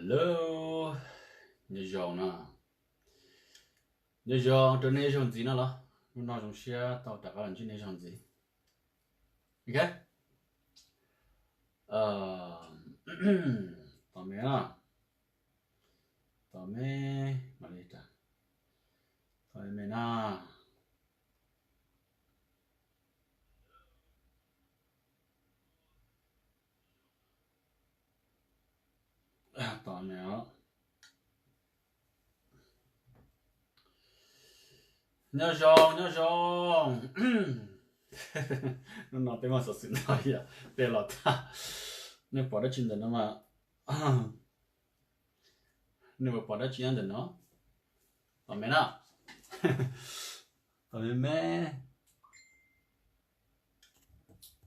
Hello, nyob zoo no, nyob zoo rau nej zaug ntxiv no los, hnub no zoo siab tau rov qab los ntsib nej zaug ntxiv. Ok, tos me na, tos me, mam li, tos me na. Tos me os. Nyob zoo, nyob zoo. Hnub no peb muaj xov xwm ntau yam peb los tag. Nej pom dab tsi ntawm no mas, nej puas pom dab tsi nyob ntawm no? Tos me na, tos me me.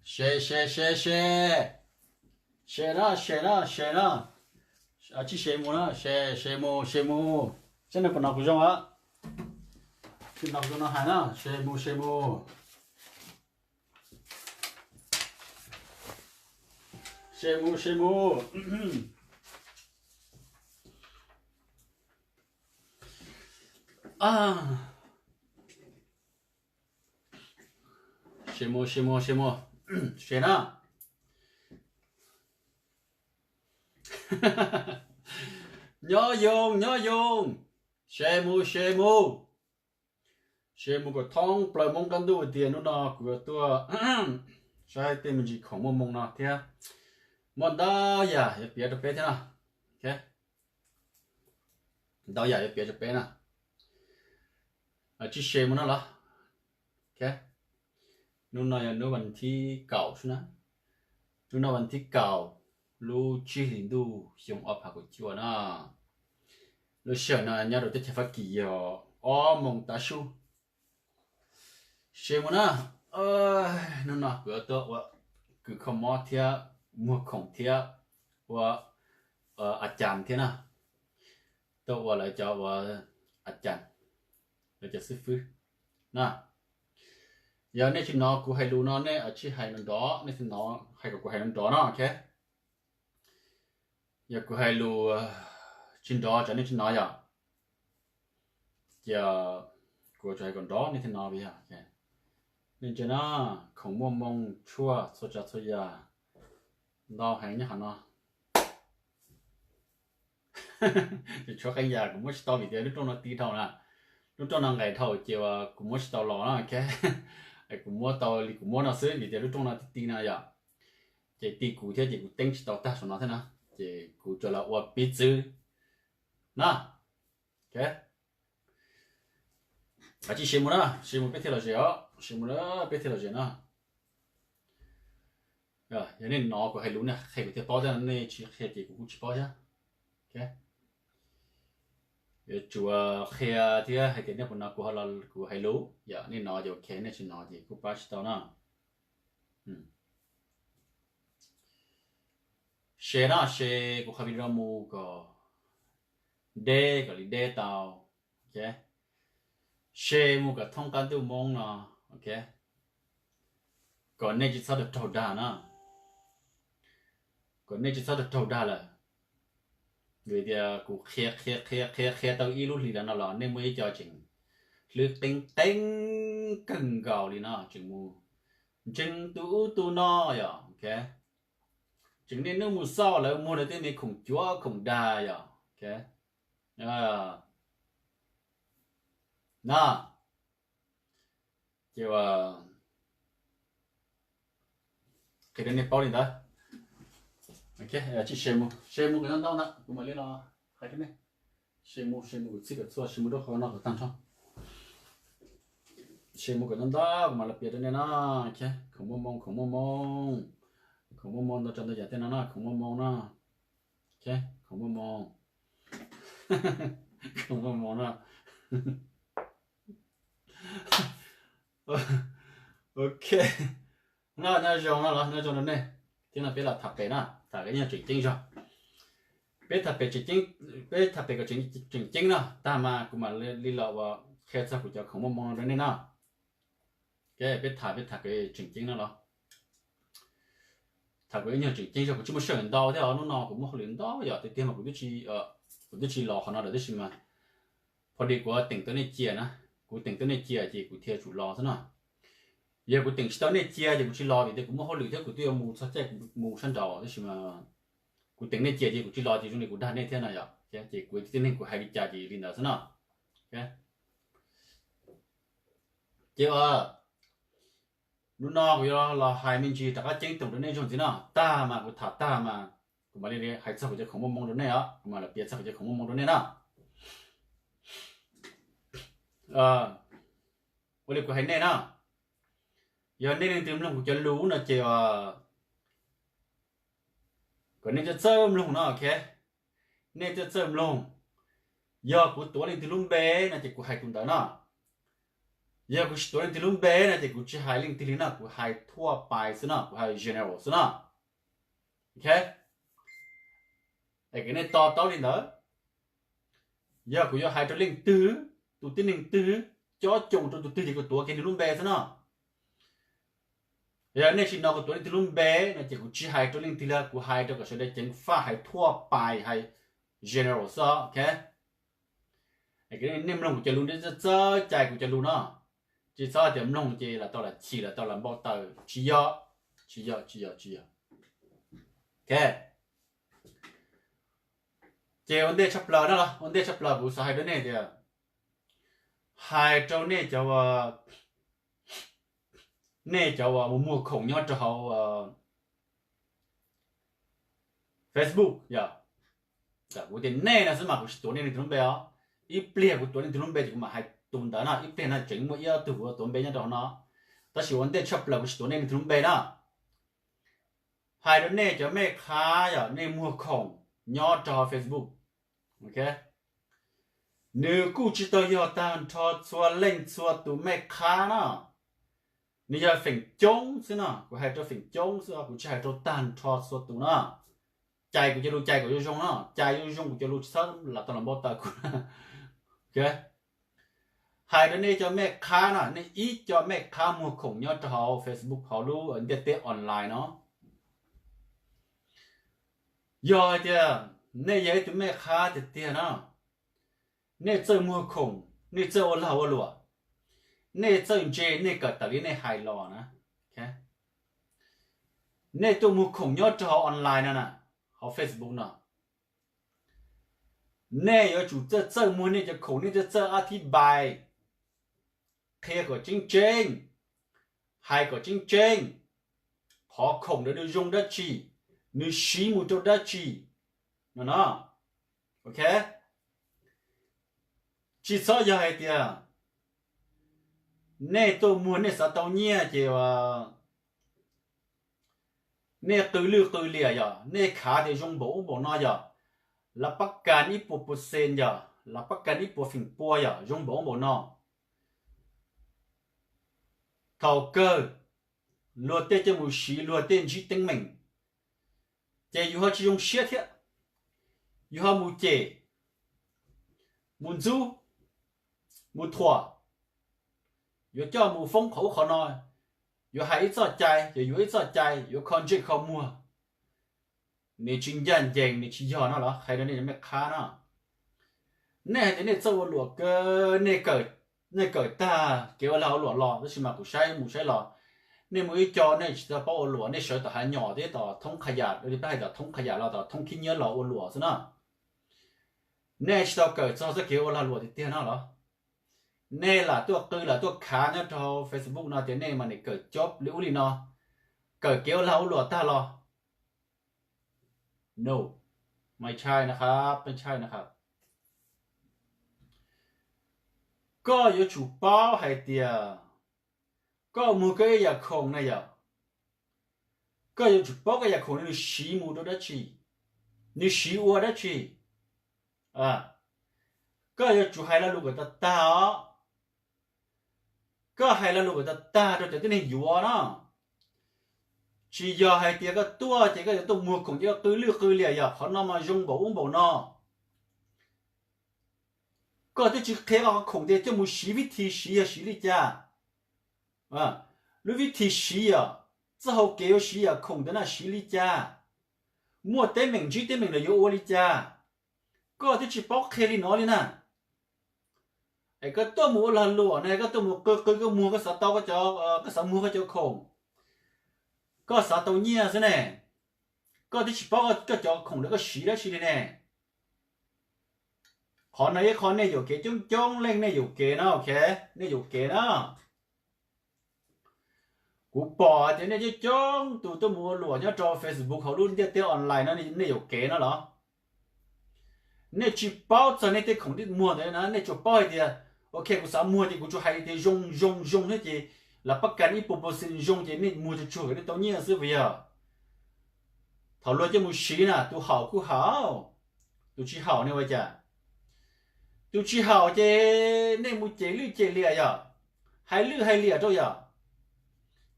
Share, share, share, share. Share na, share na, share na. Tsij share mus na, share, share mus, share mus. Saib nej puas hnov kuv zoo a? Tsis hnov kuv zoo no hais na, share mus, share mus. Share mus, share mus. Share mus, share mus, share mus. Share na. Nyob zoo, nyob zoo. Share mus, share mus. Share mus kom thoob plaws Hmoob qab ntuj tias hnub no kuv yuav tuaj saib tej me ntsis khoom muaj moo no thiab. Muaj ntau yam yuav piav rau peb thiab na. Ntau yam yuav piav rau peb na. Tsij share mus no los. Hnub no yog hnub vas thib kaum xwb na. Hnub no vas thib kaum, lub tsib hlis ntuj xyoo ob phav kaum cuaj na. Lub sij hawm no nyob rau teb chaws Fab Kis yog ob moos tav su. Share mus na. Hnub no kuv yuav tuaj ua kws kho mob thiab muag khoom thiab ua a cas thiab na. Tuaj ua lawv cov ua a cas, lawv cov xib fwb na. Yog nej tsis hnov kuv hais lus no nej tsij hais nrov, nej tsis hnov hais kom kuv hais nrov no, ok. Yog kuv hais lus tsis nrov ces nej tsis hnov yom. Ces kuv tsuas hais kom nrov nej thiaj hnov yog. Nej ntsia na, khoom muaj moo tshuaj txhua tsav txhua yam ntau heev nyob qhov no. Tshuav qee yam kuv muab tsis tau vim tias lub rooj no ti dhau na. Lub rooj no nqaim dhau ces kuv muab tsis tau los na, ok. Kuv muab tau li kuv muab no xwb vim tias lub rooj no ti ti no yom. Ces ti kuv thiab ces kuv teeb tsis tau tag saum no thiab na. Ces kuv tsuas los ua piv txwv na. Ok, tsij share mus na, share mus peb thiaj los zem os, share mus na peb thiaj los zem na. Yog nej hnov kuv hais lus nej qhia kuv thiaj paub thiab, nej tsis qhia ces kuv kuj tsis paub thiab. Yuav tsum qhia thiab hais tias nej puas hnov kuv ho los kuv hais lus, yog nej hnov ces ok, nej tsis hnov ces kuj pab tsis tau na. Share na, share kuv qhov video mus kom deb, kom li deb tau, ok. Share mus kom thoob qab ntuj Hmoob no, ok. Kom nej tsis txhob raug raug dag na. Kom nej tsis txhob raug raug dag lawm. Vim tias kuv qhia qhia qhia qhia qhia tau ib lub hlis lawm no los nej muaj ib co tseem hlwb qeeb qeeb kawg nkaus li no, tseem mus ntseeg tus ub tus no yom, ok. Tseem niaj hnub mus xauj lawv muag lawv tej me khoom cuav khoom dag yom, ok. Na, ces qhia rau nej paub li ntawd. Ok, tsij share mus, share mus kom ntau ntau ntawd kuv mam li los hais rau nej. Share mus, share mus kom txhij kom txhua, share mus rau qhov no kom tag nrho. Share mus kom ntau ntau kuv mam los piav rau nej na. Ok, khoom muaj moo, khoom muaj moo, khoom muaj moo ntau tsav ntau yam tej no na, khoom muaj moo na. Ok, khoom muaj moo, khoom muaj moo na. Ok, no nyob zoo no los nyob zoo rau nej. Thiab no peb los tham pem na, tham pem yog tseem ceeb zog. Peb tham pem tseem ceeb, peb tham pem kom tseem ceeb no tag mas kuv mam li los ua qhia txog kuv cov khoom muaj moo no rau nej na. Ok, peb tham, peb tham kom tseem ceeb no los. Thaum kuv ib nyuag tseem ceeb zog kuv tsis muaj sij hawm ntau thiab os, hnub no kuv muaj hauj lwm ntau yom, tiag tiag mas kuv twb tsis, kuv twb tsis los qhov no lawm tab sis mas pho di kuv teem tau nej cia na, kuv teem tau nej cia ces kuv thiaj tsum los xwb no. Yog kuv teem tsis tau nej cia ces kuv tsis los vim tias kuv muaj hauj lwm thiab kuv twb yuav mus txog caij kuv mus sab nraud tab sis mas kuv teem nej cia ces kuv tsis los ces zoo li kuv dag nej thiab no yom, ces kuv tib neeg kuv hais li cas ces li ntawd xwb no. Ces hnub no kuv yuav los hais me ntsis rov qab ceeb toom rau nej zaug ntxiv no, tag mas kuv tham tag mas kuv mam li hais txog kuv cov khoom muaj moo rau nej os, kuv mam li piav txog kuv cov khoom muaj moo rau nej na. Ua li kuv hais nej na, yog nej leej twg mloog kuv cov lus no ces kom nej txawj txawj mloog no, ok. Nej txawj txawj mloog. Yog kuv tuav leej twg lub npe no ces kuv hais tus ntawd no. Yog kuv tsis tuav leej twg lub npe no ces kuv tsis hais leej twg li no, kuv hais thuaj pais xwb no, kuv hais general xwb no. Ok, es kom nej to taub li ntawd. Yog kuv yuav hais rau leej twg, tus tib neeg twg, cob coos rau tus twg ces kuv tuav kiag nws lub npe xwb no. Yog nej tsis hnov kuv tuav leej twg lub npe no ces kuv tsis hais rau leej twg li, kuv hais rau kom sawv daws ceev faj, hais thuaj pais, hais general xwb, ok. Nej mloog kuv cov lus nej txawj txawj cai kuv cov lus no, tsis txhob tias mloog ces lam tau lam chim lam tau lam npau taws, tsis yog, tsis yog, tsis yog, tsis yog. Ok, ces ua ntej tshaj plaws no los ua ntej tshaj plaws kuv xav hais rau nej tias, hais rau nej cov, nej cov uas muag khoom nyob rau hauv Facebook yom. Kuv tias nej no xwb mas kuv tsis tuav nej leej twg lub npe os. Ib pliag kuv tuav nej leej twg lub npe ces kuv mam hais tus ntawd no, ib pliag no tseem muaj ib ob tug kuv tuav npe nyob rau hauv no, tab sis ua ntej tshaj plaws kuv tsis tuav nej leej twg lub npe na. Hais rau nej cov mej qhab yom, nej muag khoom nyob rau hauv Facebook, ok, nws kuj tsis tau yog tag nrho txhua leej txhua tus mej qhab na. Nws yog feem coob xwb no, kuv hais rau feem coob xwb, kuv tsis hais rau tag nrho txhua tus na. Cais kuv cov lus cais kom zoo zoo no, cais zoo zoo kuv cov lus tsis txhob lam tau los npau taws kuv. Hais rau nej cov mej qhab no, nej ib co mej qhab muag khoom nyob rau hauv Facebook hauv lub ntiaj teb online no, yog hais tias nej yog ib tug mej qhab tiag tiag no, nej txawj muag khoom, nej txawj ua lag ua luam, nej txawj ntse, nej kawm tawm li nej hais los na, nej tuaj muag khoom nyob rau hauv online no na, hauv Facebook no, nej yuav tsum txawj txawj muag nej cov khoom, nej txawj txawj a thib npais, qhia kom tseeb tseeb, hais kom tseeb tseeb, qhov khoom ntawd nws zoo dab tsi, nws siv mus rau dab tsi no no, ok. Tsis txhob yog hais tias nej tuaj muag nej xav tau nyiaj ces nej qw lwj qw liam yom, nej khav tias zoo npaum ub npaum no yom, lav pab kas ib puas percent yom, lav pab kas ib puas feem pua yom, zoo npaum ub npaum no. Thaum kawg luag tej coj mus siv, luag tej ntsib teeb meem, ces yus ho tsis zoo siab thiab, yus ho mus cem, mus ntxub, mus thuam, yuav coj mus foob qhov ub qhov no, yuav hais ib txoj cai, yuav yuav ib txoj cai, yuav kho ntsej kho muag. Nws tsis ncaj ncees, nws tsis yog no los hais rau nej mej qhab no. Nej hais tias nej txawj ua luam kawg, nej kawm tag kev ua lag ua luam los, tab sis mas kuv saib mus saib los, nej muaj ib co nej tsis tau paub ua luam, nej sawv tom hav nyom thiab tom thoob qhov yam, li peb hais tom thoob qhov yam los tom thoob khib nyiab los ua luam xwb na. Nej tsis tau kawm txog txoj kev ua lag luam tiag tiag no los? Nej lam tuaj qw lam tuaj khav nyob rau Facebook no tias nej mas nim kawm cob li ub li no, kawm kev ua lag ua luam tag los? No, ไม่ใช่นะครับ ไม่ใช่นะครับ. Koj yuav tsum paub hais tias koj muag koj ib yam khoom na yom, koj yuav tsum paub koj yam khoom no nws siv mus rau dab tsi, nws siv ua dab tsi. Koj yuav tsum hais lo lus kom tag tag os. Koj hais lo lus kom tag tag rau cov tib neeg yuav no. Tsis yog hais tias koj tuaj ces koj yuav tuaj muag khoom ces koj qw lwj qw liam yom, qhov no mas zoo npaum ub npaum no. Koj twb tsis qhia koj qhov khoom tias coj mus siv, vib thi siv yog siv li cas. Lub vib thi siv yom, txoj hau kev yuav siv yam khoom ntawd na siv li cas, muaj teeb meem ntsib teeb meem los yuav ua li cas, koj twb tsis paub qhia li no li na. Es koj tuaj mus ua lag luam ne, koj tuaj mus qw qw koj muag, koj xav tau, koj xav muag koj cov khoom, koj xav tau nyiaj xwb ne, koj twb tsis paub koj cov khoom ntawd koj siv dab tsi li ne. Qhov no ib qho nej yuam kev coob coob leej nej yuam kev na, ok, nej yuam kev na. Kuv pom hais tias nej coob coob tus tuaj mus ua luam nyob rau Facebook hauv lub ntiaj teb online no nej yuam kev no los? Nej tsis paub txog nej tej khoom nej muag ntawd na, nej tsuas paub hais tias, ok, kuv xav muag ces kuv tsuas hais tias zoo zoo zoo thiab ces lawv pab kas ib puas percent zoo ces nej muag tsuag tsuag kom nej tau nyiaj xwb puas yog? Thaum luag coj mus siv na, tus haum kuj haum, tus tsis haum ne ua cas? Tus tsis haum ces nej mus cem lwj cem liam yom, hais lwj hais liam rau yom.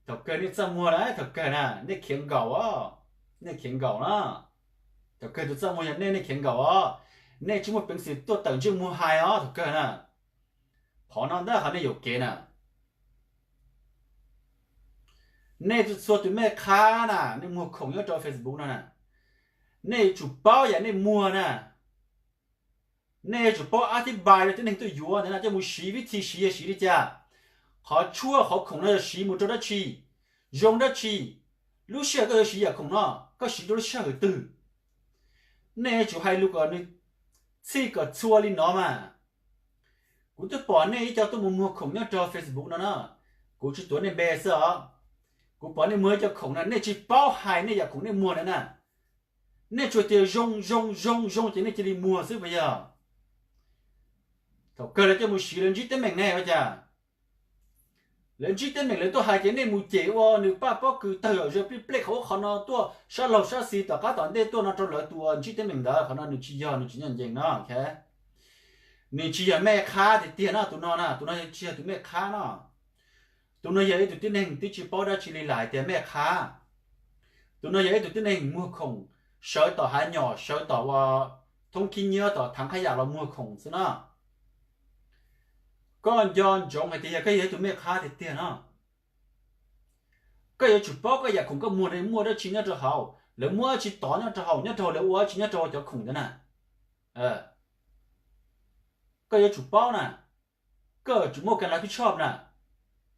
Thaum kawg nej txaj muag na, thaum kawg na nej khiav nkaum os, nej khiav nkaum na. Thaum kawg tus txaj muag yog nej, nej khiav nkaum os. Nej tsis muaj peev xwm tuaj tawm ntsej muag hais os thaum kawg na. Qhov no ntag qhov nej yuam kev na. Nej txhua tus mej qhab na, nej muag khoom nyob rau Facebook no na, nej yuav tsum paub yam nej muag na. Nej yuav tsum paub ab thib npai rau tib neeg tuaj yuav ntawd na, coj mus siv vib thi siv yog siv li cas. Qhov tshuaj qhov khoom no yog siv mus rau dab tsi, zoo dab tsi. Lub sij hawm koj yuav siv yam khoom no, koj siv rau lub sij hawm twg. Nej yuav tsum hais lus kom nws txhij kom txhua li no mas. Kuv twb pom nej ib co tuaj mus muag khoom nyob rau Facebook no na, kuv tsis tuav nej npe xwb os. Kuv pom nej muag ib co khoom na, nej tsis paub hais nej yam khoom nej muag ntawd na. Nej tsuas tias zoo zoo zoo zoo ces nej cia li muag xwb puas yog? Thaum kawg lawv coj mus siv lawv ntsib teeb meem ne ua cas? Lawv ntsib teeb meem lawv tuaj hais ces nej mus cem ua nws paj pob kws tawg zom zaws plij plej qhov ub qhov no tuaj sab laug sab xis tom qab tom ntej tuaj no rau lawv tus uas ntsib teeb meem ntawd, qhov no nws tsis yog, nws tsis ncaj ncees no. Nws tsis yog mej qhab tiag tiag no, tus no na, tus no tsis yog tus mej qhab no. Tus no yog ib tug tib neeg twb tsis paub dab tsi li lawm hais tias mej qhab. Tus no yog ib tug tib neeg muag khoom sawv tom hav nyom, sawv tom ua thoob khib nyiab tom thav qhab yam los muag khoom xwb no. Koj nco ntsoov hais tias yog koj yog ib tug mej qhab tiag tiag no, koj yuav tsum paub koj yam khoom koj muag ntawd muaj dab tsi nyob rau hauv, lawv muab dab tsi tov nyob rau hauv, nyob rau hauv lawv ua dab tsi nyob rau cov khoom ntawd na. Koj yuav tsum paub na, koj yuav tsum muaj kas lav phij tshoj na.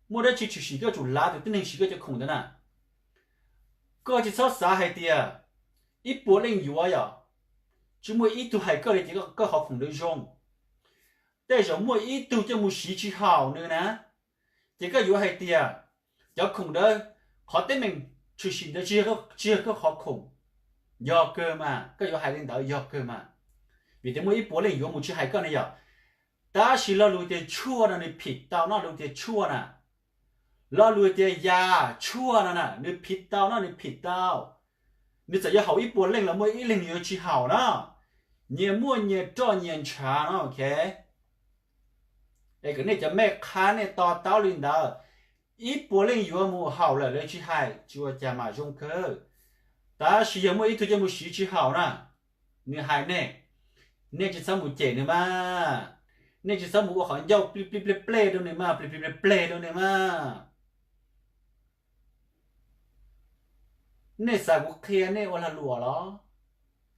Muaj dab tsi tshwm sim koj yuav tsum lav tus tib neeg siv koj cov khoom ntawd na. Koj tsis txhob xav hais tias ib puas leej yuav yom, tsis muaj ib tug hais koj li ces koj qhov khoom ntawd zoo. Tej zaum muaj ib tug coj mus siv tsis haum nws na, ces koj yuav hais tias cov khoom ntawd, qhov teeb meem tshwm sim ntawd tsis yog koj qhov khoom. Yog kawg mas, koj yuav hais li ntawd yog kawg mas, vim tias muaj ib puas leej yuav mus tsis hais koj ne yom. Tab sis lo lus tias tshuaj no nws phim tau no, lus tias tshuaj na, lo lus tias yas tshuaj no na nws phim tau no, nws phim tau. Nws txawm yuav haum ib puas leej los muaj ib leeg nws yuav tsis haum no. Nyias muaj nyias roj nyias ntshav no, ok. Es kom nej cov mej qhab nej to taub li ntawd. Ib puas leej yuav mus haum lawm lawv tsis hais tsis ua cas mas zoo kawg. Tab sis yog muaj ib tug coj mus siv tsis haum na, nws hais nej, nej tsis txhob mus cem nws mas. Nej tsis txhob mus ua qhov ncauj plig plig plej plej rau nws mas, plig plig plej plej rau nws mas. Nej xav kuv qhia nej ua lag luam los?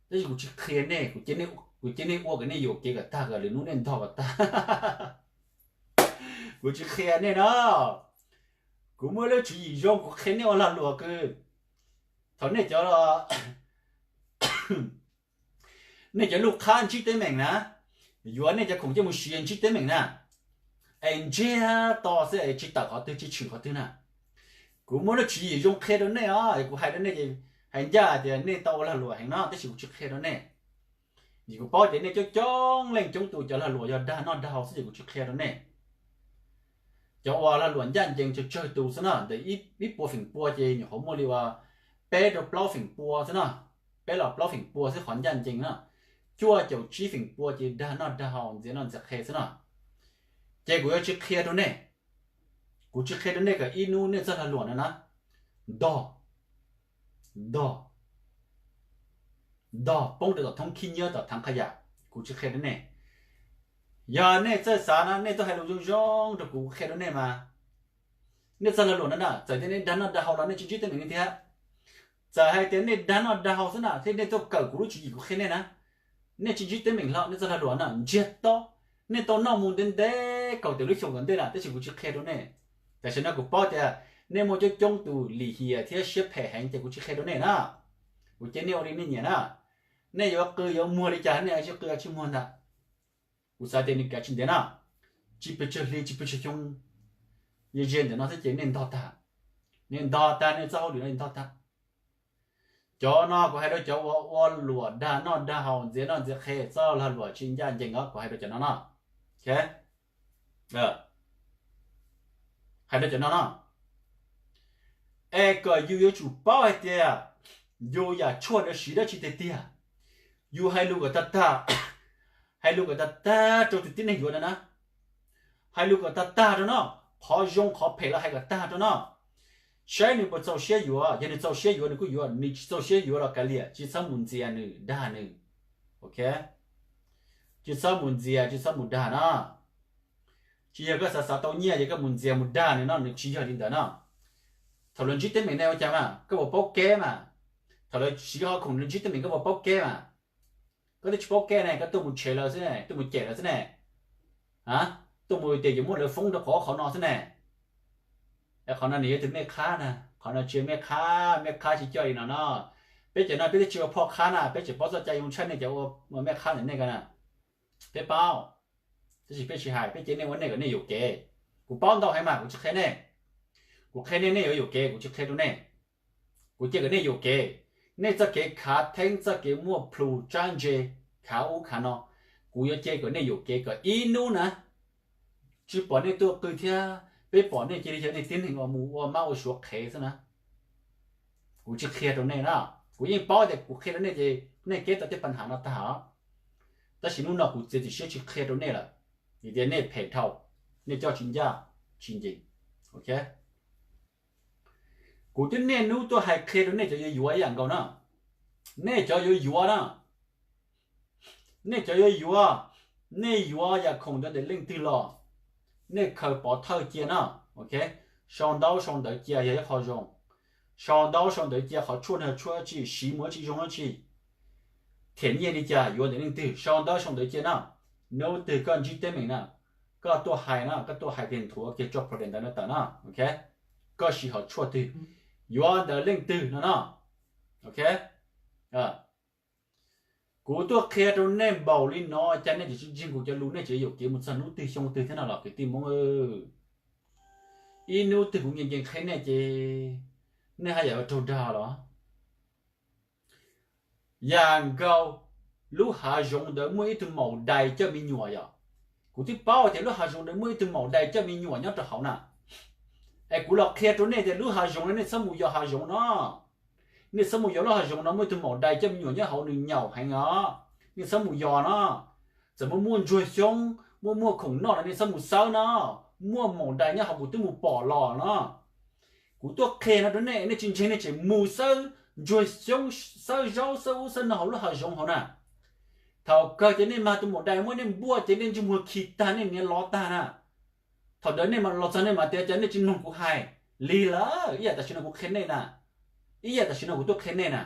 Tab sis kuv tsis qhia nej, kuv cia nej ua kom nej yuam kev kom tag, kom lwm hnub nej ntog kom tag. Kuv tsis qhia nej no. Kuv muaj lub tswv yim zoo, kuv qhia nej ua lag luam kws thaum nej cov, nej cov lub qhab ntsib teeb meem na, yuav nej cov khoom coj mus siv ntsib teeb meem na, es ntsiag to xwb es tsis tawm qhov twg tsis tshwm qhov twg na. Kuv muaj lub tswv yim zoo qhia rau nej os, kuv hais rau nej ces hais ncaj tias nej tau ua lag luam heev no, tab sis kuv tsis qhia rau nej. Vim kuv paub tias nej coob coob leej coob tus cov lag luam yog dag noj dag haus xwb ces kuv tsis qhia rau nej. Cov uas lag luam ncaj ncees tsawg tsawg tus xwb na, ntawm ib puas feem pua ces nyuam qhuav muaj li uas peb rau plaub feem pua xwb na, peb los plaub feem pua xwb qhov ncaj ncees na. Cuaj caum tsib feem pua ces dag noj dag haus ntxias noj ntxias qhe xwb na. Ces kuv yuav tsis qhia rau nej. Kuv tsis qhia rau nej kom ib hnub nej txoj lag luam no na ntog, ntog, ntog poob rau tom thoob khib nyiab tom thav qhab yam. Kuv tsis qhia rau nej. Yog nej txawj xav na nej tuaj hais lus zoo zoo rau kuv, kuv qhia rau nej mas. Nej txoj lag luam no na, txawm tias nej dag noj dag haus los nej tsis ntsib teeb meem li thiab. Txawm hais tias nej dag noj dag haus xwb na thiab nej tuaj kawm kuv lub tswv yim kuv qhia nej na, nej tsis ntsib teeb meem hlo nej txoj lag luam no ntsiag to. Nej tau noj mus ntev ntev kaum tawm lub xyoo tom ntej na tab sis kuv tsis qhia rau nej. Tam sim no kuv paub tias nej muaj coob coob tus lim hiam thiab siab phem heev ces kuv tsis qhia rau nej na. Kuv cia nej ua li nej nyiam na. Nej yuav qw yuav muag li cas nej tsis qw tsis muag ntag. Kuv xav tias nws kav tsij ntev na, tsis pes tsawg hli tsis pes tsawg xyoo, ze ze ntawm no thiab ces nej ntog tag. Nej ntog tag, nej txoj hauj lwm no ntog tag. Cov no kuv hais rau cov uas ua luam dag noj dag haus ntxias noj ntxias qhe, txoj lag luam tsis ncaj ncees os, kuv hais rau cov no no. Hais rau cov no no, es kom yus yuav tsum paub hais tias yus yam tshuaj ntawd siv dab tsi tiag tiag. Yus hais lus kom tag tag, hais lus kom tag tag rau tus tib neeg yuav ntawd na. Hais lus kom tag tag rau no, qhov zoo qhov phem los hais kom tag rau no. Saib nws puas txaus siab yuav, yog nws txaus siab yuav nws kuj yuav, nws tsis txaus siab yuav los kav liam, tsis txhob mus ntxias nws dag nws. Ok, tsis txhob mus ntxias tsis txhob mus dag no. Tsis yog koj xav xav tau nyiaj ces koj mus ntxias mus dag nws no, nws tsis yog li ntawd no. Thaum lawv ntsib teeb meem ne ua cas mas koj puas paub kev mas? Thaum lawv siv qhov khoom lawv ntsib teeb meem koj puas paub kev mas? Koj twb tsis paub kev ne, koj tuaj mus tshev lawv xwb ne, tuaj mus cem lawv xwb ne, tuaj mus tias yuav muab lawv foob rau qhov qhov no xwb ne. Es qhov no nws yog tus mej qhab na, qhov no tsis yog mej qhab, mej qhab tsis coj li no no. Peb cov no peb twb tsis ua phoj qhab na, peb tseem paub txoj cai zoo tshaj nej cov ua mej qhab ntawm nej ko na. Peb paub, tab sis peb tsis hais, peb cia nej ua nej kom nej yuam kev. Kuv paub ntau heev mas kuv tsis qhia nej. Kuv qhia nej nej yuav yuam kev, kuv tsis qhia rau nej. Kuv cia kom nej yuam kev. Nej txoj kev khav theeb, txoj kev muaj plhus tsab ntse, khav ub khav no, kuv yuav cia kom nej yuam kev kom ib hnub na tsis pom nej tuaj qw thiab peb pom nej cia li yog nej tib neeg uas mus ua mab ua suav qhev xwb na. Kuv tsis qhia rau nej na, kuv yeej paub tias kuv qhia rau nej ces nej keb tau tej pab ham no tag os. Tab sis hnub no kuv txiav txim siab tsis qhia rau nej lawm, vim tias nej phem dhau, nej coj tsis ncaj, tsis ncees. Ok, kuv twb niaj hnub tuaj hais qhia rau nej cov yuav yuav ib yam nkaus na. Nej cov yuav yuav na, nej cov yuav yuav, nej yuav yam khoom ntawd ntawm leej twg los, nej khaws pov thawj cia na. Ok, sau ntaub sau ntawv cia yog ib qho zoo. Sau ntaub sau ntawv cia qhov tshuaj no tshuaj dab tsi, siv mus dab tsi zoo dab tsi, them nyiaj li cas yuav ntawm leej twg, sau ntaub sau ntawv cia na. Hnub twg koj ntsib teeb meem na, koj tuaj hais na, koj tuaj hais kiag nthuav kiag tso problem ntawd no tawm na. Ok, koj siv hom tshuaj twg, yuav ntawm leej twg no na. Ok, kuv tuaj qhia rau nej npaum li no cas nej tseem tsis ntseeg kuv cov lus, nej tseem yuam kev mus txog hnub twg xyoo twg thiab no los kwv tij Hmoob. Ib hnub twg kuv nkees nkees qhia nej ces nej haj yam ua raug dag los. Yam nkaus lub hav zoov ntawd muaj ib tug maum dais coj me nyuam yom. Kuv twb paub tias lub hav zoov ntawd muaj ib tug maum dais coj me nyuam nyob rau hauv na. Es kuv los qhia rau nej tias lub hav zoov no nej txhob mus yos hav zoov no. Nej txhob mus yos lub hav zoov no muaj ib tug maum dais coj me nyuam nyob hauv nws nyaum heev os. Nej txhob mus yos no. Txawm muaj muaj ntsuag xyoob, muaj muaj khoom noj los nej txhob mus xawb no. Muaj maum dais nyob hauv kuv twb mus pom los no. Kuv tuaj qhia no rau nej, nej tsis ntseeg nej tseem mus xawb ntsuag xyoob, xawb zaub xawb ub xawb no hauv lub hav zoov hauv na. Thaum kawg ces nej mag tus maum dais muab nej npuaj ces nej ntsej muag khi tag nej niam lov tag na. Thaum ntawd nej los txog nej mam tias cas nej tsis mloog kuv hais. Lig lawm, ib yam tam sim no kuv qhia nej na. Ib yam tam sim no kuv tuaj qhia nej na.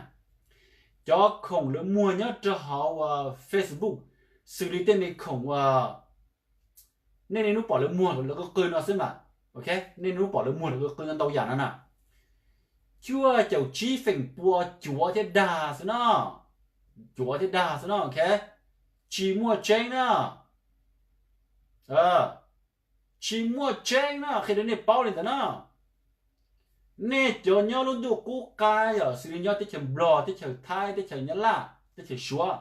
Cov khoom lawv muag nyob rau hauv Facebook, xws li tej me khoom uas nej niaj hnub pom lawv muag lawv qw qw no xwb mas. Ok, nej niaj hnub pom lawv muag lawv qw qw ntau yam no na. Cuaj caum tsib feem pua cuav thiab dag xwb no. Cuav thiab dag xwb no, ok. Tsis muaj tseeb na. Tsis muaj tseeb na, qhia rau nej paub li ntawd na. Nej cov nyob lub ntuj qub qab yom, xws li nyob teb chaws Nplog, teb chaws Thaib, teb chaws Nyab Laj, teb chaws Suav,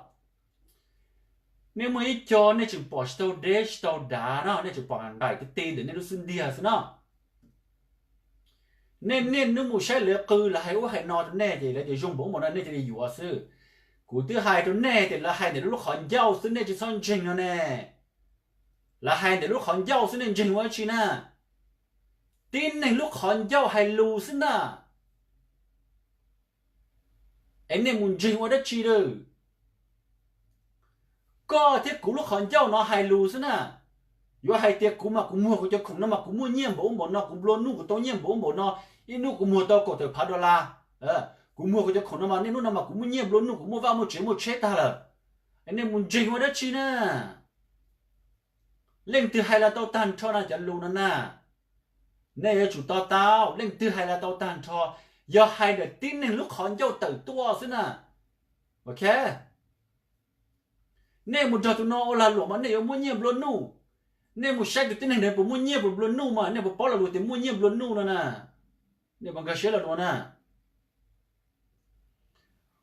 nej muaj ib co nej tseem pom tsis tau deb tsis tau dav no, nej tseem pom nqaim ti ti ntawm nej lub xub ntiag xwb no. Nej niaj hnub mus saib lawv qw, lawv hais ub hais no rau nej ces lawv tias zoo npaum no nej cia li yuav xwb. Kuv twb hais rau nej tias lawv hais ntawm lub qhov ncauj xwb, nej tsis txhob ntseeg no ne. Lawv hais ntawm lub qhov ncauj xwb, nej ntseeg ua dab tsi na? Tib neeg lub qhov ncauj hais lus xwb na. Es nej mus ntseeg ua dab tsi lawm? Koj thiab kuv lub qhov ncauj no hais lus xwb na. Yuav hais tias kuv mas kuv muag kuv cov khoom no mas kuv muaj nyiaj npaum ub npaum no, kuv nplua nuj kuv tau nyiaj npaum ub npaum no, ib hnub kuv muag tau kaum tawm phav dollar. Kuv muag kuv cov khoom no mas niaj hnub no mas kuv muaj nyiaj nplua nuj, kuv muaj vaj muaj tsev muaj tsheb tag lawm. Nej mus ntseeg ua dab tsi na? Leej twg hais los tau tag nrho no cov lus no na? Nej yuav tsum to taub, leej twg hais los tau tag nrho, yog hais ntawm tib neeg lub qhov ncauj tawm tuaj xwb na. Ok, nej mus nrog tus no ua lag luam mas nej yuav muaj nyiaj nplua nuj. Nej mus saib tus tib neeg ntawd puas muaj nyiaj puas nplua nuj mas nej puas paub lo lus tias muaj nyiaj nplua nuj no na? Nej puas nkag siab lo lus na?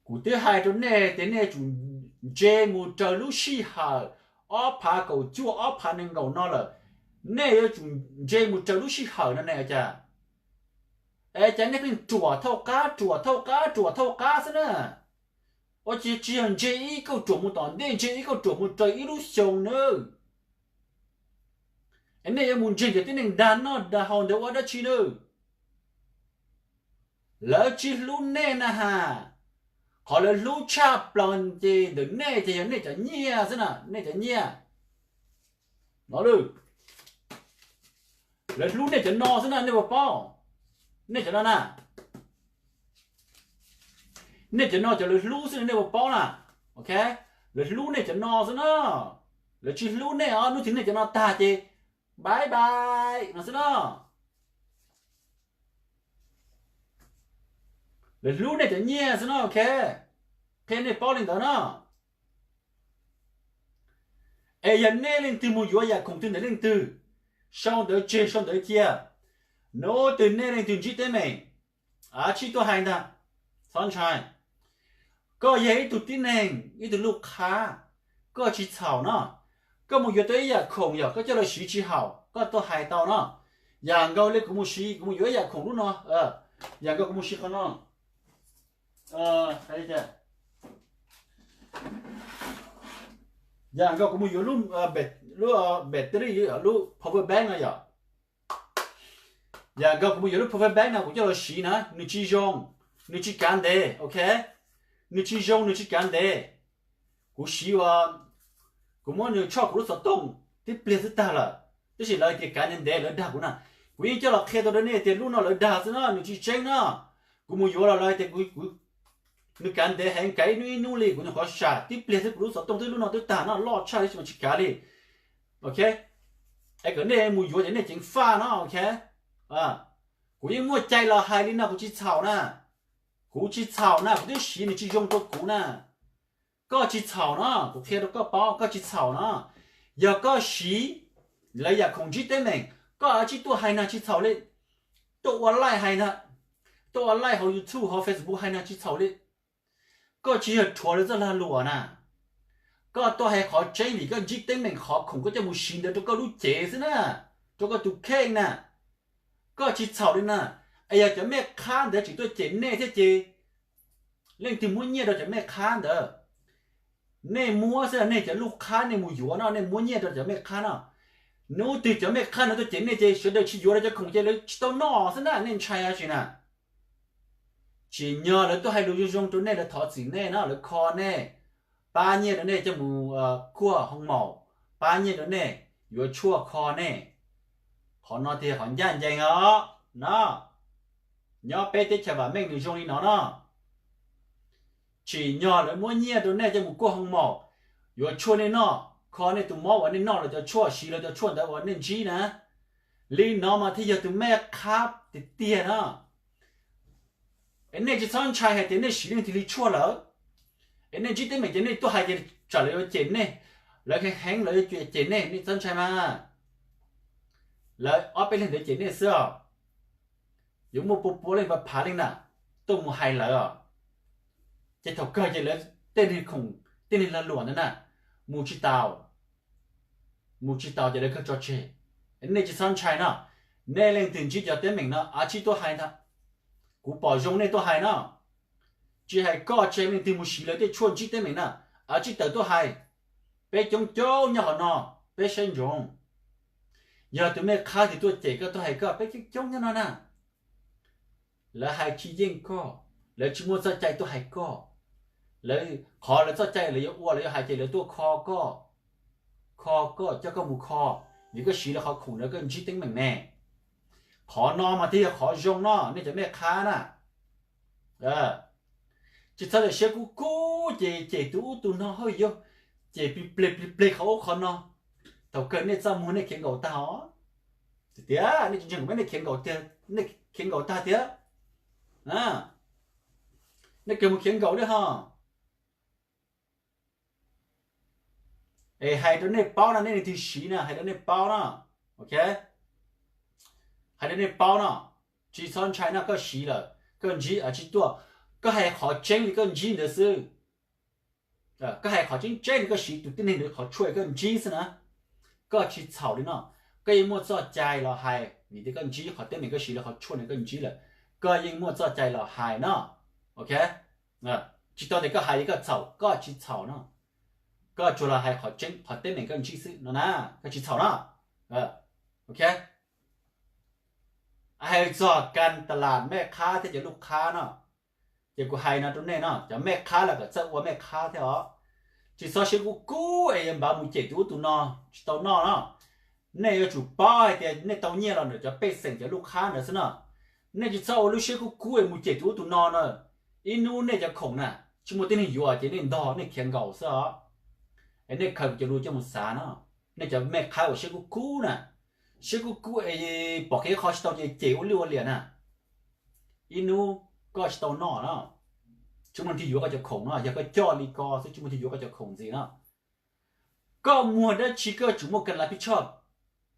Kuv twb hais rau nej tias nej yuav tsum ntse mus raws lub sij hawm ob phav kaum cuaj ob phav nees nkaum no lawm. Nej yuav tsum ntse mus raws lub sij hawm no ne cas? Es cas nej pheej ruam thauj qab ruam thauj qab ruam thauj qab xwb na? Ua cas tsis yog ntse ib kauj ruam mus tom ntej, ntse ib kauj ruam mus raws ib lub xyoo nawb? Es nej yuav mus ntseeg cov tib neeg dag noj dag haus ntawd ua dab tsi nawb? Lawv tsis hlub nej na has. Qhov lawv hlub tshaj plaws ces ntawm nej ces yog nej cov nyiaj xwb na, nej cov nyiaj no. Lawv hlub nej cov no xwb na, nej puas paub? Nej cov no na, nej cov no cov lawv hlub xwb na, nej puas paub na? Ok, lawv hlub nej cov no xwb na. Lawv tsis hlub nej os, hnub twg nej cov no tag ces bye bye no xwb na. Lawv hlub nej cov nyiaj xwb no, ok. Qhia nej paub li ntawd na. Es yog nej leej twg mus yuav yam khoom twg ntawm leej twg, sau ntawd tseg sau ntawd cia. Hnub twg nej leej twg ntsib teeb meem, ab tsi tuaj hais ntag, txhob ntshai. Koj yog ib tug tib neeg, ib tug luj qhab, koj tsis txhaum no. Koj mus yuav tau ib yam khoom yog koj coj los siv tsis haum, koj tuaj hais tau no. Yam nkaus li kuv mus siv, kuv mus yuav ib yam khoom lub no, yam nkaus kuv mus siv qhov no, yam nkaus kuv mus yuav lub, lub battery, lub power bank no yom. Yam nkaus kuv mus yuav lub power bank no kuv coj los siv na, nws tsis zoo, nws tsis kav ntev, ok. Nws tsis zoo, nws tsis kav ntev. Kuv siv ua, kuv muab nws tshoj kuv lub xov tooj tib pliag xwb tag lawm. Tab sis lawv tias kav ntev ntev lawv dag kuv na. Kuv yeej coj los qhia tau rau nej tias lub no lawv dag xwb na, nws tsis tseeb na. Kuv mus yuav los lawv tias nws kav ntev heev, kav ib hnub ib hnub li, kuv nyuam qhuav sam tib pliag xwb kuv lub xov tooj twb lub no twb tag no, loj tshaj li tab sis mas tsis kav li. Ok, es kom nej mus yuav ces nej ceev faj no, ok. Kuv yeej muaj cai los hais li no, kuv tsis txhaum na. Kuv tsis txhaum na, kuv twb siv nws tsis zoo rau kuv na. Koj tsis txhaum no, kuv qhia rau koj paub, koj tsis txhaum no. Yog koj siv lawv yam khoom ntsib teeb meem, koj ab tsi tuaj hais nag tsis txhaum li. Tuaj ua live hais nag, tuaj ua live hauv YouTube hauv Facebook hais nag tsis txhaum li. Koj tsis yog rhuav lawv txoj lag luam na. Koj tuaj hais qhov tseeb vim koj ntsib teeb meem qhov khoom koj coj mus siv ntawd rau koj lub cev xwb na, rau koj tus kheej na. Koj tsis txhaum li na. Es yog cov mej qhab ntawd tseem tuaj cem nej thiab ces leej twg muab nyiaj rau cov mej qhab ntawd? Nej muab xwb, nej cov luj qhab nej mus yuav no, nej muab nyiaj rau cov mej qhab no. Hnub twg cov mej qhab no tuaj cem nej ces sawv daws tsis yuav lawv cov khoom ces lawv tsis tau noj xwb na, nej ntshai dab tsi na? Tsim nyog lawv tuaj hais lus zoo zoo rau nej, lawv thov txim nej no, lawv kho nej, pab nyiaj rau nej coj mus kuaj hoo maum, pab nyiaj rau nej yuav tshuaj kho nej. Qhov no tiag qhov ncaj ncees os no, nyob peb teb chaws vam meej nws zoo li no no. Tsim nyog lawv muab nyiaj rau nej coj mus kuaj hoo maum, yuav tshuaj nej noj, kho nej tus mob uas nej noj lawv cov tshuaj, siv lawv cov tshuaj ntawd uas nej ntsib na. Li no mas thiaj yog tus mej qhab tiag tiag na. Es nej tsis txhob ntshai hais tias nej siv leej twg li tshuaj lawm. Es nej ntsib teeb meem ces nej tuaj hais ces tsam lawv yuav cem nej, lawv heev heev lawv yuav cem nej, nej txhob ntshai mas. Lawv ob peb leeg ntawd cem nej xwb os. Yuav muaj pua pua leej pab phav leej na, tuaj mus hais lawv os. Ces thaum kawg ces lawv tej neeg khoom, tej neeg lag luam ntawd na, mus tsis taus, mus tsis taus ces lawv kawg tso tseg. Nej tsis txhob ntshai no. Nej leej twg ntsib cov teeb meem no ab tsi tuaj hais ntag. Kuv pom zoo nej tuaj hais no. Tsis hais koj tsis hais leej twg mus siv lawv tej tshuaj ntsib teeb meem na, ab tsi tawm tuaj hais. Peb coob coob nyob qhov no, peb saib ntsoov. Yog tus mej qhab twg tuaj cem koj tuaj hais koj, peb coob coob nyob no na. Lawv hais tsis yeej koj, lawv tsis muaj txoj cai tuaj hais koj. Lawv, qhov lawv txoj cai lawv yuav ua lawv yuav hais ces lawv tuaj kho koj, kho koj coj koj mus kho. Vim koj siv lawv qhov khoom ntawd koj ntsib teeb meem ne. Qhov no mas thiaj yog qhov zoo no nej cov mej qhab na. Tsis txhob tias siab kub kub ces cem tus ub tus no hauj yug, cem plig pleg plig pleg qhov ub qhov no. Thaum kawg nej txaj muag nej khiav nkaus tag os. Tias nej tsis ntseeg kuv mas nej khiav nkaus tiag, nej khiav nkaus tag tiag. Nej kawg mus khiav nkaus li ho. Es hais rau nej paub no nej leej twg siv na, hais rau nej paub no. Ok, hais rau nej paub no, tsis txhob ntshai no, koj siv lawm koj ntsib tsis tuaj, koj hais qhov tseeb li koj ntsib ntawd xwb. Koj hais qhov tseeb tseeb li koj siv tus tib neeg ntawd qhov tshuaj koj ntsib xwb na, koj tsis txhaum li no. Koj yeej muaj txoj cai los hais vim tias koj ntsib qhov teeb meem koj siv lawv qhov tshuaj ntawd koj ntsib lawm, koj yeej muaj txoj cai los hais no. Ok, tsis tau tias koj hais li koj txhaum, koj tsis txhaum no. Koj tsuas los hais qhov tseeb qhov teeb meem koj ntsib xwb no na, koj tsis txhaum no. Ok, hais txog kas tas las mej qhab thiab cov luj qhab no, ces kuv hais no rau nej no, cov mej qhab los kom txawj ua mej qhab thiab os. Tsis txhob siab kub kub es yuav npav mus cem tus ub tus no, tsis tau noj no. Nej yuav tsum paub hais tias nej tau nyiaj los ntawm cov pej xeem cov luj qhab ntawd xwb no. Nej tsis txhob ua lub siab kub kub es mus cem tus ub tus no na. Ib hnub nej cov khoom na tsis muaj tib neeg yuav ces nej ntog nej khiav nkaus xwb os. Es nej khaws kuv cov lus coj mus xav no, nej cov mej qhab uas siab kub kub na, siab kub kub es pom kev qho tsis tau ces cem ua lwj ua liam na. Ib hnub koj tsis tau noj no, tsis muaj neeg yuav koj cov khoom no, yog koj coj li ko xwb tsis muaj neeg yuav koj cov khoom ntxiv no. Koj muag dab tsi koj yuav tsum muaj kas las phij tshoj.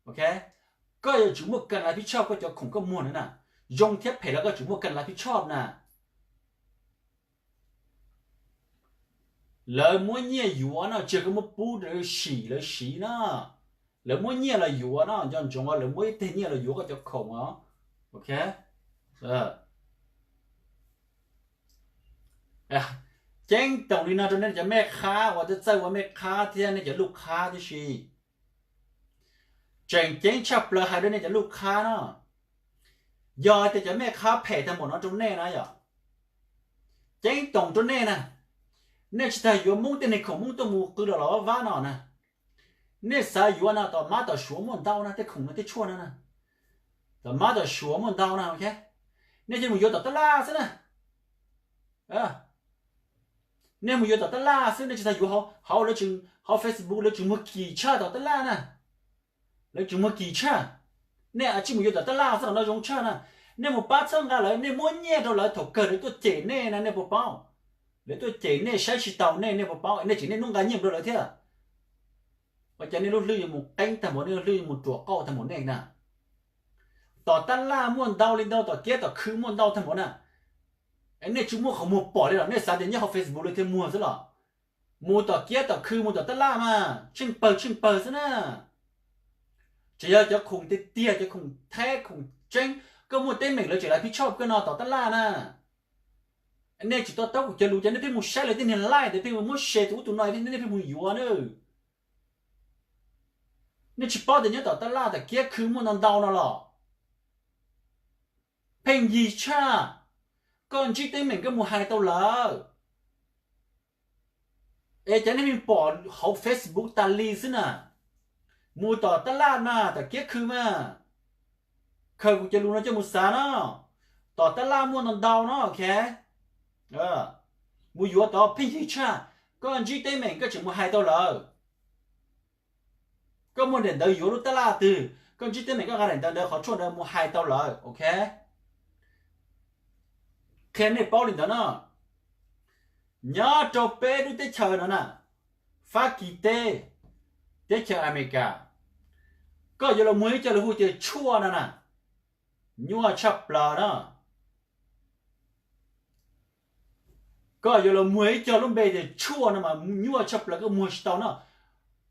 Ok, koj yuav tsum muaj kas las phij tshoj koj cov khoom koj muag na na. Zoo thiab phem los koj yuav tsum muaj kas las phij tshoj na. Lawv muab nyiaj yuav no tsis yog koj muab pub rau lawv sim lawv siv no. Lawv muab nyiaj los yuav no, nco ntsoov lawv muab ib teg nyiaj los yuav koj cov khoom os. Ok, ceeb toom li no rau nej cov mej qhab uas txawj ua mej qhab thiab nej cov luj qhab tib si. Tseem ceeb tshaj plaws hais rau nej cov luj qhab no, yog tias cov mej qhab phem tag npaum no rau nej na yom, ceeb toom rau nej na, nej tsis tas yuav muab tej neeg khoom muab tuaj mus qw los los vab vab no na. Nej xav yuav no tom mab tom suav muaj ntau na, tej khoom no tej tshuaj no na, tom mab tom suav muaj ntau na. Nej cia mus yuav tom tab laj xwb na. Nej mus yuav tom tab laj xwb, nej tsis tas yuav hauv, hauv Facebook lawv tseem muag kim tshaj tom tab laj na. Lawv tseem muag kim tshaj. Nej a tsij mus yuav tom tab laj xwb, qhov no zoo tshaj na. Nej mus pab txhawb nqa lawv, nej muab nyiaj rau lawv, thaum kawg lawv tuaj cem nej na, nej puas paub? Lawv tuaj cem nej, saib tsis taus nej, nej puas paub? Nej tseem niaj hnub nqa nyiaj rau lawv thiab. Ua cas nej lub hlwb yuav mus qeeb tag npaum, nej lub hlwb yuav mus ruam qauj tag npaum nej na. Tom tab laj muaj ntau li ntau, tom kiab tom khw muaj ntau tag npaum na. Nej tsis muaj qhov muag pom li los nej xav tias nyob hauv Facebook lawv thiaj muag xwb los? Mus tom kiab tom khw, mus tom tab laj mas tsheej pawg tsheej pawg xwb na. Tseem yog cov khoom tiag tiag, cov khoom thaib khoom tseeb, koj muaj teeb meem lawv tseem lav phij tshoj koj no tom tab laj na. Nej tsis to taub kuv cov lus ces nej pheej mus saib lawv tej niag live, pheej mus muab share tus ub tus no, nej pheej mus yuav na. Nej tsis paub tias nyob tom tab laj tom kiab khw muaj ntau ntau no los? Pheej yig tshaj. Koj ntsib teeb meem koj mus hais tau lawm, es cov nej pheej pom hauv Facebook tas li xwb na. Mus tom tab laj mas, tom kiab khw mas, khaws kuv cov lus no coj mus xav no. Tom tab laj muaj ntau ntau no, ok. Mus yuav tod pheej yig tshaj. Koj ntsib teeb meem koj tseem mus hais tau lawm. Koj muaj daim ntawv yuav lub tab laj twg, koj ntsib teeb meem koj nqa daim ntawv ntawd, qhov tshuaj ntawd mus hais tau lawm, ok. Qhia nej paub li ntawd no, nyob rau peb lub teb chaws no na, Fab Kis teb, teb chaws Amelikas, koj yuav los muag ib co lus hu tias tshuaj no na, nyuaj tshaj plaws na. Koj yuav los muag ib co lub npe tias tshuaj no mas nyuaj tshaj plaws, koj muag tsis tau no.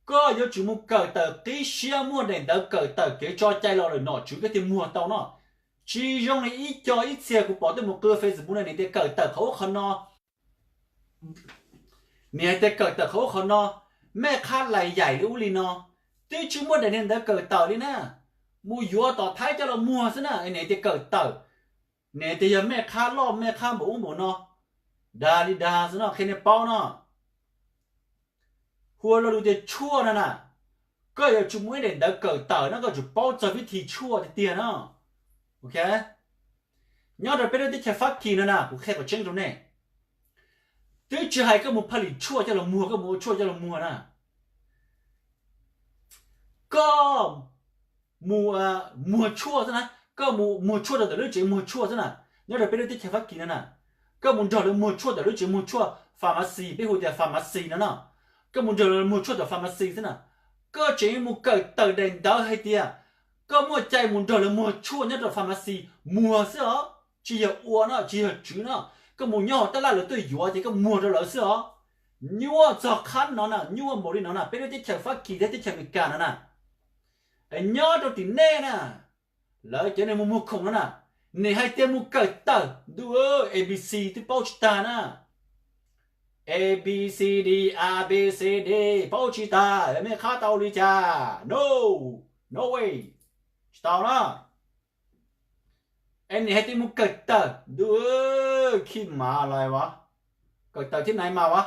Koj yuav tsum mus kawm tawm qib siab, muaj daim ntawv kawm tawm kev tso cai los lawm nom tswv koj thiaj muag tau no. Tsis zoo li ib co ib txhia kuv pom tuaj mus qw Facebook no, nws tias kawm tawm qhov ub qhov no, nws hais tias kawm tawm qhov ub qhov no, mej qhab lais yaim li ub li no, twb tsis muaj daim niag ntawv kawm tawm li na. Mus yuav tom Thaib coj los muag xwb na, nws tias kawm tawm, nws tias yog mej qhab loj mej qhab npaum ub npaum no, dag li dag xwb no, qhia nej paub no. Hu lo lus tias tshuaj no na, Koj yuav tsum muaj ib daim ntawv kawm tawm no, koj tsum paub txog vib thi tshuaj tiag tiag no. Ok, nyob rau peb lub teb chaws Fab Kis no na, kuv qhia kom tseeb rau nej, twb tsis hais koj mus phaj lis tshuaj coj los muag, koj mus ua tshuaj coj los muag na, koj mus muag tshuaj xwb na, koj mus muag tshuaj rau ntawm lub tsev muag tshuaj xwb na. Nyob rau peb lub teb chaws Fab Kis no na, koj mus nrog lawv muag tshuaj ntawm lub tsev muag tshuaj, pharmacy, peb hu tias pharmacy no no, koj mus nrog lawv muag tshuaj ntawm pharmacy xwb na, koj tseem mus kawm tawm daim ntawv hais tias koj muaj cai mus nrog lawv muag tshuaj nyob rau pharmacy, muag xwb os, tsis yog ua no, tsis yog tswv no. Koj mus nyob hauv tab laj lawv tuaj yuav ces koj muag rau lawv xwb os. Nyuaj txog qhov no na, nyuaj npaum li no na, peb lub teb chaws Fab Kis thiab teb chaws Amelikas no na, nyob rau tim nej na, lawv cov neeg muag muag khoom no na, nim hais tias mus kawm tawm ntuj, A B C twb paub tsis tag na. A B C D, A B C D, paub tsis tag, mej qhab tau li cas? No, no way, tsis tau na. Es nim hais tias mus kawm tawm ntuj, khib mas lawm as, kawm tawm thiab nai mas as,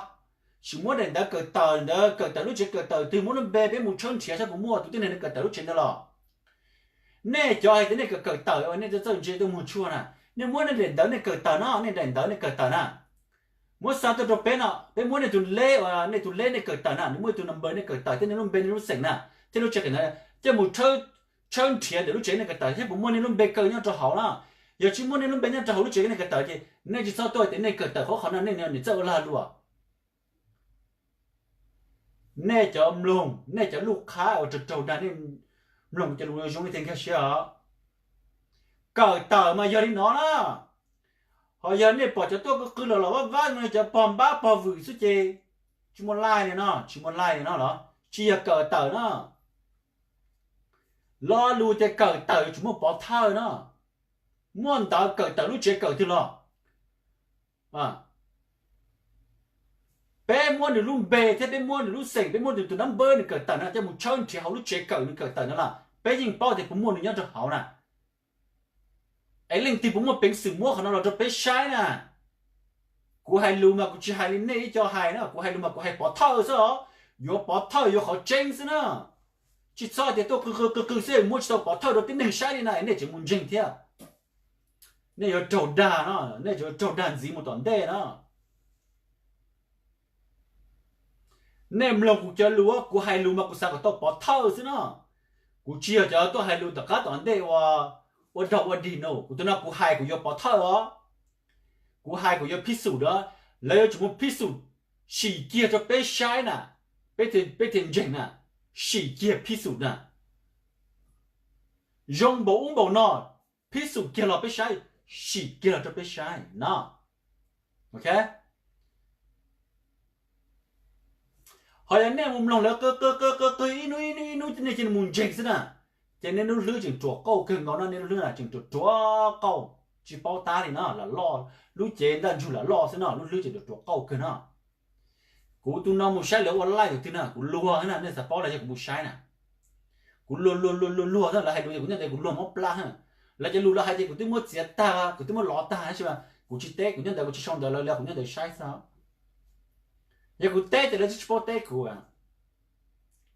tsis muab daim ntawv kawm tawm ntawd, kawm tawm lub tsev kawm tawm twg, muab lub npe peb mus tshawb nrhiav saib puas muaj tus tib neeg kawm tawm lub tsev ntawd los. Nej cov hais tias nej kawm kawm tawm, nej txawj ntse tuaj muag tshuaj na, nej muab nej daim ntawv nej kawm tawm no, nej daim ntawv nej kawm tawm na, muab xa tuaj rau peb no, peb muab nej tus leb, nej tus leb nej kawm tawm na, nws muaj tus number nej kawm tawm thiab nej lub npe nej lub xeem na, thiab lub tsev kawm ntawv, coj mus tshawb nrhiav ntawm lub tsev nej kawm tawm thiab puas muaj nej lub npe kaw nyob rau hauv na. Yog tsis muaj nej lub npe nyob rau hauv lub tsev nej kawm tawm ces nej tsis txhob tuaj hais tias nej kawm tawm qhov qhov no, nej nim txawj ua lag luam. Nej cov mloog, nej cov luj qhab uas raug raug dag, nej mloog cov lus zoo li thiaj nkag siab os. Kawm tawm mas yog li no na. Ho yog nej pom cov tuaj qw qw los los vaj vab no, cov pog npab pog vwm xwb ces tsis muaj laij li no, tsis muaj laij li no los tsis yog kawm tawm na. Lo lus tias kawm tawm yuav tsum muaj pov thawj no. Muaj ntawv kawm tawm lub tsev kawm twg los? Peb muab nws lub npe thiab peb muab nws lub xeem, peb muab nws tus nab npawb nws kawm tawm no coj mus tshawb nrhiav hauv lub tsev kawm nws kawm tawm no los peb yeej paub tias puas muaj nws nyob rau hauv na. Es leej twg puas muaj peev xwm muab qhov no los rau peb saib na? Kuv hais lus mas kuv tsis hais li nej ib co hais na, kuv hais lus mas kuv hais pov thawj xwb os. Yuav pov thawj yuav qhov tseeb xwb na. Tsis txhob tias tuaj qw qw qw qw xwb muab tsis tau pov thawj rau tib neeg saib li na, nej tseem mus ntseeg thiab. Nej yuav raug dag no, nej tseem yuav raug dag ntxiv mus tom ntej na. Nej mloog kuv cov lus, kuv hais lus mas kuv xav kom tau pov thawj xwb no. Kuv tsis yog cov tuaj hais lus tom qab tom ntej ua, ua dog ua dig no. Kuv tus no kuv hais kuv yuav pov thawj os. Kuv hais kuv yuav phij xum na. Lawv yuav tsum muaj phij xum sim kiag rau peb saib na, peb thiaj ntseeg na. Sim kiag phij xum na. Zoo npaum ub npaum no, phij xum kiag los peb saib, sim kiag los rau peb saib no. Ok. Ho yog nej mus mloog lawv qw qw qw qw qw ib hnub ib hnub ib hnub nej cia li mus ntseeg xwb na, ces nej lub hlwb tseem ruam qauj kawg nkaus no, nej lub hlwb na tseem ruam ruam qauj, tsis paub tab li no, lam loj, lub cev ntaj ntsug lam loj xwb no, lub hlwb tseem ruam ruam qauj kawg no. Kuv tus no mus saib lawv ua live tus twg na, kuv luag na, nej xav paub los yog kuv mus saib na. Kuv luag luag luag luag luag, lawv hais lus ces kuv nyob ntawd kuv luag mob plab. Lawv cov lus lawv hais ces kuv twb muab txiav tag, kuv twb muab lov tag tab sis mas kuv tsis teb, kuv nyob ntawd kuv tsis sau ntawv lawv li, kuv nyob ntawd saib xwb. Yog kuv teb ces lawv twb tsis paub teb kuv.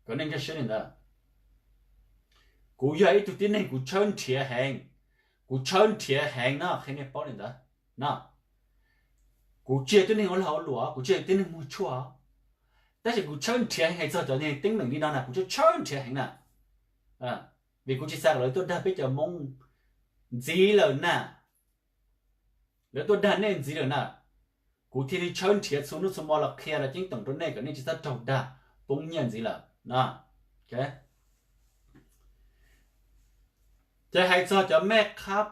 Kom nej nkag siab li ntawd. Kuv yog ib tug tib neeg kuv tshawb nrhiav heev, kuv tshawb nrhiav heev no, qhia nej paub li ntawd no. Kuv tsis yog tib neeg ua lag ua luam, kuv tsis yog tib neeg muag tshuaj, tab sis kuv tshawb nrhiav heev, hais txog cov neeg teeb meem li no na kuv tshawb tshawb nrhiav heev na. Vim kuv tsis xav kom lawv tuaj dag peb cov Hmoob ntxiv lawm na. Lawv tuaj dag nej ntxiv lawm na, kuv thiaj li tshawb nrhiav txhua hnub txhua hmo los qhia los ceeb toom rau nej kom nej tsis txhob raug dag poob nyiaj ntxiv lawm na. Ces hais txog cov mej qhab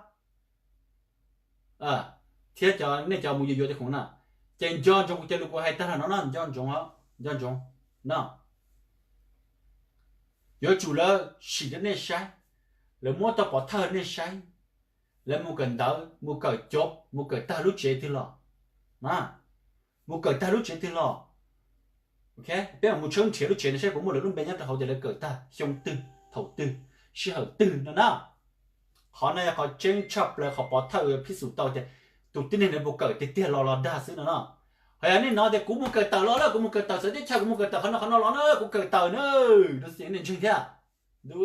thiab cov nej cov mus yuav yuav cov khoom na, ces nco ntsoov kuv cov lus kuv hais tag los no na, nco ntsoov, nco ntsoov no. Yuav tsum lawv sim rau nej saib, lawv muab tau pov thawj nej saib, lawv mus kawm ntawv, mus kawm cov, mus kawm tag lub tsev twg los, mus kawm tag lub tsev twg los. Peb mam mus tshawb nrhiav lub tsev no saib puas muaj lawv lub npe nyob rau hauv tias lawv kawm tag xyoo twg, thaum twg, sij hawm twg no na. Qhov no yog qhov tseeb tshaj plaws, qhov pov thawj phij xum tau tias tus tib neeg ntawd puas kawm tiag tiag los los dag xwb no na. Hos yog nej hnov tias kuv mus kawm tawm los na, kuv mus kawm tawm txawv teb chaws, kuv mus kawm tawm qhov no qhov no los na, kuv kawm tawm na, no ces nej ntseeg thiab. Ntu,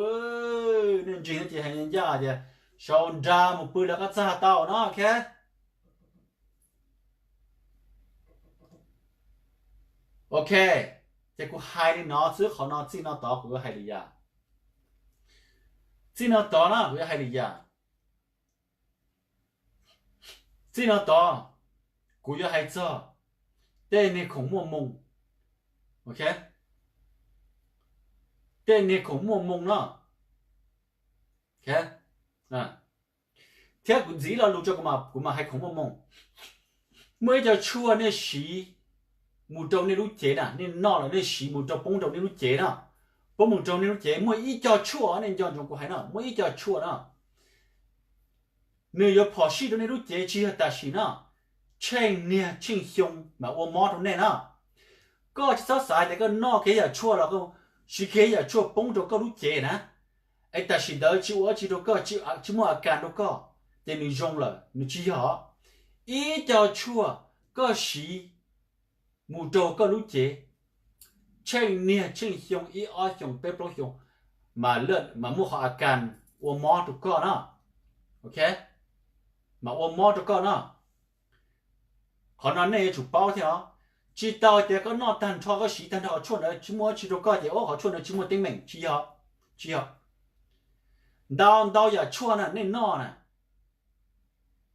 nej ntseeg thiab ces hais ncaj tias sau nra mus pw lawv qab txaj tau no, ok. Ok, ces kuv hais li no xwb, qhov no txij no tod kuv yuav hais li yam, txij no tod na kuv yuav hais li yam, txij no tod kuv yuav hais txog tej niag khoom muaj moo, ok, tej niag khoom muaj moo no, ok, thiab kuv ntxiv lo lus rau kuv mam hais khoom muaj moo. Muaj ib co tshuaj nej siv mus rau nej lub cev na, nej noj lawm nej siv mus rau poob rau nej lub cev na, poob mus rau nej lub cev. Muaj ib co tshuaj, nej nco ntsoov kuv hais no, muaj ib co tshuaj no nws yuav phom sij rau nej lub cev tsis yog tam sim no, tsheej niag tsheej xyoo mam ua mob rau nej na. Koj tsis txhob xav tias koj noj kiag yam tshuaj los, siv kiag yam tshuaj poob rau koj lub cev na, es tam sim ntawd tsis ua dab tsi rau koj, tsis muaj a kas rau koj, ces nws zoo lawm, nws tsis yog. Ib co tshuaj koj siv mus rau koj lub cev, tsheej niag tsheej xyoo ib ob xyoo peb plaub xyoo, mas muaj qhov a kas ua mob rau koj na, ok, mas ua mob rau koj na. Qhov no nej yuav tsum paub thiab os. Tsis tau tias koj noj tag nrho, koj siv tag nrho qhov tshuaj ntawd tsis muaj dab tsi rau koj ces ua qhov tshuaj ntawd tsis muaj teeb meem, tsis yog, tsis yog. Ntau ntau yam tshuaj na nej noj na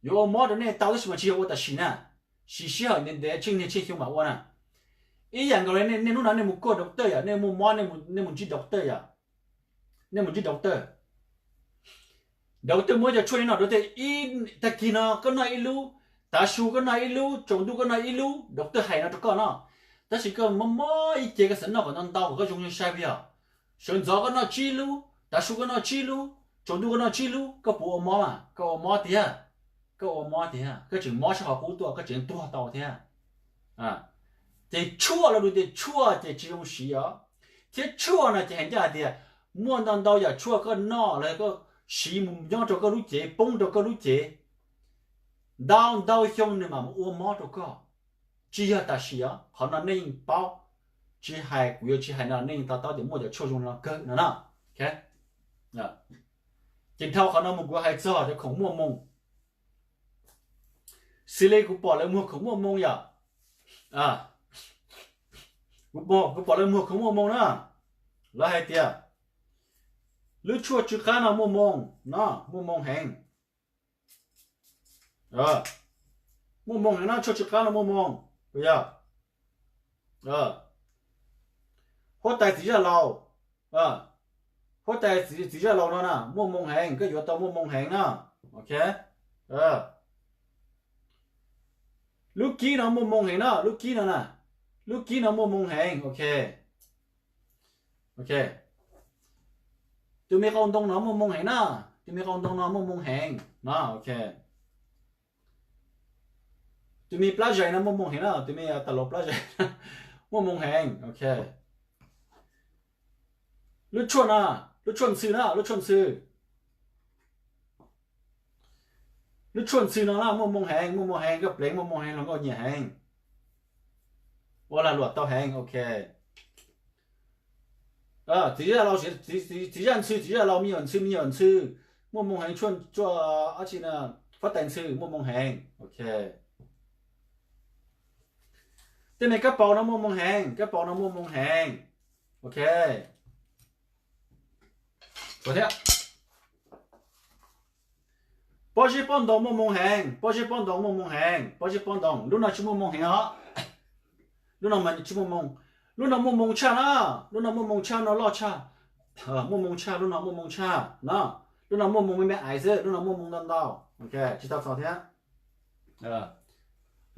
yuav ua mob rau nej tau tab sis mas tsis yog ua tam sim na, siv sij hawm ntev ntev tsheej niag tsheej xyoo mam ua na. Ib yam nkaus li nej hnub no nej mus kuaj doctor yom, nej muaj mob nej mus ntsib doctor yom, nej mus ntsib doctor, doctor muab cov tshuaj nej noj, doctor ib tag kis no koj noj ib lub, tav su koj noj ib lub, tsaus ntuj koj noj ib lub, doctor hais no rau koj no. Tab sis koj mob mob ib ce koj xav noj kom ntau ntau kom koj zoo sai sai yog, sawv ntxov koj noj tsib lub, tav su koj noj tsib lub, tsaus ntuj koj noj tsib lub, koj puas ua mob mas? Koj ua mob tiag, koj ua mob tiag, koj tseem mob sab qhov qub tuaj, koj tseem tuag tau thiab. Ces tshuaj los lus tias tshuaj ces tsis zoo siv os. Thiab tshuaj no ces hais ncaj hais tias muaj ntau ntau yam tshuaj koj noj los koj siv mus nyob rau koj lub cev, poob rau koj lub cev, ntau ntau xyoo nws mam mus ua mob rau koj. Tsis yog tam sim os, qhov no nej yeej paub, tsis hais kuv yuav tsis hais no nej yeej to taub tias muaj cov tshuaj zoo no kawg no na. Ces dhau qhov no mus kuv hais txog cov khoom muaj moo. Xws li kuv pom lawv muag khoom muaj moo yom, kuv pom lawv muag khoom muaj moo na, lawv hais tias lub tshuaj tsw qab no muaj moo no, muaj moo heev. Muaj moo heev no, tshuaj tsw qab no muaj moo, puas yog? Huab tais txiv zaj laus, huab tais txiv zaj laus no na muaj moo heev, koj yuav tau muaj moo heev na. Ok, lub kib no muaj moo heev na, lub kib no na, lub kib no muaj moo heev. Ok, ok, tus me qau ntoo no muaj moo heev na, tus me qau ntoo no muaj moo heev no. Ok, tus me plab zais no muaj moo heev na, tus me tas los plab zais muaj moo heev. Ok, lub tshuaj no, lub tshuaj ntxhw na, lub tshuaj ntxhw, lub tshuaj ntxhw no na muaj moo heev, muaj moo heev, koj pleev muaj moo heev, hluas nkauj nyiam heev, ua lag luam tau heev. Ok, txiv zaj laus, txiv zaj ntxhw, txiv zaj laus, me nyuam ntxhw, me nyuam ntxhw, muaj moo heev. Tshuaj, tshuaj dab tsi na, huab tais ntxhw muaj moo heev. Ok, tej me kab paus no muaj moo heev, kab paus no muaj moo heev. Ok, thiab pob zeb pob ntoos muaj moo heev, pob zeb pob ntoos muaj moo heev, pob zeb pob ntoos. Lub no tsis muaj moo heev os, lub no mas tsis muaj moo. Lub no muaj moo tshaj na, lub no muaj moo tshaj, no loj tshaj, muaj moo tshaj, lub no muaj moo tshaj na. Lub no muaj moo me me aiv xwb, lub no muaj moo ntau ntau. Ok, tsis tau txog thiab.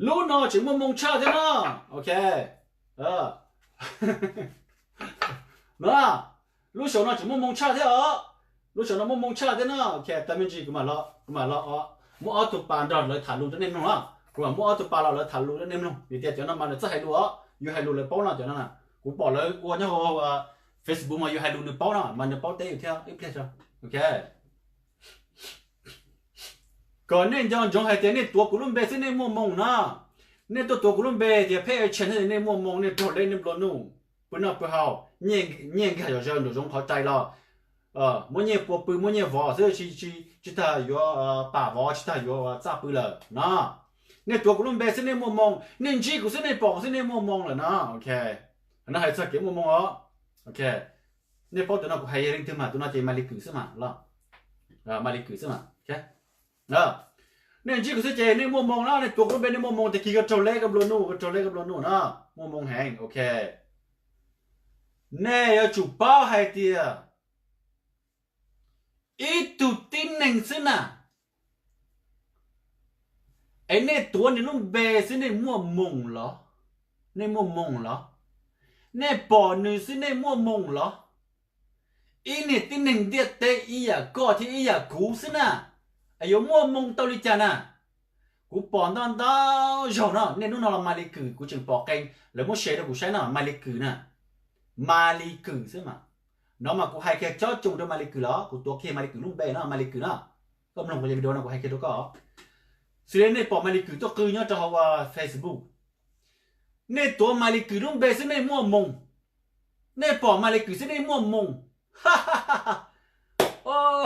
Lub no tseem muaj moo tshaj thiab na. Ok, no, lub saum no tseem muaj moo tshaj thiab os, lub saum no muaj moo tshaj thiab na. Ok, tag me ntsis kuv mam, kuv mam los muab ob tug pas nrog lawv tham lus rau nej mloog na. Kuv mam muab ob tug pas los lawv tham lus rau nej mloog, vim tias cov no mas lawv txawj hais lus os, yus hais lus lawv paub no cov no na. Kuv pom lawv ua nyob hauv Facebook mas yus hais lus nws paub no mas nws paub teb yus thiab ib pliag tso. Ok, kom nej nco ntsoov hais tias nej tuav kuv lub npe xwb nej muaj moo na. Nej tuaj tuav kuv lub npe tias pheej ua tshee thiab nej muaj moo, nej raug leb, nej nplua nuj, pw noj pw haus, nyiaj nkag zom zaws nraum zoov qhov rais los, muab nyiaj pua pw, muab nyiaj vov xwb, tsis tag yuav pam vov, tsis tag yuav txaj pw lawm no. Nej tuav kuv lub npe xwb nej muaj moo, nej ntsib kuv xwb nej pom kuv xwb nej muaj moo lawm no. No hais txog kev muaj moo os. Nej paub tus no kuv hais yog leej twg mas, tus no ces Maiv Lis Kws xwb mas, Maiv Lis Kws xwb mas. Nej ntsib kuv xwb ces nej muaj moo na, nej tuav kuv lub npe nej muaj moo, tag kis koj raug leb koj nplua nuj, koj raug leb koj nplua nuj na, muaj moo heev. Nej yuav tsum paub hais tias ib tug tib neeg xwb na, es nej tuav nws lub npe xwb nej muaj moo los? Nej muaj moo los? Nej pom nws xwb nej muaj moo los? Ib niag tib neeg ntiaj teb ib yam koj thiab ib yam kuv xwb na, es yuav muaj moo tau li cas na? Kuv pom ntau ntau zaug no, nej hnub no los Maiv Lis Kws, kuv tseem pom qee lawv muab share rau kuv saib no, Maiv Lis Kws na. Maiv Lis Kws xwb mas. No mas kuv hais kiag cob tsoo rau Maiv Lis Kws los, kuv tuav kiag Maiv Lis Kws lub npe no, Maiv Lis Kws na. Koj mloog kuv video no kuv hais kiag rau koj. Xws li nej pom Maiv Lis Kws tuaj qw nyob rau hauv Facebook, nej tuav Maiv Lis Kws lub npe xwb nej muaj moo. Nej pom Maiv Lis Kws xwb nej muaj moo.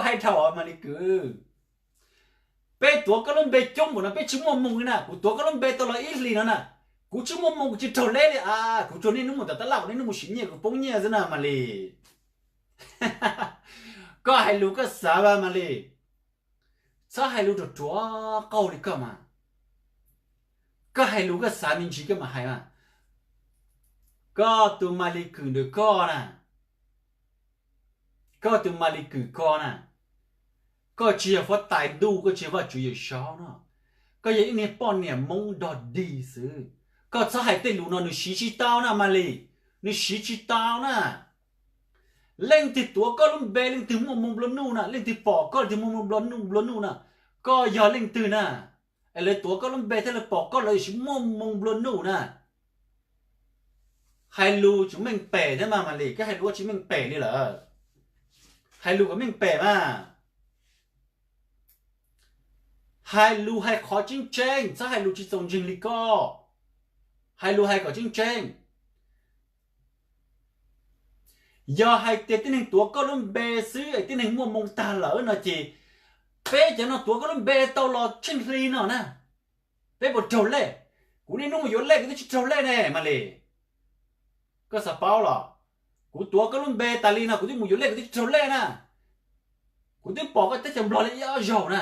Hais dhau Maiv Lis Kws, peb tuav koj lub npe coob npaum no peb tsis muaj moo li na. Kuv tuav koj lub npe tau los ib hlis no na, kuv tsis muaj moo, kuv tsis raug leb li a. Kuv tsuas niaj hnub mus tom tab laj, kuv niaj hnub mus siv nyiaj, kuv poob nyiaj xwb na Maiv Lis. Koj hais lus koj xav mas Maiv Lis, txhob hais lus ruam ruam qaug li koj mas. Koj hais lus koj xav me ntsis koj mam hais mas. Koj tus Maiv Lis Kws ntawm koj na, koj tus Maiv Lis Kws koj na, koj tsis yog huab tais ntuj, koj tsis yog Vajtswv Yawm Saub no, koj yog ib niag poj niam Hmoob dog dig xwb. Koj txhob hais tej lus no, nws siv tsis tau na Maiv Lis, nws siv tsis tau na. Leej twg tuav koj lub npe leej twg muaj moo nplua nuj na, leej twg pom koj leej twg muaj moo nplua nuj na. Koj yog leej twg na, es lawv tuav koj lub npe thiab lawv pom koj lawv yuav tsis muaj moo nplua nuj na. Hais lus tsis meej pem thiab mas Maiv Lis, koj hais lus tsis meej pem li lawm. Hais lus kom meej pem mas. Hais lus hais qhov tseeb tseeb, txhob hais lus tsis txaus ntseeg li koj. Hais lus hais kom tseeb tseeb. Yog hais tias tib neeg tuav koj lub npe xwb es tib neeg muaj moo tag lawm no ces peb cov no tuav koj lub npe tau los tsheej hli no na, peb puas raug lej? Kuv niaj hnub mus yuav lej kuv twb tsis raug lej ne Maiv Lis. Koj xav paub los? Kuv tuav koj lub npe tas li no kuv twb mus yuav lej kuv twb tsis raug lej na. Kuv twb pom koj teb chaws Nplog li ib ob zaug na.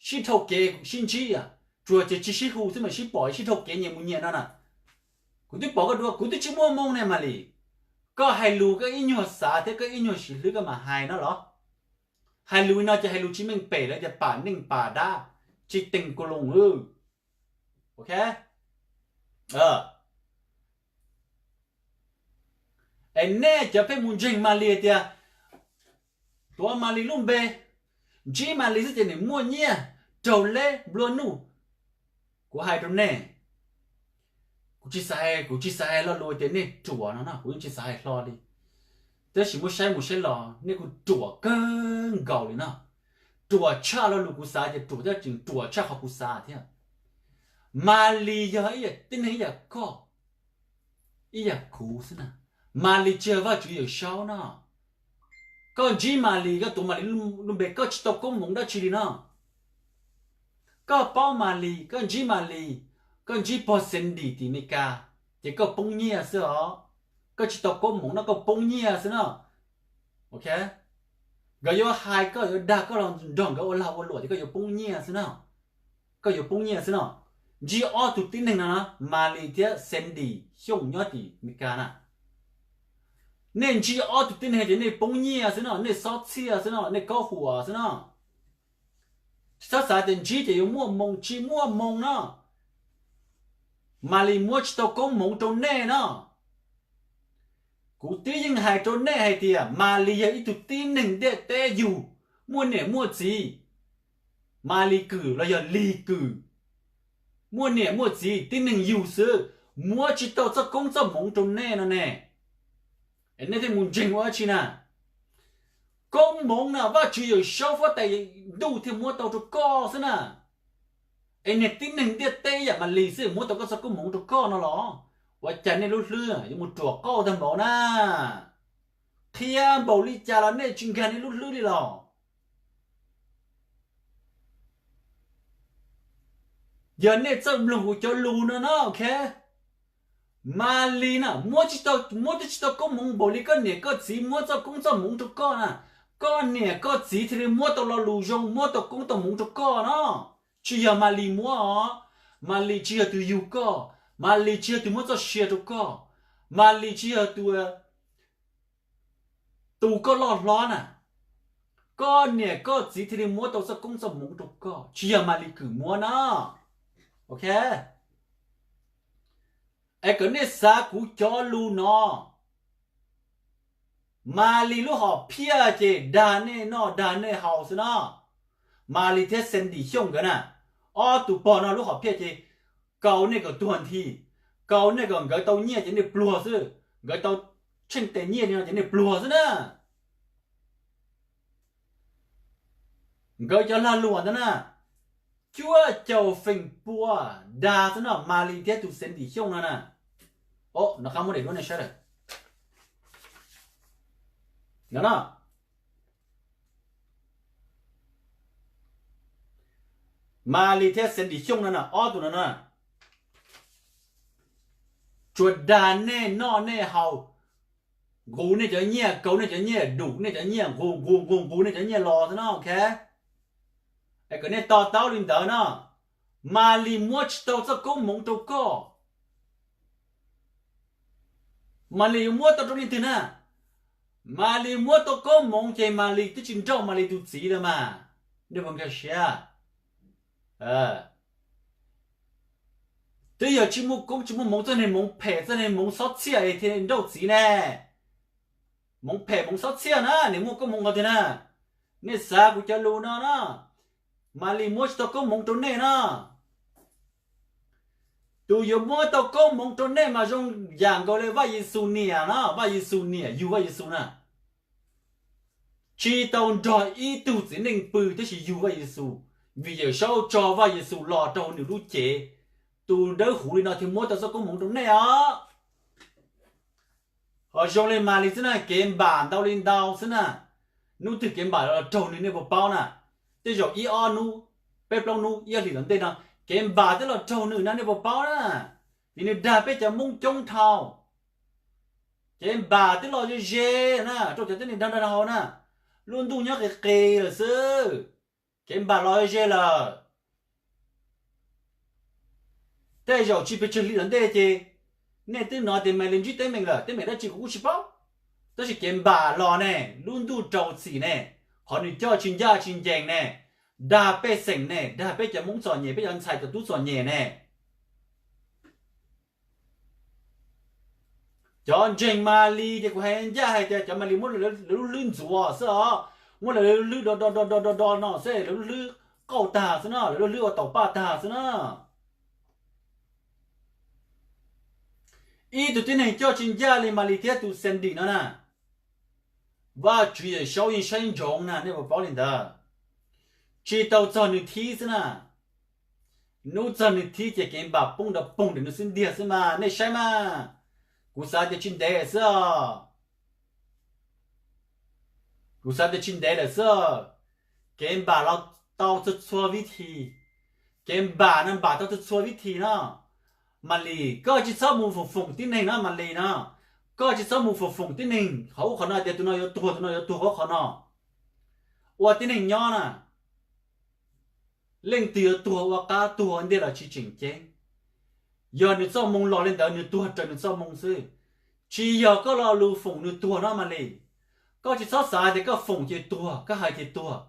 Sib dhau kev sib ntsib, tsuas ces tsis sib hu xwb mas sib pom sib dhau kev nyias mus nyias no na. Kuv twb pom koj dua, kuv twb tsis muaj moo ne Maiv Lis. Koj hais lus koj ib nyuag xav thiab koj ib nyuag siv hlwb koj mam hais no los? Hais lus no ces hais lus tsis meej pem, lawv tias pam neej pam dab, tsis teem ku loos. Es nej cov pheej mus ntseeg Maiv Lis tias tuav Maiv Lis lub npe, ntsib Maiv Lis xwb ces nws muaj nyiaj, raug leb nplua nuj. Kuv hais rau nej, kuv tsis xav hais, kuv tsis xav hais lo lus tias nej ruam no no, kuv yeej tsis xav hais hlo li. Tab sis muab saib mus saib los nej kuj ruam kawg nkaus li no. Ruam tshaj lo lus kuv xav ces ruam thiab tseem ruam tshaj qhov kuv xav thiab. Maiv Lis yog ib yam tib neeg ib yam koj, ib yam kuv xwb na. Maiv Lis tsis yog Vajtswv Yawm Saub no. Koj ntsib Maiv Lis, koj tuav Maiv Lis lub npe, koj tsis tau koob hmoov dab tsi li no. Koj paub Maiv Lis, koj ntsib Maiv Lis, koj ntsib pog Sandy tim Amelikas, ces koj poob nyiaj xwb os. Koj tsis tau koob hmoov no, koj poob nyiaj xwb no. Nkawd yuav hais koj, yuav dag koj los nrog nkawd ua lag ua luam ces koj yuav poob nyiaj xwb no. Koj yuav poob nyiaj xwb no. Ntsib ob tug tib neeg no, Maiv Lis thiab Sandy Xyooj nyob tim Amelikas na. Nej ntsib ob tug tib neeg ces nej poob nyiaj xwb no, nej xob txhiaj xwb no, nej kaub huam xwb no. Txhob xav tias ntsib ces yuav muaj moo, tsis muaj moo no. Maiv Lis muab tsis tau koob hmoov rau nej no. Kuv twb yeej hais rau nej hais tias Maiv Lis yog ib tug tib neeg ntiaj teb yug, muaj niam muaj txiv. Maiv Lis Kws los yog Lis Kws, muaj niam muaj txiv tib neeg yug xwb, muab tsis tau txoj koob txoj hmoov rau nej no ne. Nej thiaj mus ntseeg ua dab tsi na? Koob hmoov na Vajtswv Yawm Saub huab tais ntuj thiaj muab tau rau koj xwb na. Es niag tib neeg ntiaj teb yam Malis xwb muab tau koj txoj koob hmoov rau koj no los? Ua cas nej lub hlwb yuav mus ruam qauj tag npaum na? Qhia npaum li cas los nej tsis nkag nej lub hlwb li los? Yog nej txawj mloog kuv cov lus no na, ok. Malis na, muab tsis tau, muab twb tsis tau koob hmoov npaum li koj niam koj txiv muab txoj koob txoj hmoov rau koj na. Koj niam koj txiv thiaj li muab tau lo lus zoo, muab tau koob tau hmoov rau koj no. Tsis yog Malis muab os. Malis tsis yog tus yug koj. Malis tsis yog tus muab txoj sia rau koj. Malis tsis yog tus, tus koj loj hlob na. Koj niam koj txiv thiaj li muab tau txoj koob txoj hmoov rau koj, tsis yog Malis Kws muab na. Ok. Es kom nej xav kuv cov lus no. Malis lub hom phiaj ces dag nej noj dag nej haus xwb no. Malis thiab Sandy Xyooj nkawd na, ob tug pog no lub hom phiaj ces kaus nej kom tuag nthi, kaus nej kom nkawd tau nyiaj ces nej pluag xwb, nkawd tau tsheej tes nyiaj li no ces nej pluag xwb na. Nkawd cov lag luam ntawd na, cuaj caum feem pua dag xwb no, Malis thiab tus Sandy Xyooj no na. Nov qab muab daim duab nej saib lawm no. Malis thiab Sandy Xyooj no na, ob tug no na, tsuas dag nej noj nej haus, nqus nej cov nyiaj, kaus nej cov nyiaj, dum nej cov nyiaj, nqus nqus nqus nqus nej cov nyiaj los xwb no, ok. Es kom nej to taub li ntawd no. Malis muab tsis tau txoj koob hmoov rau koj. Malis yuav muab tau rau leej twg na? Malis muab tau koob hmoov ces Malis twb tsis nrauj Malis tus txiv lawm mas. Nej puas nkag siab? Twb yog tsis muaj koob tsis muaj hmoov, txoj niag hmoov phem txoj niag hmoov xob txhiaj thiaj nrauj txiv ne. Hmoov phem hmoov xob txhiaj na, nws muaj koob hmoov nkaus tiag na. Nej xav kuv cov lus no na, Malis muab tsis tau koob hmoov rau nej na. Tus yuav muab tau koob hmoov rau nej mas zoo yam nkaus li Vaj Yexus niam na, Vaj Yexus niam yug Vaj Yexus na. Tsis tau nrog ib tug txiv neej pw tab sis yug Vaj Yexus, vim Yawm Saub tso Vaj Yexus los rau hauv nws lub cev. Tus dawb huv li no thiaj muab tau txoj koob hmoov rau nej os. Ho zoo li Malis xwb na, kev npam ntau li ntau xwb na. Hnub twg kev npam los raug nws nej puas paub na? Tej zaum ib ob hnub, peb plaub hnub ib ob hlis tom ntej no, kev npam twb los raug nws na nej puas paub na? Vim nws dag peb cov Hmoob coob dhau. Kev npam twb los ze ze na rau cov tib neeg dag dag hau na. Lub ntuj nyob qis qis lawm xwb, kev npam los ze lawm. Tej zaum tsis pes tsawg hli tom ntej ces nej twb hnov tias Malis ntsib teeb meem lawm, teeb meem dab tsi kuv kuj tsis paub. Tab sis kev npam los ne, lub ntuj rau txim ne, qhov nws coj tsis ncaj tsis ncees ne, dag pej xeem ne, dag peb cov Hmoob txom nyem, peb cov ntxhais cov tub txom nyem ne. Cov ntseeg Malis ces kuv hais ncaj hais tias cov Malis muab lawv lub hlwb ntxuav xwb os, muab lawv lub hlwb do do do do do do no xwb, lawv lub hlwb qauj tag xwb na, lawv lub hlwb ua taum paj tag xwb na. Ib tug tib neeg coj tsis ncaj li Malis thiab tus Sandy no na, Vajtswv Yawm Saub yeej saib ntsoov na, nej puas paub li ntawd? Tsis tau txog nws thib xwb na, hnub txog nws thib ces kev npam poob nrov poog ntawm nws xub ntiag xwb mas nej saib mas. Kuv xav tias tsis ntev lawm xwb os. Kuv xav tias tsis ntev lawm xwb. Kev npam los tau txhua txhua vib thi, kev npam no npam tau txhua txhua vib thi no. Malis, koj tsis txhob mus foom foom tib neeg no Malis no. Koj tsis txhob mus foom foom tib neeg qhov ub qhov no tias tus no yuav tuag tus no yuav tuag qhov no. Ua tib neeg nyob na, leej twg yuav tuag ua qab tuag ua ntiag los tsis tseem ceeb. Yog nws txoj moo los li ntawd nws tuag raws nws txoj moo xwb. Tsis yog koj lo lus foom nws tuag no Malis. Koj tsis txhob xav tias koj foom ces tuag, koj hais ces tuag.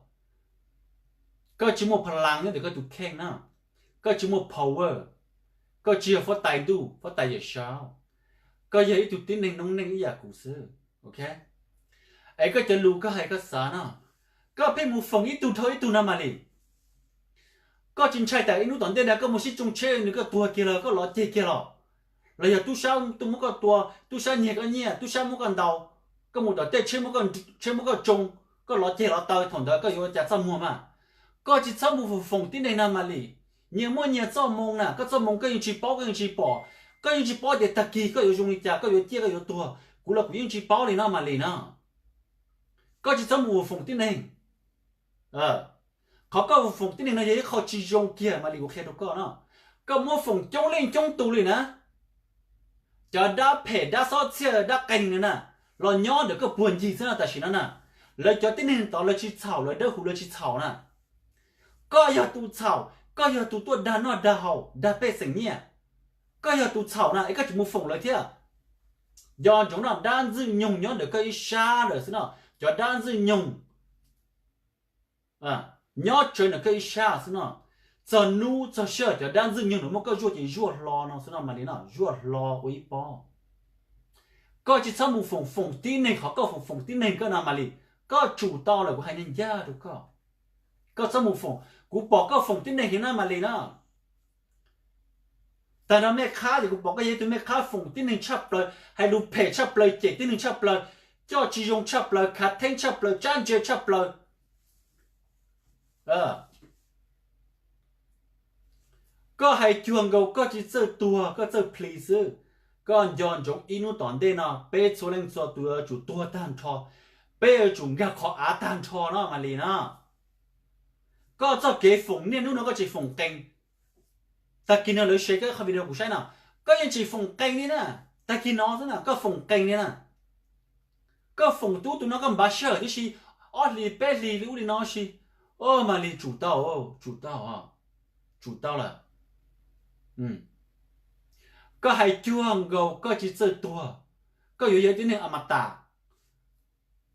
Koj tsis muaj pha laas nyob ntawm koj tus kheej na. Koj tsis muaj power. Koj tsis yog Huab Tais Ntuj, Huab Tais Yawm Saub. Koj yog ib tug tib neeg noob neej ib yam kuv xwb, ok? Es koj cov lus koj hais koj xav no, koj pheej mus foom ib tug dhau ib tug no Malis. Koj tsis ntshai tas ib hnub tom ntej no koj mus sib tsoo tsheb nws koj tuag kiag los koj lov ceg kiag los? Los yog tub sab tuaj muab koj tua, tub sab nyiag koj nyiaj, tub sab muab koj ntaus, koj mus tom tej tsheb muab koj tsoo, koj lov ceg lov taw, thaum ntawd koj yuav ua cas txaj muag mas? Koj tsis txhob mus foom foom tib neeg no Malis. Nyias muaj nyias txoj moo na, koj txoj moo koj yeej tsis paub, koj yeej tsis pom, koj yeej tsis paub tias tag kis koj yuav zoo li cas, koj yuav ciaj koj yuav tuag, kuv los kuv yeej tsis paub li no Malis na. Koj tsis txhob mus foom tib neeg. Qhov koj foom tib neeg no yog ib qho tsis zoo kiag Malis, kuv qhia rau koj no. Koj muab foom coob leej coob tus li na, cov dab phem dab xob txhiaj dab qeeg na na, los nyob ntawm koj puag ncig xwb no tam sim no na. Lawv cov tib neeg tod lawv tsis txhaum, lawv dawb huv lawv tsis txhaum na. Koj yog tus txhaum, koj yog tus tuaj dag noj dag haus dag pej xeem nyiaj. Koj yog tus txhaum na es koj tsis mus foom lawv thiab. Nco ntsoov no, dab ntxwg nyoog nyob ntawm koj ib sab lawm xwb no. Cov dab ntxwg nyoog nyob tsawv ntawm koj ib sab xwb no. Txog hnub txog sij hawm cov dab ntxwg nyoog no muab koj zuaj ces zuaj hlo no xwb no Malis no, zuaj hlo ua ib pob. Koj tsis txhob mus foom, foom tib neeg, qhov koj foom foom tib neeg koj no Malis, koj tsum tau lawm, kuv hais ncaj rau koj. Koj txhob mus foom, kuv pom koj foom tib neeg heev na Malis na. Tag nrho mej qhab ces kuv pom koj yog ib tug mej qhab foom tib neeg tshaj plaws, hais lus phem tshaj plaws, cem tib neeg tshaj plaws, coj tsis zoo tshaj plaws, khav theeb tshaj plaws, tsab ntse tshaj plaws. Koj hais cuag nkaus koj tsis txawj tuag, koj txawj plhis xwb. Koj nco ntsoov ib hnub tom ntej no peb txhua leej txhua tus yuav tsum tuag tag nrho, peb yuav tsum nkag qhov av tag nrho no Malis na. Koj txoj kev foom niaj hnub no koj tsis foom qees. Tag kis no lawv share koj qhov video kuv saib no, koj yeej tsis foom qees li na. Tag kis no xwb na koj foom qees li na. Koj foom tub tus no koj npav sij hawm tib si, ob hlis peb hlis li ub li no si. Malis tsum tau, tsum tau, tsum tau lawm. Koj hais cuag nkaus koj tsis txawj tuag, koj yuav yog tib neeg a ma tas.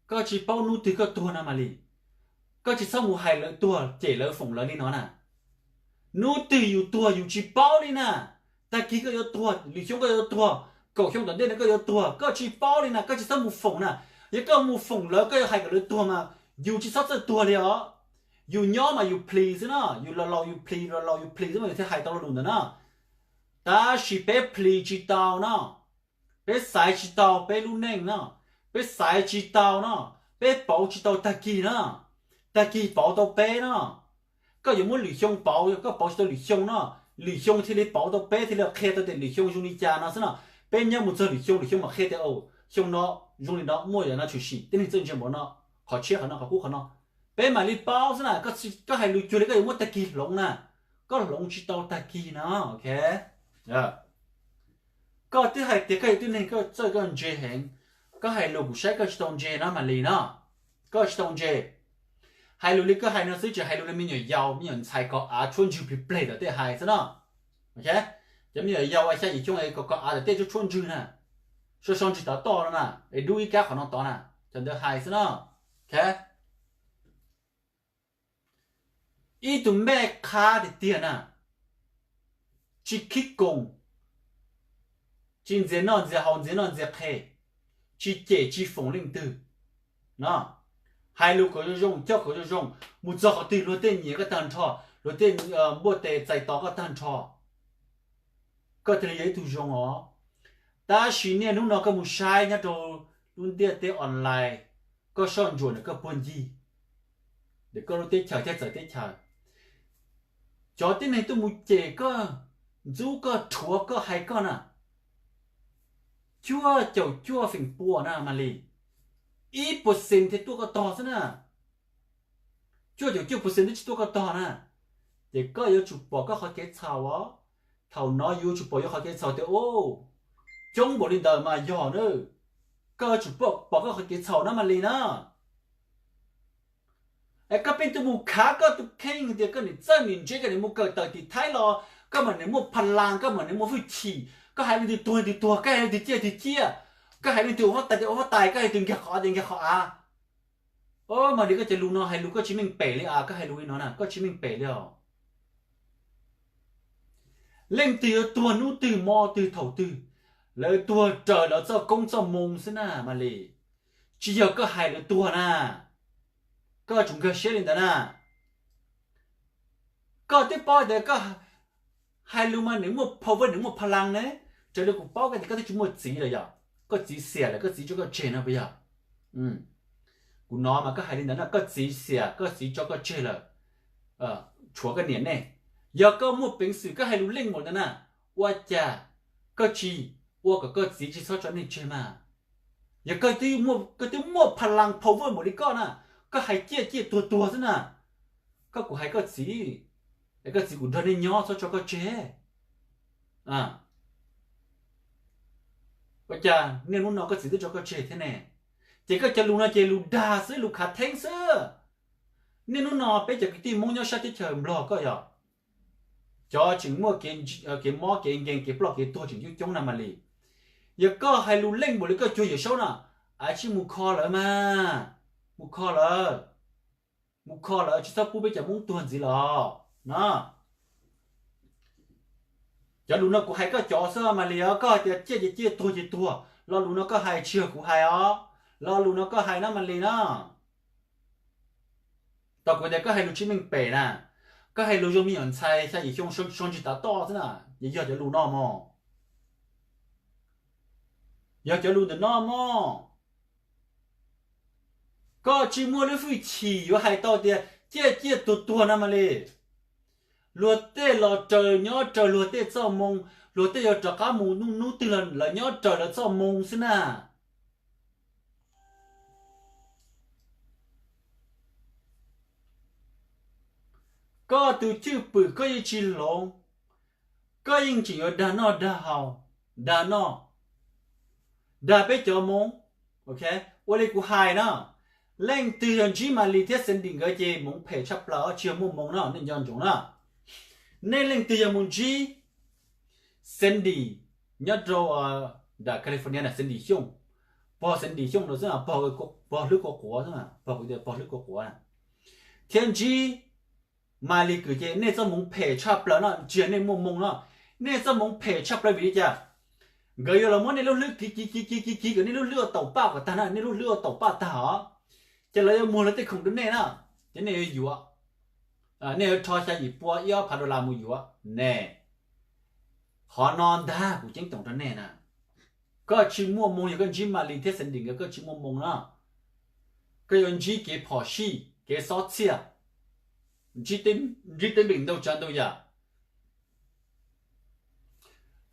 Koj tsis paub hnub twg koj tuag no Malis. Koj tsis txhob mus hais lawv tuag cem lawv foom lawv li no na. Hnub twg yus tuag yus tsis paub li na. Tag kis koj yuav tuag, lwm xyoo koj yuav tuag, kaum xyoo tom ntej no koj yuav tuag, koj tsis paub li na, koj tsis txhob mus foom na. Yog koj mus foom lawv, koj yuav hais kom lawv tuag mas yus tsis txhob txawj tuag li os. Yus nyob mas yus plhis xwb no, yus los laus yus plhis, los laus yus plhis xwb mas yus thiaj hais tau lo lus ntawd na. Tab sis peb plhis tsis tau no, peb xaiv tsis tau peb lub neej no, peb xaiv tsis tau no, peb pauv tsis tau tag kis no, tag kis pauv tau peb no. Koj yuav muab lwm xyoo pauv, koj pauv tsis tau lwm xyoo no, lwm xyoo thiaj li pauv tau peb, thiaj li qhia tau tias lwm xyoo zoo li cas no xwb no. Peb nyob mus txog lwm xyoo, lwm xyoo mam qhia tias, o, xyoo no zoo li no, muaj yam no tshwm sim, tib neeg txawj ntse npaum no, qhov tshiab qhov no, qhov kub qhov no, peb mam li paub xwb na. Koj hais lus cuag li koj yuav muab tag kis hloov na, koj hloov tsis tau tag kis no, ok. Koj twb hais tias koj yog tib neeg koj txawj koj ntse heev, koj hais lus kuv saib koj tsis tau ntse no Malis no, koj tsis tau ntse. Hais lus li koj hais no xwb tseem hais lus li me nyuam yaus, me nyuam ntxhais kov av tshuab ntswg plig pleg tom tej hais xwb no. Cov me nyuam yaus xya yim xyoo es kov kov av tom tej tshuab tshuab ntswg na, so so ntswg tov toj no na, es dub ib kab qhov no tod na, cov ntawd hais xwb no. Ib tug mej qhab tiag tiag na, tsis khib koos, tsis ntxias noj ntxias haus, ntxias noj ntxias qhe, tsis cem tsis foom leej twg no. Hais lus kom zoo zoo, coj kom zoo zoo, mus txog qhov twg luag tej nyiam koj tag nrho, luag tej npuaj tes txais tos koj tag nrho, koj thiaj li yog ib tug zoo os. Tab sis niaj hnub no koj mus saib nyob rau lub ntiaj teb online, koj soj ntsuam ntawm koj puag ncig, ntawm koj lub teb chaws thiab txawv teb chaws, cov tib neeg tuaj mus cem koj, ntxub koj, rhuav koj, hais koj na, cuaj caum cuaj feem pua na Malis, ib percent thiaj tuaj koj tog xwb na. Cuaj caum cuaj percent twb tsis tuaj koj tog na. Ces koj yuav tsum pom koj qhov kev txhaum os. Thaum no yuav tsum pom yuav qhov kev txhaum tias, o, coob npaum li ntawd mas yog na. Koj yuav tsum pom koj qhov kev txhaum na Malis na. Es koj pheej tuaj mus khav koj tus kheej tias koj niam txawj niam ntse, koj niam mus kawm tawm tim Thaib los, koj mam niam muaj pha las, koj mam niam muaj hwj chim, koj hais leej twg tuag leej twg tuag, koj hais leej twg ciaj leej twg ciaj, koj hais leej twg ua huab tais tias ua huab tais, koj hais leej twg nkag qhov av tias nkag qhov av. Malis, koj cov lus no hais lus koj tsis meej pem li as, koj hais lus li no na koj tsis meej pem li os. Leej twg yuav tuag hnub twg hmo twg thaum twg, lawv tuag raws lawv txoj koob txoj moo xwb na Malis. Tsis yog koj hais lawv tuag na. Koj tsum nkag siab li ntawd na. Koj twb paub tias koj hais lus mas nws muaj power, nws muaj pha las ne. Raws li kuv paub koj tias koj twb tsis muaj txiv lawm yom, koj txiv xiam lawm, koj txiv tso koj tseg no puas yog? Kuv hnov mas koj hais li ntawd no, koj txiv xiam, koj txiv tso koj tseg lawm, tshuav koj niam nej. Yog koj muaj peev xwm koj hais lus leej npaum ntawd na, ua cas koj tsis ua kom koj txiv tsis txhob tso nej tseg mas? Yog koj twb muaj pha las phav vwj npaum li koj na, koj hais ciaj ciaj tuag tuag xwb na, koj kuj hais koj txiv, es koj txiv kuj nrog nej nyob txhob tso koj tseg. Ua cas niaj hnub no koj txiv twb tso koj tseg thiab ne? Ces koj cov lus no ces lus dag xwb, lus khav theeb xwb. Niaj hnub no peb cov kwv tij Hmoob nyob sab teb chaws Nplog koj yog cov tseem muaj kev mob kev nkeeg kev ploj kev tuag tseem coob coob na Malis. Yog koj hais lus leej npaum li koj cuag Yawm Saub na, av tsij mus kho lawv mas, mus kho lawv, mus kho lawv tsis txhob pub peb cov Hmoob tuag ntxiv los no. Cov lus no kuv hais koj cov xwb Malis, koj hais tias ciaj ces ciaj tuag ces tuag, lo lus no koj hais tsis yog kuv hais os, lo lus no koj hais na Malis na. Tau kuv tias koj hais lus tsis meej pem na, koj hais lus zoo me nyuam ntxhais xya yim xyoo so ntsis tav toj xwb na, yog cov lus no mog, yog cov lus ntawm no mog. Koj tsis muaj lub hwj chim yuav hais tau tias ciaj ciaj tuag tuag na Malis. Luag tej los raws nyob raws luag tej txoj moo, luag tej yuav rov qab mus hnub twg los lawv nyob raws lawv txoj moo xwb na. Koj tus cwj pwm koj yeej tsis hloov, koj yeej tseem yuav dag noj dag haus, dag noj, dag peb cov Hmoob. Ua li kuv hais na, leej twg yog ntsib Malis thiab Sandy nkawd ces Hmoob phem tshaj plaws, tsis yog muaj moo no nej nco ntsoov na. Nej leej twg yog mus ntsib Sandy nyob rau nram California na, Sandy Xyooj, pog Sandy Xyooj no xwb, pog hlwb kua quav xwb, pog kuv tias pog hlwb kua quav na, thiab ntsib Malis Kws ces nej txoj Hmoob phem tshaj plaws no, tsis yog nej muaj moo no, nej txoj Hmoob phem tshaj plaws vim li cas? Nkawd yuav los muab nej lub hlwb kiv kiv kiv kiv kiv kiv kom nej lub hlwb ua taum paj kom tag na, nej lub hlwb ua taum paj tag os, ces lawv yuav muag lawv tej khoom rau nej na, ces nej yuav yuav, nej yuav rho xya yim pua ib ob phav dollar mus yuav ne. Qhov no ntag kuv ceeb toom rau nej na. Koj tsis muaj moo, yog koj ntsib Malis thiab Sandy nkawd koj tsis muaj moo na, koj yuav ntsib kev phom sij kev xob txhiaj, ntsib teeb meem ntau tsav ntau yam.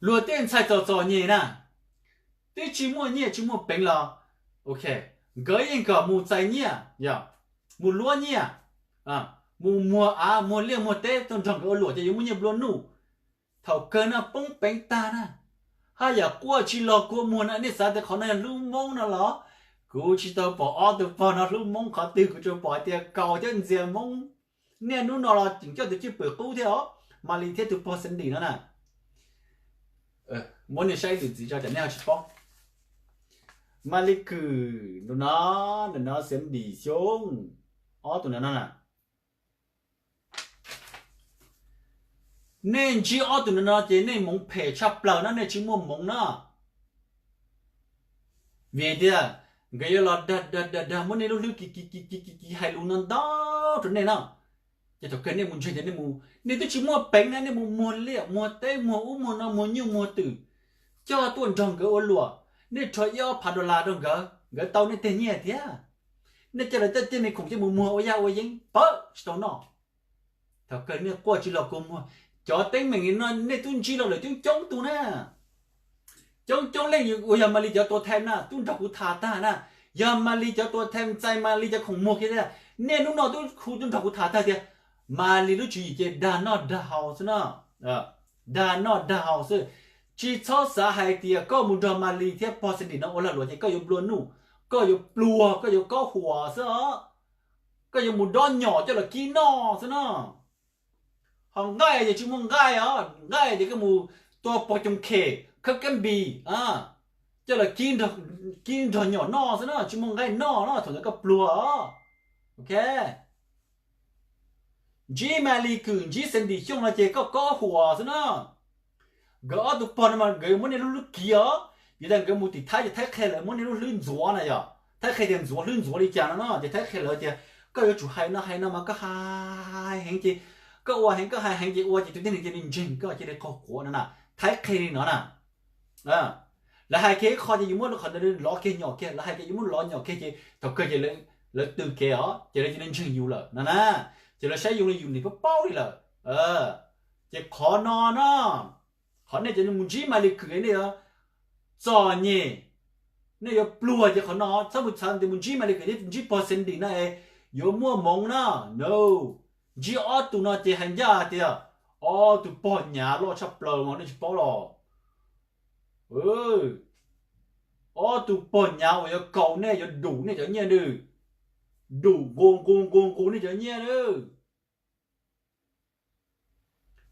Luag tej ntxhais txom txom nyem na, twb tsis muaj nyiaj tsis muaj peev los, ok, nkawd yeej kom mus txais nyiaj, yog mus luab nyiaj, mus muag av muag liaj muag teb tuaj nrog nkawd ua luam ces yuav muaj nyiaj nplua nuj. Thaum kawg no poob peev tag na, haj yam quaj tsis log kua muag na. Nej xav tias qhov no yog hlub Hmoob no los? Kuv tsis tau pom ob tug pog no hlub Hmoob qhov twg, kuv tsuas pom hais tias kaus thiab ntxias Hmoob. Niaj hnub no los tseem coj tus cwj pwm qub thiab os, Malis thiab tus pog Sandy no na. Muab nej saib ib lwm ntxiv tso tsam nej ho tsis paub. Malis Kws ntu no, ntu no Sandy Xyooj, ob tug no na. Nej ntsib ob tug no no ces nej Hmoob phem tshaj plaws no, nej tsis muaj Hmoob na. Vim tias nkawd yuav los dag dag dag dag muab nej lub hlwb kiv kiv kiv kiv kiv hais lus no ntau rau nej na. Ces thaum kawg nej mus ntseeg ces nej mus, nej twb tsis muaj peev na, nej mus muag liaj muag teb muag ub muag no muag nyuj muag twm, coj tuaj nrog nkawd ua luam, nej rho ib ob phav dollar rau nkawd, nkawd tau nej tej nyiaj thiab. Nej coj lawv tej tej me khoom coj mus muag ua yaj ua yeeb pawg tsis tau noj. Thaum kawg nej quaj tsis log kua muag. Cov teeb meem no nej twb ntsib los lawm coob coob tug na, coob coob leej uas yog Malis cov tua them na twb nrog kuv tham tag na. Yog Malis cov tua them txais Malis cov khoom muag kiag tiag, niaj hnub no twb hu twb nrog kuv tham tag tias Malis lub tswv yim ces dag noj dag haus xwb no, dag noj dag haus xwb. Tsis txhob xav hais tias koj mus nrog Malis thiab pog Sandy no ua lag luam ces koj yuav nplua nuj, koj yuav pluag, koj yuav kob huam xwb os. Koj yuav mus dob nyom coj los kib noj xwb no. Ho nqaij ces tsis muaj nqaij os, nqaij ces koj mus tua pog coos khem khawb kab npis, coj los kib nrog nyom noj xwb no, tsis muaj nqaij noj no, thaum ntawd koj pluag os. Ok, ntsib Malis Kws ntsib Sandy Xyooj no ces koj kob huam xwb no. Nkawd ob tug pog no mas nkawd yuav muab nej lub hlwb kiv os. Vim tas nkawd mus tim Thaib ces Thaib qhia lawv muab nej lub hlwb ntxuav na yom. Thaib qhia tias ntxuav hlwb ntxuav li cas no no ces Thaib qhia lawv tias koj yuav tsum hais no hais no mas koj hais heev ces, koj ua heev koj hais heev ces ua ces tus tib neeg cia li ntseeg koj cia li qaug quav no na. Thaib qhia li no na. Lawv hais kiag ib qho ces yus muab lub qhov ntawd lov kiag nyom kiag, lawv hais tias yus muab lov nyom kiag ces thaum kawg ces lawv tw kev os ces lawv cia li ntseeg yus lawm no na. Ces lawv saib yus li yus niam paub paub li lawm. Ces qhov no na, qhov nej cov mus ntsib Maly Kue nej yuav txom nyem, nej yuav pluag ces qhov no txhob mus xav tias mus ntsib Maly Kue thiab ntsib pog Sandy no es yuav muaj hmoov na. No, ntsib ob tug no ces hais ncaj tias ob tug pog nyav loj tshaj plaws mas nej tsis paub los. Ob tug pog nyav uas yuav kaus nej, yuav dum nej cov nyiaj nws, dum nqus nqus nqus nqus nej cov nyiaj nws.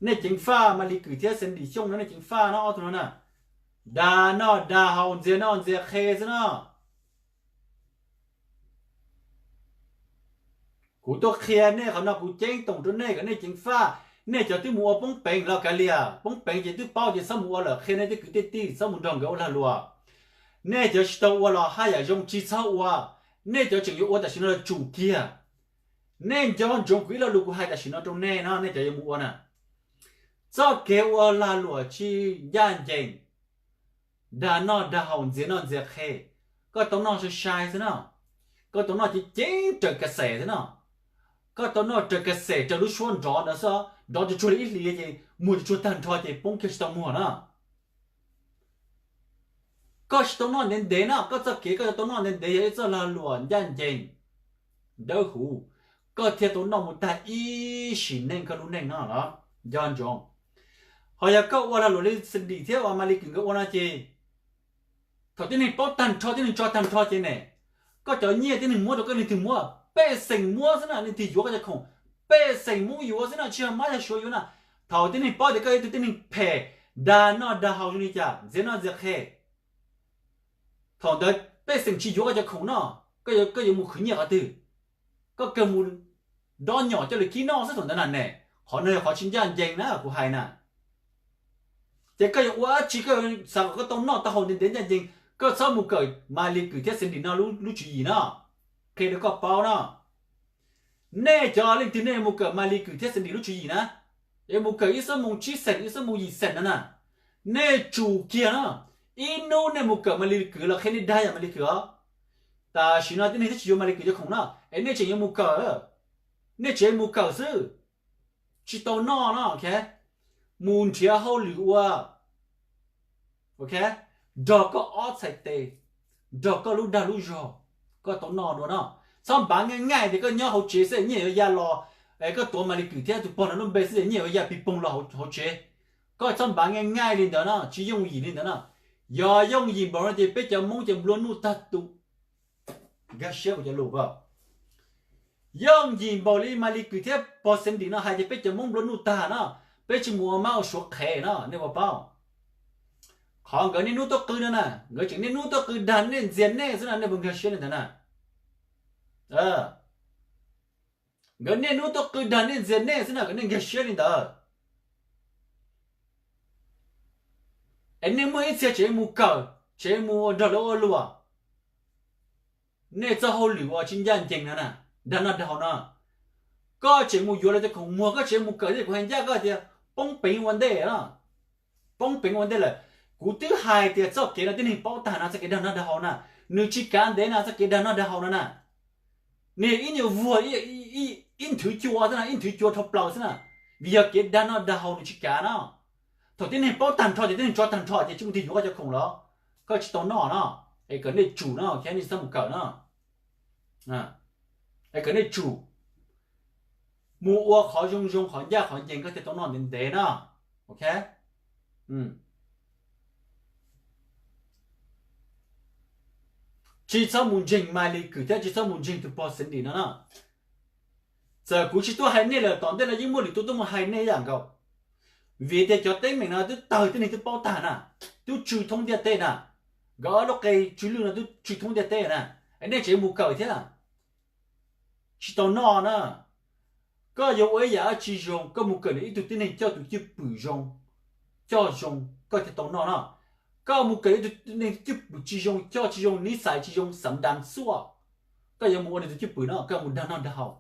Nej ceev faj, Maly Kue thiab Sandy Xyooj no nej ceev faj no, ob tug no na. Dag noj dag haus, ntxias noj ntxias qhe xwb no. Kuv tuaj qhia nej qhov no, kuv ceeb toom rau nej kom nej ceev faj. Nej cov twb mus ua poob peev los kav liam, poob peev ces twb paub ces txhob mus ua lawm, qhia nej tej kwv tij tij txhob mus nrog nkawd ua lag luam. Nej cov tsis tau ua los haj yam zoo tsis txhob ua. Nej cov tseem yuav ua tam sim no los tsum kiag. Nej nco ntsoov kuv ib lo lus kuv hais tam sim no rau nej no, nej cov yuav mus ua na, txoj kev ua lag luam tsis ncaj ncees, dag noj dag haus, ntxias noj ntxias qhe, koj tau noj sai sai xwb no. Koj tau noj ceev ceev raws kas xes xwb no. Koj tau noj raws kas xes, raws lub suab nrov ntawd xwb, nrov tsuag tsuag li ib hlis ces muag tsuag tsuag tag nrho ces poob kiag tsis tau muag na. Koj tsis tau noj ntev ntev na, koj txoj kev koj yuav tau noj ntev ntev yog ib txoj lag luam ncaj ncees, dawb huv, koj thiaj tau noj mus tag ib sim neej koj lub neej no los. Nco ntsoov, ho yog koj ua lag luam li Sandy thiab uas Maly Kue nkawd ua no ces thaum tib neeg paub tag nrho, tib neeg tso tag nrho ces ne, koj cov nyiaj tib neeg muab rau koj leej twg muab, pej xeem muab xwb na, leej twg yuav koj cov khoom, pej xeem Hmoob yuav xwb na, tsis yog Mab yog Suav yuav na. Thaum tib neeg paub tias koj yog ib tug tib neeg phem, dag noj dag haus zoo li cas, ntxias noj ntxias qhe, thaum ntawd pej xeem tsis yuav koj cov khoom no, koj yuav mus khwv nyiaj qhov twg? Koj kawg mus dob nyom coj lus kib noj xwb thaum ntawd na ne. Qhov no yog qhov tsis ncaj ncees na kuv hais na. Ces koj yuav ua dab tsi koj xav kom koj tau noj tau haus ntev ntev ncaj ncees, koj txhob mus kawm Maly Kue thiab Sandy no lub tswv yim no. Qhia rau koj paub no, nej cov leej twg nej mus kawm Maly Kue thiab Sandy lub tswv yim na, es mus kawm ib xuab moos tsib xees ib xuab moos yim xees no na, nej tsum kiag no. Ib hnub nej mus kawm Maly Kue los qhia nej dag yam Maly Kue os. Tam sim no tib neeg twb tsis yuav Maly Kue cov khoom no es nej tseem yuav mus kawm, nej tseem mus kawm xwb, tsis tau noj no. Mus nrhiav hauj lwm ua, nrog koj ob txhais tes, nrog koj lub dag lub zog, koj tau noj dua no. Txhob npav nqaij nqaij tias koj nyob hauv tsev xwb nyiaj yuav ya los, koj tuav Maly Kue thiab tus pog no lub npe xwb nyiaj yuav ya pis poog los hauv tsev. Koj txhob npav nqaij nqaij li ntawd no, tsis yooj yim li ntawd no. Yog yooj yim npaum no ces peb cov Hmoob ces nplua nuj tag tus. Nkag siab kuv cov lus, yooj yim npaum li Maly Kue thiab pog Sandy no hais ces peb cov Hmoob nplua nuj tag no, peb tsis mus ua Mab ua Suav qhev no, nej puas paub? Qhov nkawd niaj hnub tuaj qw no na, nkawd tseem niaj hnub tuaj qw dag nej ntxias nej xwb no, nej puas nkag siab li ntawd na? Nkawd niaj hnub tuaj qw dag nej ntxias nej xwb no, kom nej nkag siab li ntawd. Es nej muaj ib txhia tseem mus kawm, tseem mus nrog lawv ua luam. Nej txoj hauj lwm uas tsis ncaj ncees no na, dag noj dag haus no, koj tseem mus yuav lawv cov khoom muag, koj tseem mus kawm thiab, kuv hais ncaj koj tias poob peev ua ntej, poob peev ua ntej lawm. Kuv twb hais tias txoj kev no tib neeg paub tag no, txoj kev dag noj dag haus na, nws tsis kav ntev na, txoj kev dag noj dag haus no na. Nws yog ib nyuag vuag, ib nthwv cua xwb na, ib nthwv cua dhau plaws xwb na, vim yog kev dag noj dag haus nws tsis kav no. Thaum tib neeg paub tag nrho ces tib neeg tso tag nrho ces tsis muaj leej twg yuav koj cov khoom los, koj tsis tau noj no. Es kom nej tsum no, nej txhob mus kawm no. Es kom nej tsum mus ua qhov zoo zoo, qhov ncaj qhov ncees, koj thiaj tau noj ntev ntev no. Ok, tsis txhob mus ntseeg Maly Kue thiab tsis txhob mus ntseeg tus pog Sandy no no. Txawm kuv tsis tuaj hais nej lawm, tom ntej no yeej muaj lwm tus tuaj mus hais nej ib yam nkaus. Vim tias cov teeb meem no twb tawg, tib neeg twb paub tag na, twb tsw thoob ntiaj teb na. Nkawd ob lub qe tsw lwj no twb tsw thoob ntiaj teb na. Es nej tseem mus kawm thiab, tsis tau noj na. Koj yuav ua ib yam dab tsi zoo, koj mus kawm nrog ib tug tib neeg coj tus cwj pwm zoo, coj zoo, koj thiaj tau noj no. Koj mus kawm ib tug tib neeg cwj pwm tsis zoo, coj tsis zoo, nib xais tsis zoo, xav ntas xuaj, koj yuav mus ua nws tus cwj pwm no, koj mus dag noj dag haus.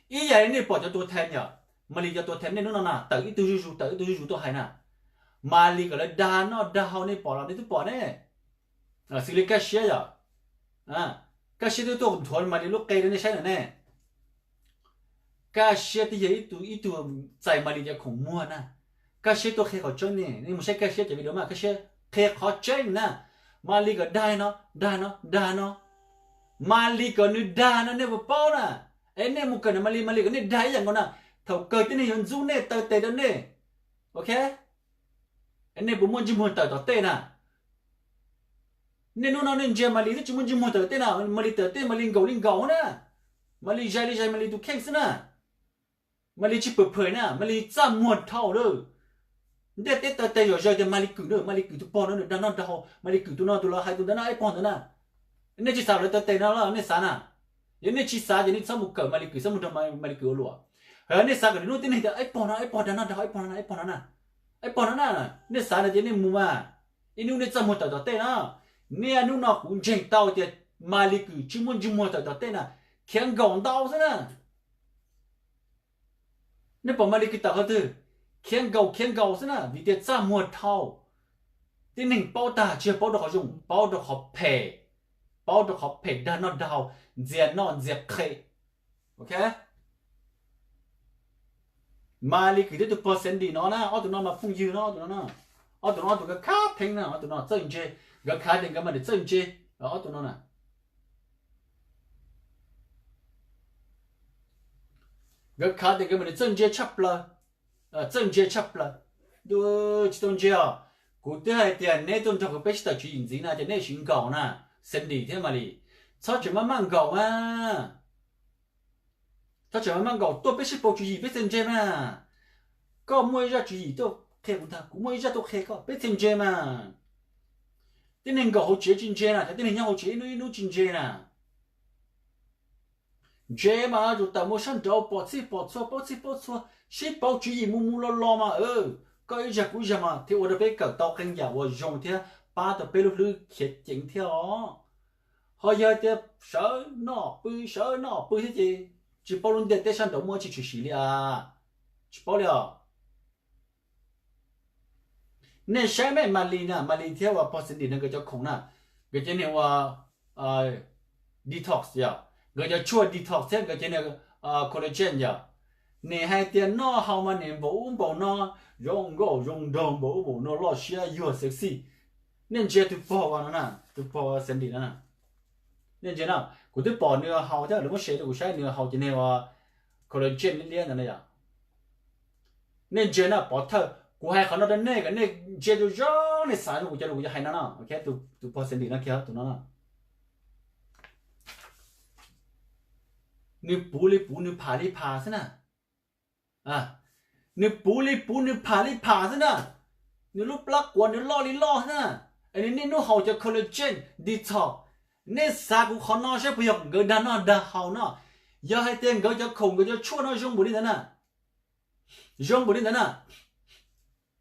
Ib yam li nej pom cov tua them yom, Maly cov tua them nej hnub no na, tawm ib tug zuj zus, tawm ib tug zuj zus tuaj hais na. Maly kom lawv dag noj dag haus nej pom los nej twb pom ne. Xws li Kaj Siab yom, Kaj Siab twb tuaj nthuav Maly lub qe rau nej saib lawm ne. Kaj Siab twb yog ib tug, ib tug txais Maly cov khoom muag na, Kaj Siab tuaj qhia qhov tseeb ne, nej mus saib Kaj Siab cov video mas Kaj Siab qhia qhov tseeb na. Malis kom dag no, dag no, dag no. Malis kom nws dag no nej puas paub na? Es nej mus kawm na Malis, Malis kom nej dag ib yam nkaus na. Thaum kawg tib neeg yuav ntxub nej taw tes rau nej. Ok, es nej puas muaj ntsej muag tawm tom tej na? Nej hnub no nej ntsia Malis twb tsis muaj ntsej muag tawm tej na, Malis tawm tej Malis nkaum li nkaum na, Malis zais li zais Malis tus kheej xwb na. Malis tsis pam pham na, Malis txaj muag dhau lawm. Ntiaj teb taw tes zom zaws tias Malis Kwm na, Malis Kwm tus pog no nws dag noj dag haus, Malis Kwm tus no tus lawv hais tus ntawd na, ib pog ntawd na. Nej tsis xav lawv taw tes no los nej xav na? Yog nej tsis xav ces nej txhob mus kawm Malis Kwm, txhob mus nrog Malis Kwm ua luam. Yog nej xav kom nws hnub tib neeg tias ib pog no, ib pog dag noj dag haus, ib pog no na, ib pog no na, ib pog no na, nej xav no ces nej mus mas. Ib hnub nej txaj muag tawm tom tej no, nej hnub no kuv ntseeg tau tias Malis Kwm tsis muaj ntsej muag tawm tom tej na, khiav nkaum ntau xwb na. Nej pom Malis Kwm tawm qhov twg? Khiav nkaum khiav nkaum xwb na, vim tias txaj muag dhau. Tib neeg paub tag, tsis yog paub rau qhov zoo, paub rau qhov phem, paub rau qhov phem dag noj dag haus, ntxias noj ntxias qhe. Ok, Malis Kwm thiab tus pog Sandy no na, ob tug no mas phooj ywg no, ob tug no, ob tug no ob tug khav theeb na, ob tug no txawj ntse, nkawd khav tias nkawd mas txawj ntse, ob tug no na. Nkawd khav tias nkawd mas txawj ntse tshaj plaws, txawj ntse tshaj plaws. Tsis tau ntse os, kuv twb hais tias neb tuaj nrog kuv peb sib tawm tswv yim ntxiv na ces neb siv nkaus na, Sandy thiab Malis, txhob tseem maj maj nkaus mas. Txhob tseem maj maj nkaus, tuaj peb sib pauv tswv yim peb thiaj ntse mas. Koj muaj ib zaj tswv yim tuaj qhia kuv ntag, kuv muaj ib zaj tuaj qhia koj, peb thiaj ntse mas. Tib neeg nkaum hauv tsev tsis ntse na, cov tib neeg nyob hauv tsev ib hnub ib hnub tsis ntse na. Ntse mas tus tawm mus sab nraud pom txhij pom txhua paub txhij paub txhua, sib pauv tswv yim mus mus los los mas. Koj ib zag kuv ib zag mas thiaj ua rau peb kawm tau qee yam uas zoo thiab pab tau peb lub hlwb khiav ceev thiab os. Ho yog tias sawv noj pw sawv noj pw thiab ces tsis paub lub ntiaj teb sab nraud muaj tsis tshwm sim li as. Tsis paub li os. Nej saib me Malis na, Malis thiab uas pog Sandy no nkawd cov khoom na, nkawd cov niag ua detox yom, nkawd cov tshuaj detox thiab nkawd cov niag collagen yom. Nim hais tias noj haus mas nim npaum ub npaum no, zoo nkauj zoo nraug npaum ub npaum no, loj siab yuag sexy. Nej ntsia tus pog no na, tus pog Sandy no na. Nej ntsia na, kuv twb pom nws haus thiab, lawv muab share rau kuv saib, nws haus cov niag ua collagen liab liab ntawd na yom. Nej ntsia na, pov thawj, kuv hais qhov no rau nej kom nej ntsia zoo zoo, nej xav zoo kuv cov lus kuv yuav hais no no. Tus pog Sandy no kiag tus no na, nws puv li puv, nws pham li pham xwb na. Nws puv li puv, nws pham li pham xwb na. Nws lub plab quav nws loj li loj xwb na. Es nws niaj hnub haus cov collagen detox. Nej xav kuv qhov no saib puas yog nkawd dag noj dag haus no? Yog hais tias nkawd cov khoom nkawd cov tshuaj no zoo npaum li ntawd na, zoo npaum li ntawd na,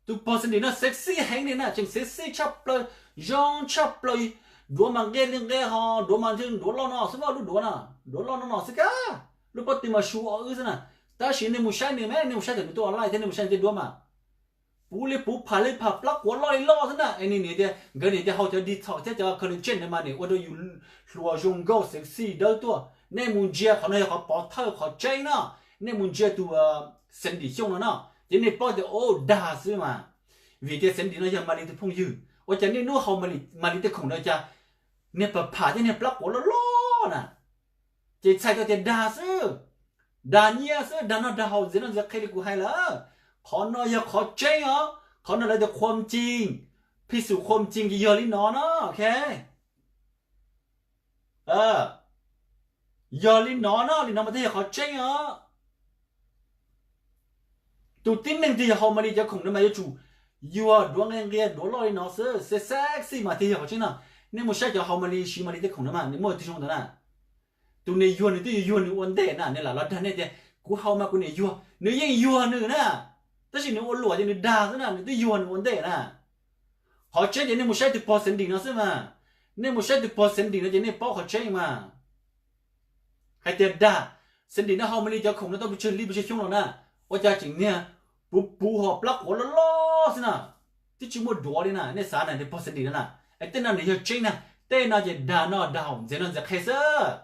tus pog Sandy no sexy heev li na, tseem sexy tshaj plaws, zoo tshaj plaws, duav mas nqia li nqia ho, duav mas ntshe duav loj no xwb, lub duav na, duav loj no no xwb kab, lub pob tw mas su o wb xwb na. Tab sis nej mus saib nws mas, nej mus saib thaum nws tuaj online thiab nej mus saib nws tej duab mas puv li puv, pham li pham, plab quav loj li loj xwb na. Es nws niam tias, nkawd niam tias haus cov detox thiab cov collagen no mas nim ua rau yus hluas zoo nkauj sexy dawb tuaj. Nej mus ntsia, qhov no yog qhov pov thawj qhov tseeb no. Nej mus ntsia tus Sandy Xyooj no no, ces nej paub tias ua dag xwb mas. Vim tias Sandy no yog Malis tus phooj ywg, ua cas niaj hnub haus Malis tej khoom no cas niag pham pham thiab niag plab quav loj loj na, ces txhais tau tias dag xwb. Dag nyiaj xwb, dag noj dag haus ntxias noj ntxias qhe li kuv hais lawm. Qhov no yog qhov tseeb os, qhov no lawv tias khuam cing, phij xum khuam cing ces yog li no no, ok. Yog li no no, li no mas thiaj yog qhov tseeb os. Tus tib neeg twg yog haus Malis cov khoom no mas yuav tsum yuag duav nqia nqia duav loj li no xwb, sexy mas thiaj yog qhov tseeb no. Nej mus saib cov haus Malis, siv Malis tej khoom no mas nws muaj tus zoo ntawd na. Tus niam yuag nws twb yuag yuag nws ua ntej na, nws lam los dag nej tias kuv haus mas kuv niam yuag, nws yeej yuag nws na, tab sis nws ua luam ces nws dag xwb na, nws twb yuag nws ua ntej na. Qhov tseeb ces nej mus saib tus pog Sandy no xwb mas. Nej mus saib tus pog Sandy no ces nej paub qhov tseeb mas. Hais tias dag, Sandy no haus Malis cov khoom no tau pes tsawg li pes tsawg xyoo los na, ua cas tseem niag puv puv ho plab quav loj loj xwb na, twb tsis muaj duav li na. Nej xav na, tus pog Sandy no na, es tej no nws yog tseeb na, tej no ces dag noj dag haus ntxias noj ntxias qhe xwb.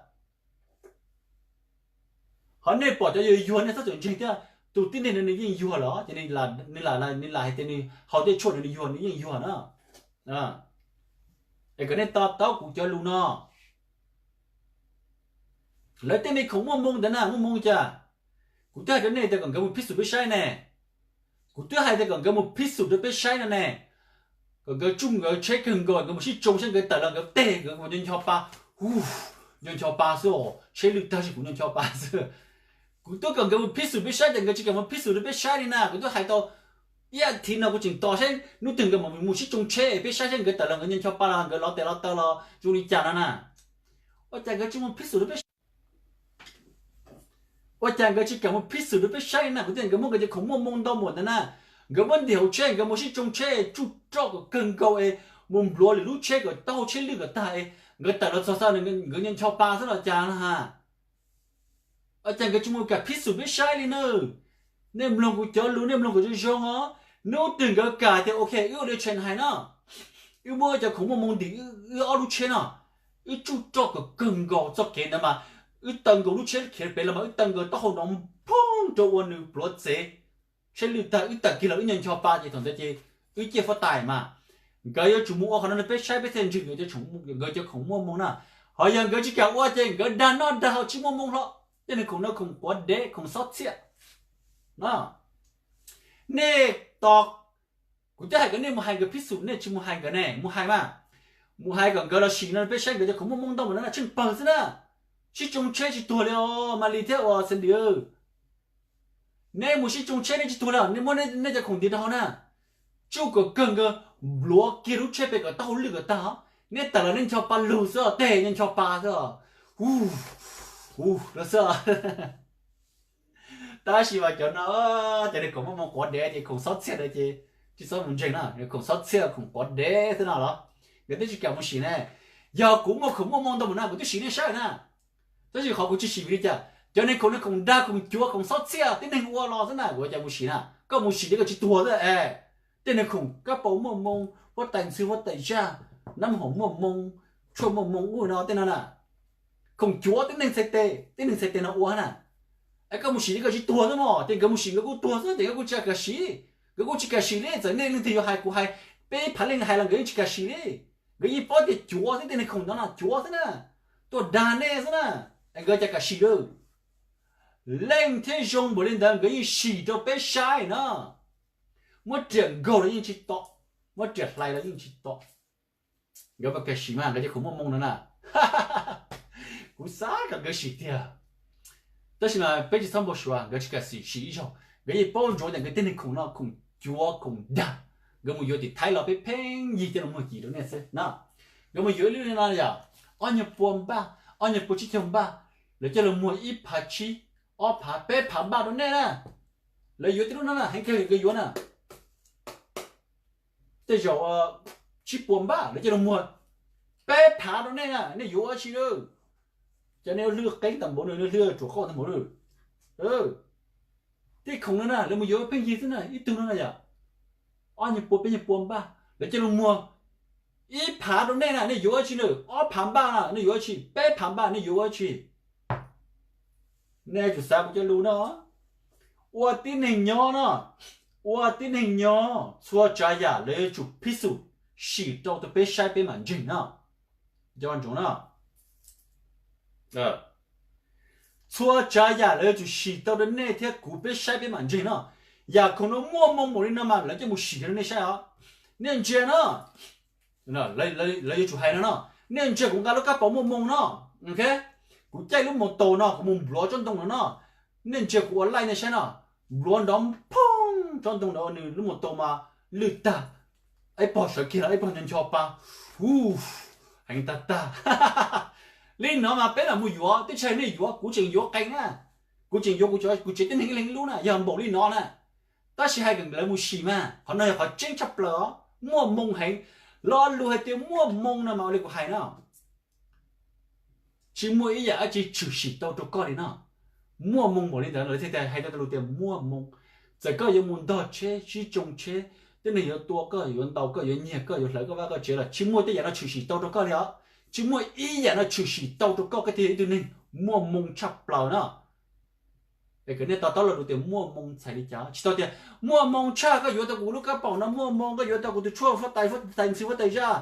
Ho nej pom cov yuag yuag nej txhob txawm ntseeg thiab. tus tib neeg no nws yeej yuag lawm ces nws lam hais tias nws haus tej tshuaj no nws yuag, nws yeej yuag na. Es kom nej to taub kuv cov lus no. Lawv tej me khoom muaj moo ntawd na, muaj moo cas? Kuv twb hais rau nej tias kom nkawd mus phij xum peb saib ne. Kuv twb hais tias kom nkawd mus phij xum rau peb saib no ne. Kom nkawd tsuj nkawd tsheb kawg nkaus, nkawd mus sib tsoo saib nkawd tawm los nkawd teg nkawd nco ncho pa, nco ncho pa xwb os, tsheb lwj tag si kuv nco ncho pa xwb. Kuv twb kom nkawd mus phij xum peb saib tias nkawd tsis kam mus phij xum rau peb saib li na. Kuv twb hais tau ib as thiv no kuv tseem tos saib hnub twg nkawd mus sib tsoo tsheb peb saib saib nkawd tawm los nkawd nco ncho pa los nkawd lov tes lov taw los zoo li cas no na. Ua cas nkawd tsis mus phij xwm rau peb saib? Ua cas nkawd tsis kam mus phij xwm rau peb saib na? Kuv tias nkawd muab nkawd cov khoom muaj moo ntau npaum ntawd na, nkawd muab ntim hauv tsheb, nkawd mus sib tsoo tsheb tsuj roj kom kawg nkaus es mus npluav lwm lub tsheb kom taub hau tsheb lwj kom tag es nkawd tawm los txog xwb nkawd nco ncho pa xwb los cas na ha? Ua cas nkawd tsis mus kam phij xwm peb saib li na? Nej mloog kuv cov lus, nej mloog kuv zoo zoo os. Hnub twg nkawd kam tias ok, wb ua li Trend hais no, wb muab cov khoom muaj moo ntim wb ob lub tsheb no, wb tsuj roj kom kawg nkaus txoj kev ntawd mas, wb taw nkaus lub tsheb khiav pem los mas wb taw nkaus taub hau no phooj rau ua nws pluav txev, tsheb lwj tag wb tawm kiag los wb nco ncho pa ces thaum ntawd ces wb ciaj huab tais mas. Nkawd yuav tsum mus ua qhov no rau peb saib peb thiaj ntswg nkawd cov khoom muaj moo na. Ho yog nkawd tsis kam ua ces nkawd dag noj dag haus tsis muaj moo hlo. Tej neeg khoom no khoom quav dev khoom xob txhiaj no. Nej tos, kuv twb hais kom nej mus hais nkawd phij xwm, nej tsis mus hais nkawd ne, mus hais mas. Mus hais kom nkawd los sim no peb saib nkawd cov khoom muaj moo ntau npaum no na, tsheej pawg xwb na. Sib tsoo tsheb tsis tuag li os Malis thiab uas Xeeb Dim. Nej mus sib tsoo tsheb nej tsis tuag li, nej muab nej cov khoom ntim rau hauv na, tsuj kom kawg nkaus, npluav kiag lub tsheb pem kom taub hau lwj kom tag, nej tawm los nej nco pa lug xwb, tej nco ncho pa xwb, u, u xwb. Tab sis mas cov no, cov neeg khoom muaj moo quav dev ces khoom xob txhiaj ntawd ces tsis txhob mus ntseeg na, khoom xob txhiaj khoom quav dev xwb no los nkawd twb tsis kam mus sim ne. Yog kuv muaj khoom muaj moo ntau npaum no kuv twb sim nej saib na. Tab sis qhov kuv tsis sim vim li cas? Cov neeg khoom no khoom dag khoom cuav khoom xob txhiaj tib neeg ua los xwb na, kuv ua cas mus sim na? Koj mus sim ces koj tsis tuag xwb es. Tej neeg khoom kab paus muaj moo, huab tais ntxhw huab tais zaj, nab hoom muaj moo, tshuaj muaj moo ub no tej no na, khoom cuav tib neeg txhais tes, tib neeg txhais tes no ua na. Es koj mus sim ces koj tsis tuag xwb mog, ces nkawd mus sim nkawd kuj tuag xwb ces nkawd kuj tsis kam sim. Nkawd kuj tsis kam sim li, txawm nej leej twg yuav hais kuv hais, peb phav leej hais los nkawd yeej tsis kam sim li. Nkawd yeej paub tias cuav xwb, tej neeg khoom no no cuav xwb na, tuaj dag nej xwb na. Es nkawd cas kam sim lawm? Leej thiab zoo npaum li ntawd nkawd yeej sim rau peb saib na. Muab riam nkaug los yeej tsis tom, muab riam hlais los yeej tsis tom. Nkawd puas kam sim mas, nkawd cov khoom muaj moo no na? Kuv xav kom nkawd sim tiag. Tab sis mas peb tsis txhob npau suav, nkawd tsis kam sim, sim ib zaug nkawd yeej paub ntsoov tias nkawd tej neeg khoom no khoom cuav khoom dag. Nkawd mus yuav tim Thaib los peb pheej yig coj los muag cim rau nej xwb na. Nkawd mus yuav ib lub li no yom, ob nyuag pua npaj, ob nyuag pua tsib caug npaj, lawv coj los muag ib phav tsib, ob phav peb phav npaj rau nej na. Lawv yuav tej lub no na, heev kawg nkawd yuav na. Tej zaum tsib pua npaj lawv coj los muag peb phav rau nej na, nej yuav ua tsi lawm? Cas nej hlwb qeeb tag npaum no, nej hlwb ruam qauj tag npaum no? Tej khoom no na lawv mus yuav pheej yig xwb na, ib tug no na yom, ob nyuag pua peb nyuag pua npaj lawv coj los muag ib phav rau nej na, nej yuav ua tsi lawm? Ob phav npaj na nej yuav ua tsi? Peb phav npaj nej yuav ua tsi? Nej yuav tsum xav kuv cov lus no. Ua tib neeg nyob no, ua tib neeg nyob txhua tsav yam lawv yuav tsum phij xwm sim rau rau peb saib peb mam ntseeg no. Nco ntsoov no, txhua tsav yam lawv yuav tsum sim tau rau nej thiab kuv peb saib peb mam ntseeg no. Yam khoom no muaj moo npaum li no mas lawv coj mus sim rau nej saib os. Nej ntsia no, lawv yuav tsum hais no no, nej ntsia kuv nqa lub kab paus muaj moo no, ok, kuv caij lub mus taus no kuv mus npluav tsob ntoo no no, nej ntsia kuv ua laij nej saib no, npluav nrov phooj tsob ntoo no nws lub mus taus mas lwj tag, ib pog sawv kiag los ib pog ncho ncho pa, u, heev tag tag. Li no mas peb mam mus yuav, twb tsis hais nej yuav, kuv tseem yuav qee na, kuv tseem yuav kuv tsev tib neeg ib leeg ib lub na, yog npaum li no na. Tab sis hais kom lawv mus sim mas qhov no yog qhov tseeb tshaj plaws os, muaj moo heev. Lo lus hais tias muaj moo no mas ua li kuv hais no, tsis muaj ib yam dab tsi tshwm sim tau rau koj li no. Muaj moo npaum li ntawd lawv thiaj hais tau lus tias muaj moo. Txawm koj yuav mus ntog tsheb sib tsoo tsheb, tib neeg yuav tua koj, yuav ntaus koj, yuav nyiag koj, yuav hlawv koj vaj koj tsev los tsis muaj tej yam no tshwm sim tau rau koj li os. Tsis muaj ib yam no tshwm sim tau rau koj, koj thiaj yog ib tug neeg muaj moo tshaj plaws no. Es kom nej to taub los rau tias muaj moo txhais li cas, tsis tau tias muaj moo tshaj, koj yuav tau kuv lub kab paum no muaj moo, koj yuav tau kuv tus tshuaj huab tais, huab tais ntxhw, huab tais zaj,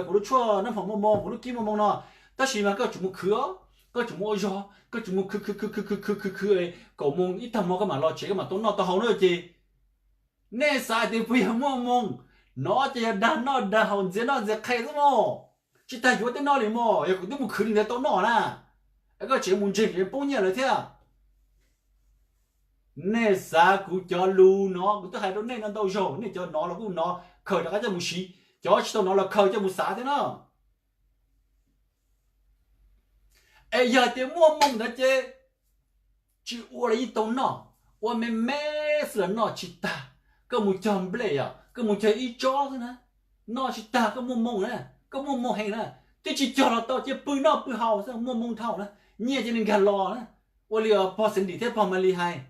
kuv lub tshuaj nab phom muaj moo, kuv lub kib muaj moo no. Tab sis mas koj tsum mus khwv os, koj tsum mus ua zog, koj tsum mus khwv khwv khwv khwv khwv khwv khwv khwv kaum moo ib tag hmo koj mam los tsev koj mam tau noj tau haus na ces nej xav tias puas yog muaj moo? No ces yog dag noj dag haus ntxias noj ntxias qhe xwb mog. Tsis tas yuav tej no li mog, yog kuv twb mus khwv li ntawd tau noj na, es koj tseem mus ntseeg poob nyiaj lawm thiab. Nej xav kuv cov lus no kuv twb hais rau nej no ntau zaug, nej cov hnov los kuj hnov khaws rov qab coj mus siv, cov tsis tau hnov los khaws coj mus xav thiab na. Es yog tias muaj moo ntawd ces tsis ua los yeej tau noj, ua me me xwb los noj tsis tag. Koj mus cog nplej os, koj mus cog ib tsob xwb na, noj tsis tag, koj muaj moo na, koj muaj moo heev na, twb tsis cog los tau, cia pw noj pw haus xwb, muaj moo dhau na, nyiaj cia li nkag los na. Ua li pog Xeev Dim thiab pog Malis hais,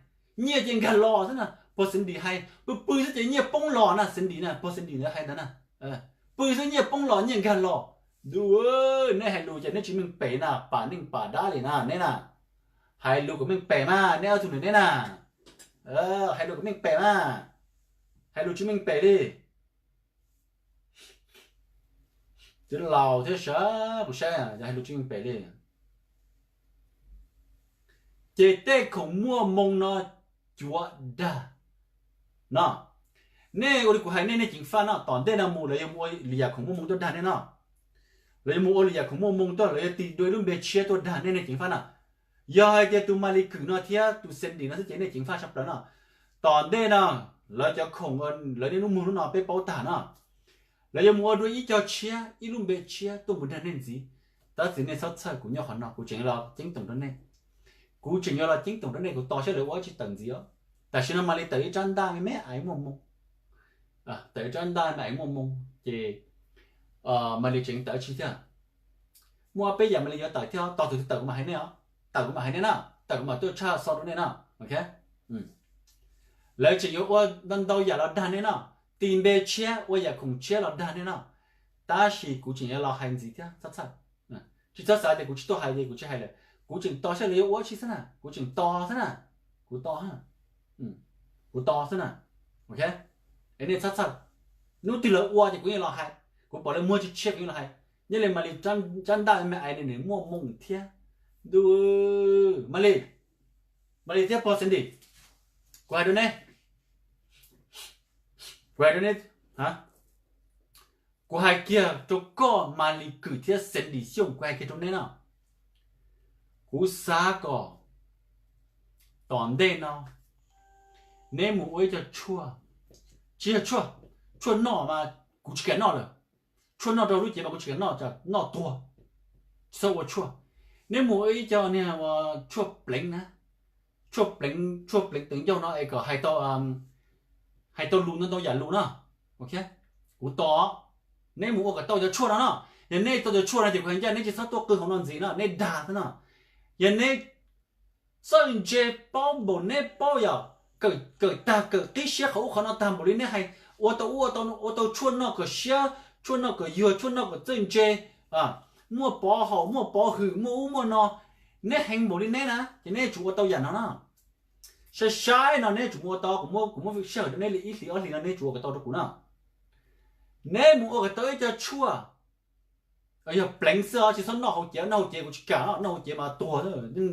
nyiaj cia nkag los xwb na, pog Xeev Dim hais pw pw xwb ces nyiaj poob los na, Xeev Dim na, pog Xeev Dim ntawd hais ntawd na, pw xwb nyiaj poob los nyiaj nkag los. Ntuj, nej hais lus ces nej tsis meej pem na, pam neej pam dab li na neb na. Hais lus kom meej pem mas neb ob tug ntawm neb na, hais lus kom meej pem mas, hais lus tsis meej pem li. Txiv laus thiab sav, kuv saib yog hais lus tsis meej pem li. Ces tej khoom muaj moo no cuav dag no. Nej ua li kuv hais nej, nej ceev faj no, tom ntej no mus lawv yuav mus ua lwm yam khoom muaj moo tuaj dag nej no. Lawv yuav mus ua lwm yam khoom muaj moo tuaj, lawv yuav tis dua ib lub npe tshiab tuaj dag nej, nej ceev faj no. Yog hais tias tus Malis Kwm no thiab tus Xeev Dim no xwb ces nej ceev faj tshaj plaws no. Tom ntej no lawv cov khoom, lawv niaj hnub muag hnub no peb paub tag no. Lawv yuav mus ua dua ib co tshiab, ib lub npe tshiab tuaj mus dag nej ntxiv. Tab sis nej txhob txhawj, kuv nyob qhov no kuv tseem los ceeb toom rau nej. Kuv tseem yuav los ceeb toom rau nej, kuv tos saib lawv ua dab tsi tawm ntxiv os. Tam sim no Malis tawm ib rab ntaj me me ais muaj moo, tawm ib rab ntaj me ais muaj moo ces Malis tseem tawm dab tsi thiab. Muaj ob peb yam Malis yuav tawm thiab, tos tus twg tawm kuv mam hais nej os, tawm kuv mam hais nej na, tawm kuv mam tuaj tshaj xov rau nej na. Lawv tseem yuav ua ntau ntau yam los dag nej no, tis npe tshiab ua yam khoom tshiab los dag nej no. Tab sis kuv tseem yuav los hais ntxiv thiab, txhob txhawj. Tsis txhob xav tias kuv tsis tuaj hais ces kuv tsis hais lawm, kuv tseem tos saib lawv yuav ua dab tsi xwb na, kuv tseem tos xwb na, kuv tos, kuv tos xwb na. Es nej txhob txhawj, hnub twg lawv ua ces kuv yeej los hais, kuv pom lawv muag tsis tshiab kuv yeej los hais. Nyob li Malis rab ntaj me ais nws muaj moo thiab. Ntuj, Malis, Malis thiab pog Xeev Dim, kuv hais rau neb, kuv hais rau neb, kuv hais kiag rau koj Malis Kwm thiab Xeev Dim Xyooj, kuv hais kiag rau neb no. Kuv xav kom tom ntej no neb mus ua ib co tshuaj, tsis yog tshuaj, tshuaj noj mas kuv tsis kam noj lawm. Tshuaj noj rau lub cev mas kuv tsis kam noj, noj tuag, tsis txhob ua tshuaj. Neb mus ua ib co niag tshuaj pleev na, tshuaj pleev, tshuaj pleev teev ncauj no es kom hais tau, hais tau lus ntau ntau yam lus no. Kuv tos neb mus ua kom tau cov tshuaj no no. Yog neb tau cov tshuaj no ces kuv hais ncaj neb tsis txhob tuaj qw hauv no ntxiv no, neb dag xwb no. Yog neb txawj ntse paub npaum neb paub yog kawm tag kawm qib siab qhov ub qhov no tag npaum li neb hais, ua tau ub ua tau no, ua tau tshuaj noj kom siab, tshuaj noj kom yuag, tshuaj noj kom txawj ntse, muaj pov haum muaj pov hwm muaj ub muaj no, neb heev npaum li neb na ces neb yuav tsum ua tau yam no no. Sai sai no neb yuav tsum mus ua tau, kuv muab, kuv muab sij hawm rau neb li ib hlis ob hlis no neb yuav tsum ua kom tau rau kuv no. Neb mus ua kom tau ib co tshuaj yog pleev xwb os, tsis txhob noj hauv cev, noj hauv cev kuv tsis kam no, noj hauv cev mas tuag,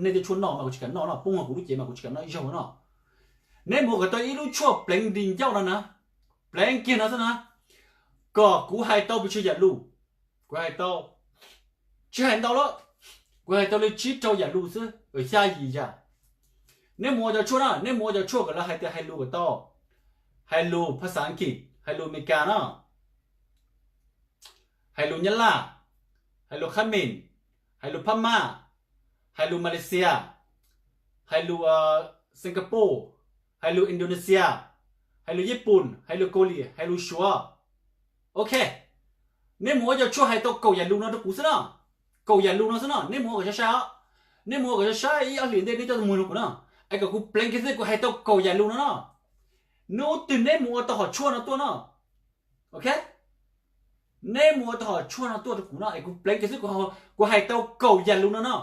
nej tej tshuaj noj mas kuv tsis kam noj no, poob hauv kuv lub cev mas kuv tsis kam noj ib zaug no. Neb mus ua kom tau ib lub tshuaj pleev nti ncauj no na, pleev kiag no xwb na, kom kuv hais tau pes tsawg yam lus, kuv hais tau, tsis hais ntau lawm, kuv hais tau li tsib rau yam lus xwb, xya yim yam. Neb mus ua cov tshuaj na, neb mus ua cov tshuaj kom lawv hais tias hais lus kom tau, hais lus phas xas Askiv, hais lus Amelikas no, hais lus Nyab Laj, hais lus Khab Mim, hais lus Phab Maj, hais lus Malaysia, hais lus Singapore, hais lus Indonesia, hais lus Nyij Pooj, hais lus Kaus Lim, hais lus Suav. Ok, neb mus ua cov tshuaj hais tau kaum yam lus no rau kuv xwb no. Kaum yam lus no xwb no, neb mus ua kom sai sai os. Neb mus ua kom sai sai ib ob hlis ntej neb coj mus rau kuv no, es kom kuv pleev kiag xwb kuv hais tau kaum yam lus no no. Hnub twg neb mus ua tau hom tshuaj no tuaj no. Ok, neb mus ua tau hom tshuaj no tuaj rau kuv no es kuv pleev kiag xwb, kuv hais tau kaum yam lus no no.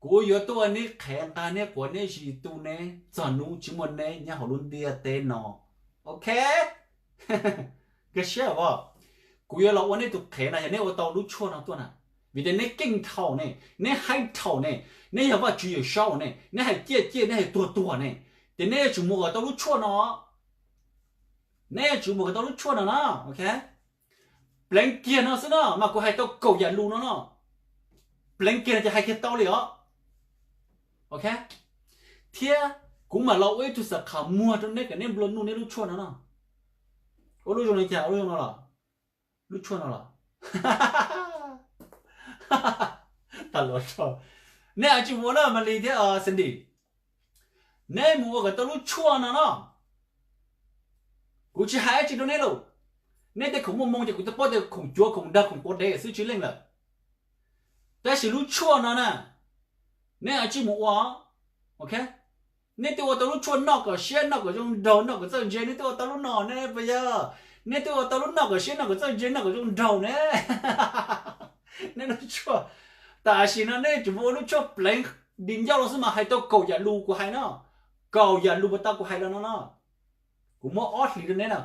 Kuv yuav tuaj ua neb qhev nqa neb quav neb zis tu neb txog hnub tsis muaj neb nyob hauv lub ntiaj teb no. Ok, kawg siab as. Kuv yuav los ua neb tus qhev no yog neb ua tau lub tshuaj no tuaj na. Vim tias neb keej dhau ne, neb haib dhau ne, neb yog Vajtswv Yawmsaub ne, neb hais ciaj ciaj, neb hais tuag tuag ne, ces neb yuav tsum mus kom tau lub tshuaj no. Neb yuav tsum mus kom tau lub tshuaj no no. Ok, pleev kiag no xwb no mas kuv hais tau kaum yam lus no no. Pleev kiag no ces hais kiag tau li os. Ok, thiab kuv mam los ua ib tug xam kham muag rau neb kom neb nplua nuj neb lub tshuaj no no. Ua lub zoo li cas? Ua lub zoo no los? Lub tshuaj no los? Neb tsis mus ua na, Malis thiab Sandy. Neb mus ua kom tau lub tshuaj no no. Kuv tsis hais dab tsi rau neb lawm. Neb tej khoom muaj moo ces kuv twb paub tias khoom cuav khoom dag khoom quav dev xwb tsis leej lawm. Tab sis lub tshuaj no na, neb tsis mus ua. Ok, neb twb ua tau lub tshuaj noj kom siab noj kom zoo nraug noj kom txawj ntse, neb twb ua tau lub no ne puas yog? Neb twb ua tau lub noj kom siab noj kom txawj ntse noj kom zoo nraug ne. Neb lub tshuaj, tam sim no neb tseem mus ua lub tshuaj pleev di ncauj los xwb mas hais tau kaum yam lus kuv hais no. Kaum yam lus puas tau kuv hais los no no. Kuv muab ob hlis rau neb na.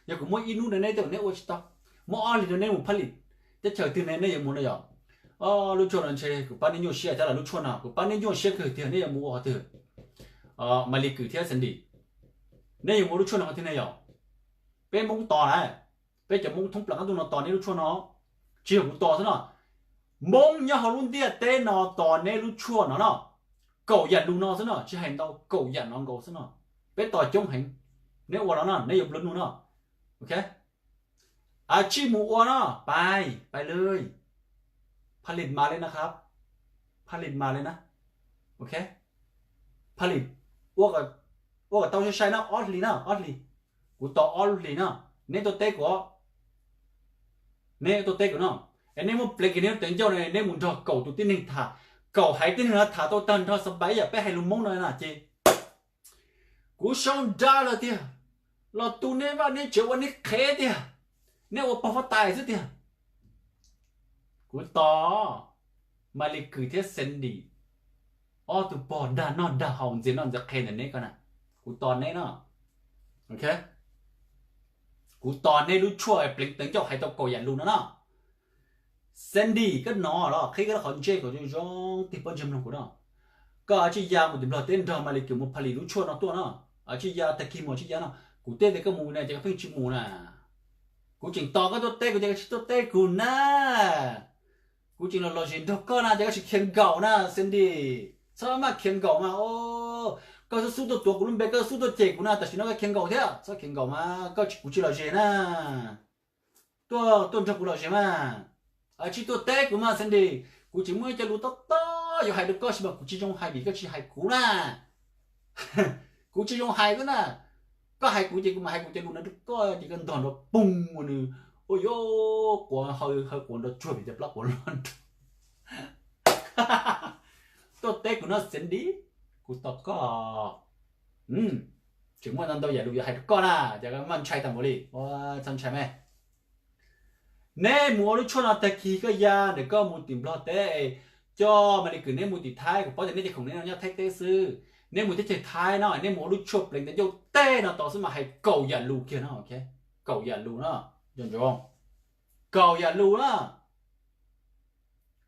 Yog kuv muab ib hnub rau neb tej neb ua tsis tau. Muab ob hlis rau neb mus phaj lis teb chaws twg ne neb yuav mus no yog? Lub tshuaj no ntshe kuv pab neb nyuaj siab thiab los lub tshuaj no kuv pab neb nyuaj siab kawg tiag, neb yuav mus ua qhov twg? Malis Kwm thiab Sandy, neb yuav mus ua lub tshuaj no qhov twg ne yog? Peb Hmoob tos na, peb cov Hmoob thoob plaws qab ntuj no tos neb lub tshuaj no. Tsis yog kuv tos xwb no, Hmoob nyob hauv lub ntiaj teb no tos neb lub tshuaj no no. Kaum yam lus no xwb no, tsis hais ntau, kaum yam no nkaus xwb no. Peb tos coob heev, neb ua los no neb yuav nplua nuj no. Ok, a tsij mus ua no, pais pais lawm. Phaj lis mas li na, phaj lis mas li na. Ok, phaj lis ua kom tau sai sai no, ob hlis na, ob hlis. Kuv tos ob lub hlis no, neb tuaj teb kuv, neb tuaj teb kuv no, es neb muab pleev kiag neb lub teev ncauj no neb mus nrog kaum tus tib neeg tham, kaum haiv tib neeg no tham tau tag nrho xab pais ib yam peb hais lus Hmoob no na ces kuv sau nra lawm tiag, los tu neb vaj neb tsev ua neb qhev tiag, neb ua pog huab tais xwb tiag. Kuv tos Malis Kwm thiab Sandy, ob tug pog dag noj dag haus ntxias noj ntxias qhe ntawm neb ko na. Kuv tos neb no. Ok, kuv tos neb lub tshuaj pleev teev ncauj hais tau kaum yam lus no no. Sandy, koj hnov los qhib koj qhov ntsej kom zoo zoo tig pob ntseg mloog kuv no. Koj a tsij ya mus tim Nplog teb nrog Malis Kwm mus phaj lis lub tshuaj no tuaj no. A tsij ya, tag kis mus a tsij ya no. Kuv teb tias koj mus na ces koj pheej tsis mus na. Kuv tseem tos koj tuaj teb kuv ces koj tsis tuaj teb kuv na. Kuv tseem los lom zem nrog koj na ces koj tsis khiav nkaum na Sandy. Txhob maj khiav nkaum mas. Koj xub xub tuaj tuav kuv lub npe, koj xub tuaj cem kuv na, tam sim no koj khiav nkaum thiab, txhob khiav nkaum mas, koj, kuv tsis lom zem na. Tuaj, tuaj nrog kuv lom zem mas. A tsij tuaj teb kuv mas Sandy. Kuv tseem muaj ib co lus tob tob yuav hais rau koj tab sis mas kuv tsis zoo hais vim koj tsis hais kuv na. Kuv tsis zoo hais xwb na. Koj hais kuv ces kuv mam hais kuv cov lus no rau koj ces koj ntog nrov poog ua nws, ua yuav quav, haw quav nrov tsuag vim cov plab quav loj nrog. Tuaj teb kuv no Sandy, kuv tos koj. Tseem muaj ntau ntau yam lus yuav hais rau koj na, ces koj maj ntshai tag npaum li, txhob ntshai me. Neb mus ua lub tshuaj no tag kis koj ya ntawm koj mus tim Nplog teb, coj Malis Kwm neb mus tim Thaib, kuv paub tias neb cov khoom neb no nyob Thaib teb xwb. Neb mus teb chaws Thaib no neb mus ua lub tshuaj pleev teev ncauj teb no tau xwb mas hais kaum yam lus kiag no. Kaum yam lus no, nco ntsoov, kaum yam lus na.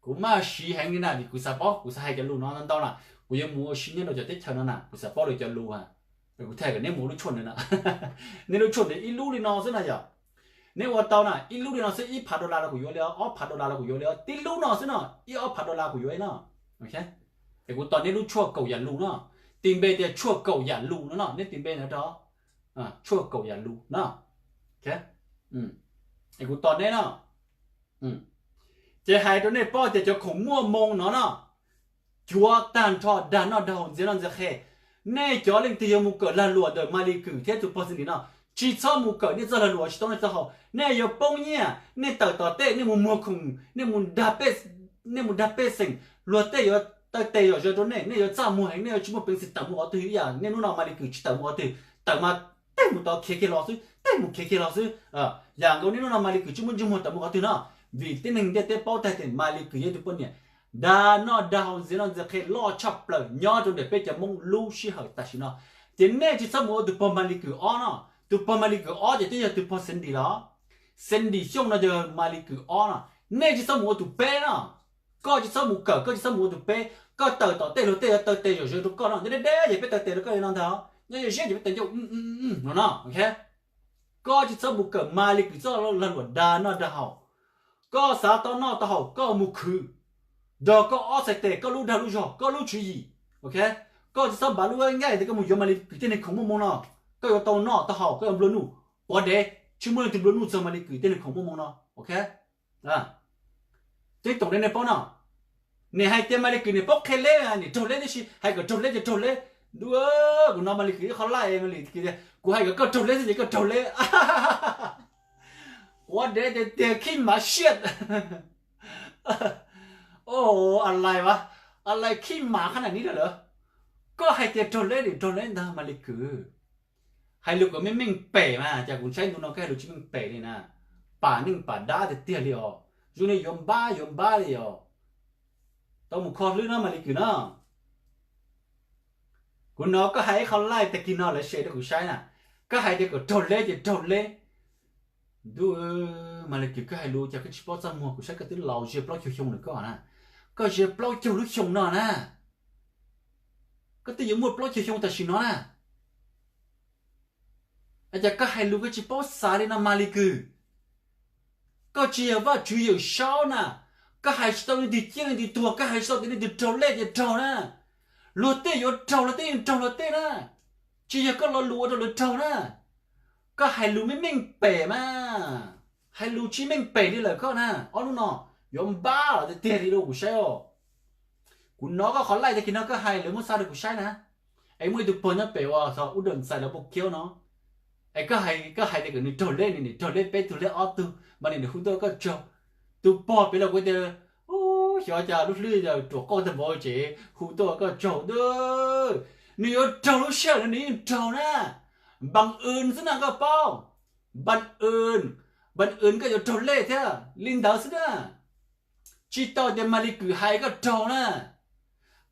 Kuv maj siv heev li na vim kuv xav paub, kuv xav hais cov lus no ntau na. Kuv yuav mus ua si nyob rau cov teb chaws no na, kuv xav paub lawv cov lus. Kuv thiaj kom neb mus ua lub tshuaj ntawd na. Neb lub tshuaj ntawd ib lub li no xwb na yom. Neb ua tau na ib lub li no xwb ib phav dollar los kuv yuav li os, ob phav dollar los kuv yuav li os, tib lub no xwb no ib ob phav dollar kuv yuav li no. Es kuv tos neb lub tshuaj kaum yam lus no, tis npe tias tshuaj kaum yam lus no no, neb tis npe ntawd rau, tshuaj kaum yam lus no. Es kuv tos neb no. Ces hais rau nej paub tias cov khoom muaj moo no no, cuav tag nrho dag noj dag haus ntxias noj ntxias qhe. Nej cov leej twg yuav mus kawm lag luam ntawm Malis Kwm thiab tus pog Xi Lis no, tsis txhob mus kawm, nej txoj lag luam tsis tau nej txoj hau, nej yuav poob nyiaj. Nej tawm tom tej, nej mus muag khoom, nej mus dag pej xeem, luag tej yuav taw tes zom zaws rau nej, nej yuav txaj muag heev, nej yuav tsis muaj peev xwm tawm mus qhov twg ib yam. Nej hnub no Malis Kwm tsis tawm mus qhov twg, tawm mas tej mus tod khiav kiag los xwb, tej mus khiav kiag los xwb. Yam nkaus nej hnub no Malis Kwm tsis muaj ntsej muag tawm mus qhov twg no, vim tib neeg ntiaj teb paub tag tias Malis Kwm yog tus poj niam dag noj dag haus ntxias noj ntxias qhe loj tshaj plaws nyob rau ntawm peb cov Hmoob lub sij hawm tam sim no. Ces nej tsis txhob mus ua tus pog Maly Kue ob no. Tus pog Maly Kue ob ces twb yog tus pog Sandy los. Sandy Xyooj no yog Maly Kue ob no. Nej tsis txhob mus ua tus peb no. Koj tsis txhob mus kawm, koj tsis txhob mus ua tus peb. Koj tawm tom tej luag tej yuav taw tes zom zaws rau koj no, deb deb ces peb taw tes rau koj li no ntag. Nyob ziab ces peb taw ncauj no no. Koj tsis txhob mus kawm Maly Kue txoj lag luam dag noj dag haus. Koj xav tau noj tau haus koj mus khwv, nrog koj ob txhais tes, koj lub dag lub zog, koj lub tswv yim. Koj tsis txhob npav lub nqaij tias koj mus yuav Maly Kue tej neeg khoom muaj moo no, koj yuav tau noj tau haus, koj yuav nplua nuj. Quav dev, tsis muaj leej twg nplua nuj txog Maly Kue tej neeg khoom muaj moo no. Ceeb toom rau nej paub no, nim hais tias Maly Kue nim paub qhia leb, nim raug leb tib si, hais kom raug leb ces raug leb. Ntuj, kuv hnov Maly Kue ib qho laij, Maly Kue tias kuv hais kom koj raug leb xwb ces koj raug leb. Quav dev tiag tiag, khib mav siaj. Alais, alais khib mav qhab nam nib lawm. Koj hais tias raug leb nim raug leb ntag Maly Kue. Hais lus kom meej meej pem mas, cas kuv saib ntu no koj hais lus tsis meej pem li na. Pam neej pam dab tiag tiag li os. Zoo li yuav npab yuav npab li os. Tau mus kho hlwb no Maly Kue no. Kuv hnov koj hais ib qho laij tag kis no lawv share rau kuv saib na. Koj hais tias kom raug leb ces raug leb. Ntuj, Maly Kue koj hais lus cas koj tsis paub txaj muag, kuv saib koj twb laus ze plaub caug xyoo lawm koj na. Koj ze plaub caug lub xyoo no na. Koj twb yuav muaj plaub caug xyoo tam sim no na. Cas koj hais lus koj tsis paub xav li no Maly Kue. Koj tsis yog Vajtswv Yawm Saub na. Koj hais tsis tau leej twg ciaj leej twg tuag, koj hais tsis tau tias leej twg raug lej ces raug na. Luag tej yuav raug luag tej, yeej raug luag tej na. Tsis yog koj lo lus ua rau lawv raug na. Koj hais lus meej meej pem mas. Hais lus tsis meej pem li lawm koj na. Ob hnub no yuav npab los tiag tiag li rau kuv saib os. Kuv hnov koj qhov laij tag kis no koj hais lawv muab xa rau kuv saib na. Es muaj ib tug pog nyob pem uas ub dawm ntxais lawv pau kiaub no. Es koj hais, koj hais tias kom nws raug lej, nws raug lej peb tug lej ob tug mas nws hu tuaj koj tsaug. Tus pog pem los kuv tias, xyov cas lub hlwb ruam qauj tag npaum ces hu tuaj koj tsaug. Nws yuav raug lub sij hawm no nws yeej raug na. Npam wm xwb na koj paub. Npam wm, npam wm koj yuav raug lej thiab li ntawd xwb na. Tsis tau tias Maly Kue hais koj raug na.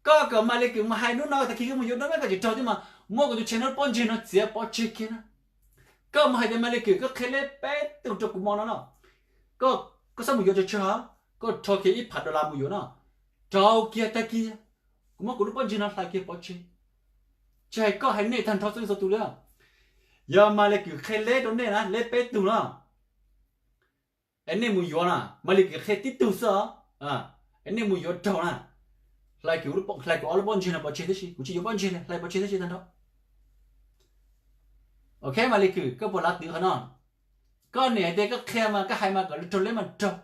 Koj kom Maly Kue mus hais hnub no tag kis koj mus yuav dab mab koj tsis raug thiab mas muab kuv tus channel pob ntseg no txiav pov tseg kiag na. Koj mus hais tias Maly Kue koj qhia lej peb tug rau kuv mo no no. Koj xav mus yuav tso tseg, koj rho kiag ib phav dollar mus yuav no. Rau kiag tag kis, kuv muab kuv lub pob ntseg no hlais kiag pov tseg. Tsis hais koj hais nej tag nrho txhua leej txhua tus li. Yog Maly Kue qhia lej rau nej na, lej peb tug no, es nej mus yuav na, Maly Kue qhia tib tug xwb os, es nej mus yuav raug na, hlais kuv ob lub pob ntseg no pov tseg tib si, kuv tsis yuav pob ntseg li, hlais pov tseg tib si tag nrho. Ok, Maly Kue koj puas lav twv qhov no? Koj niam tias koj qhia mas koj hais mas kom raug lej mas raug.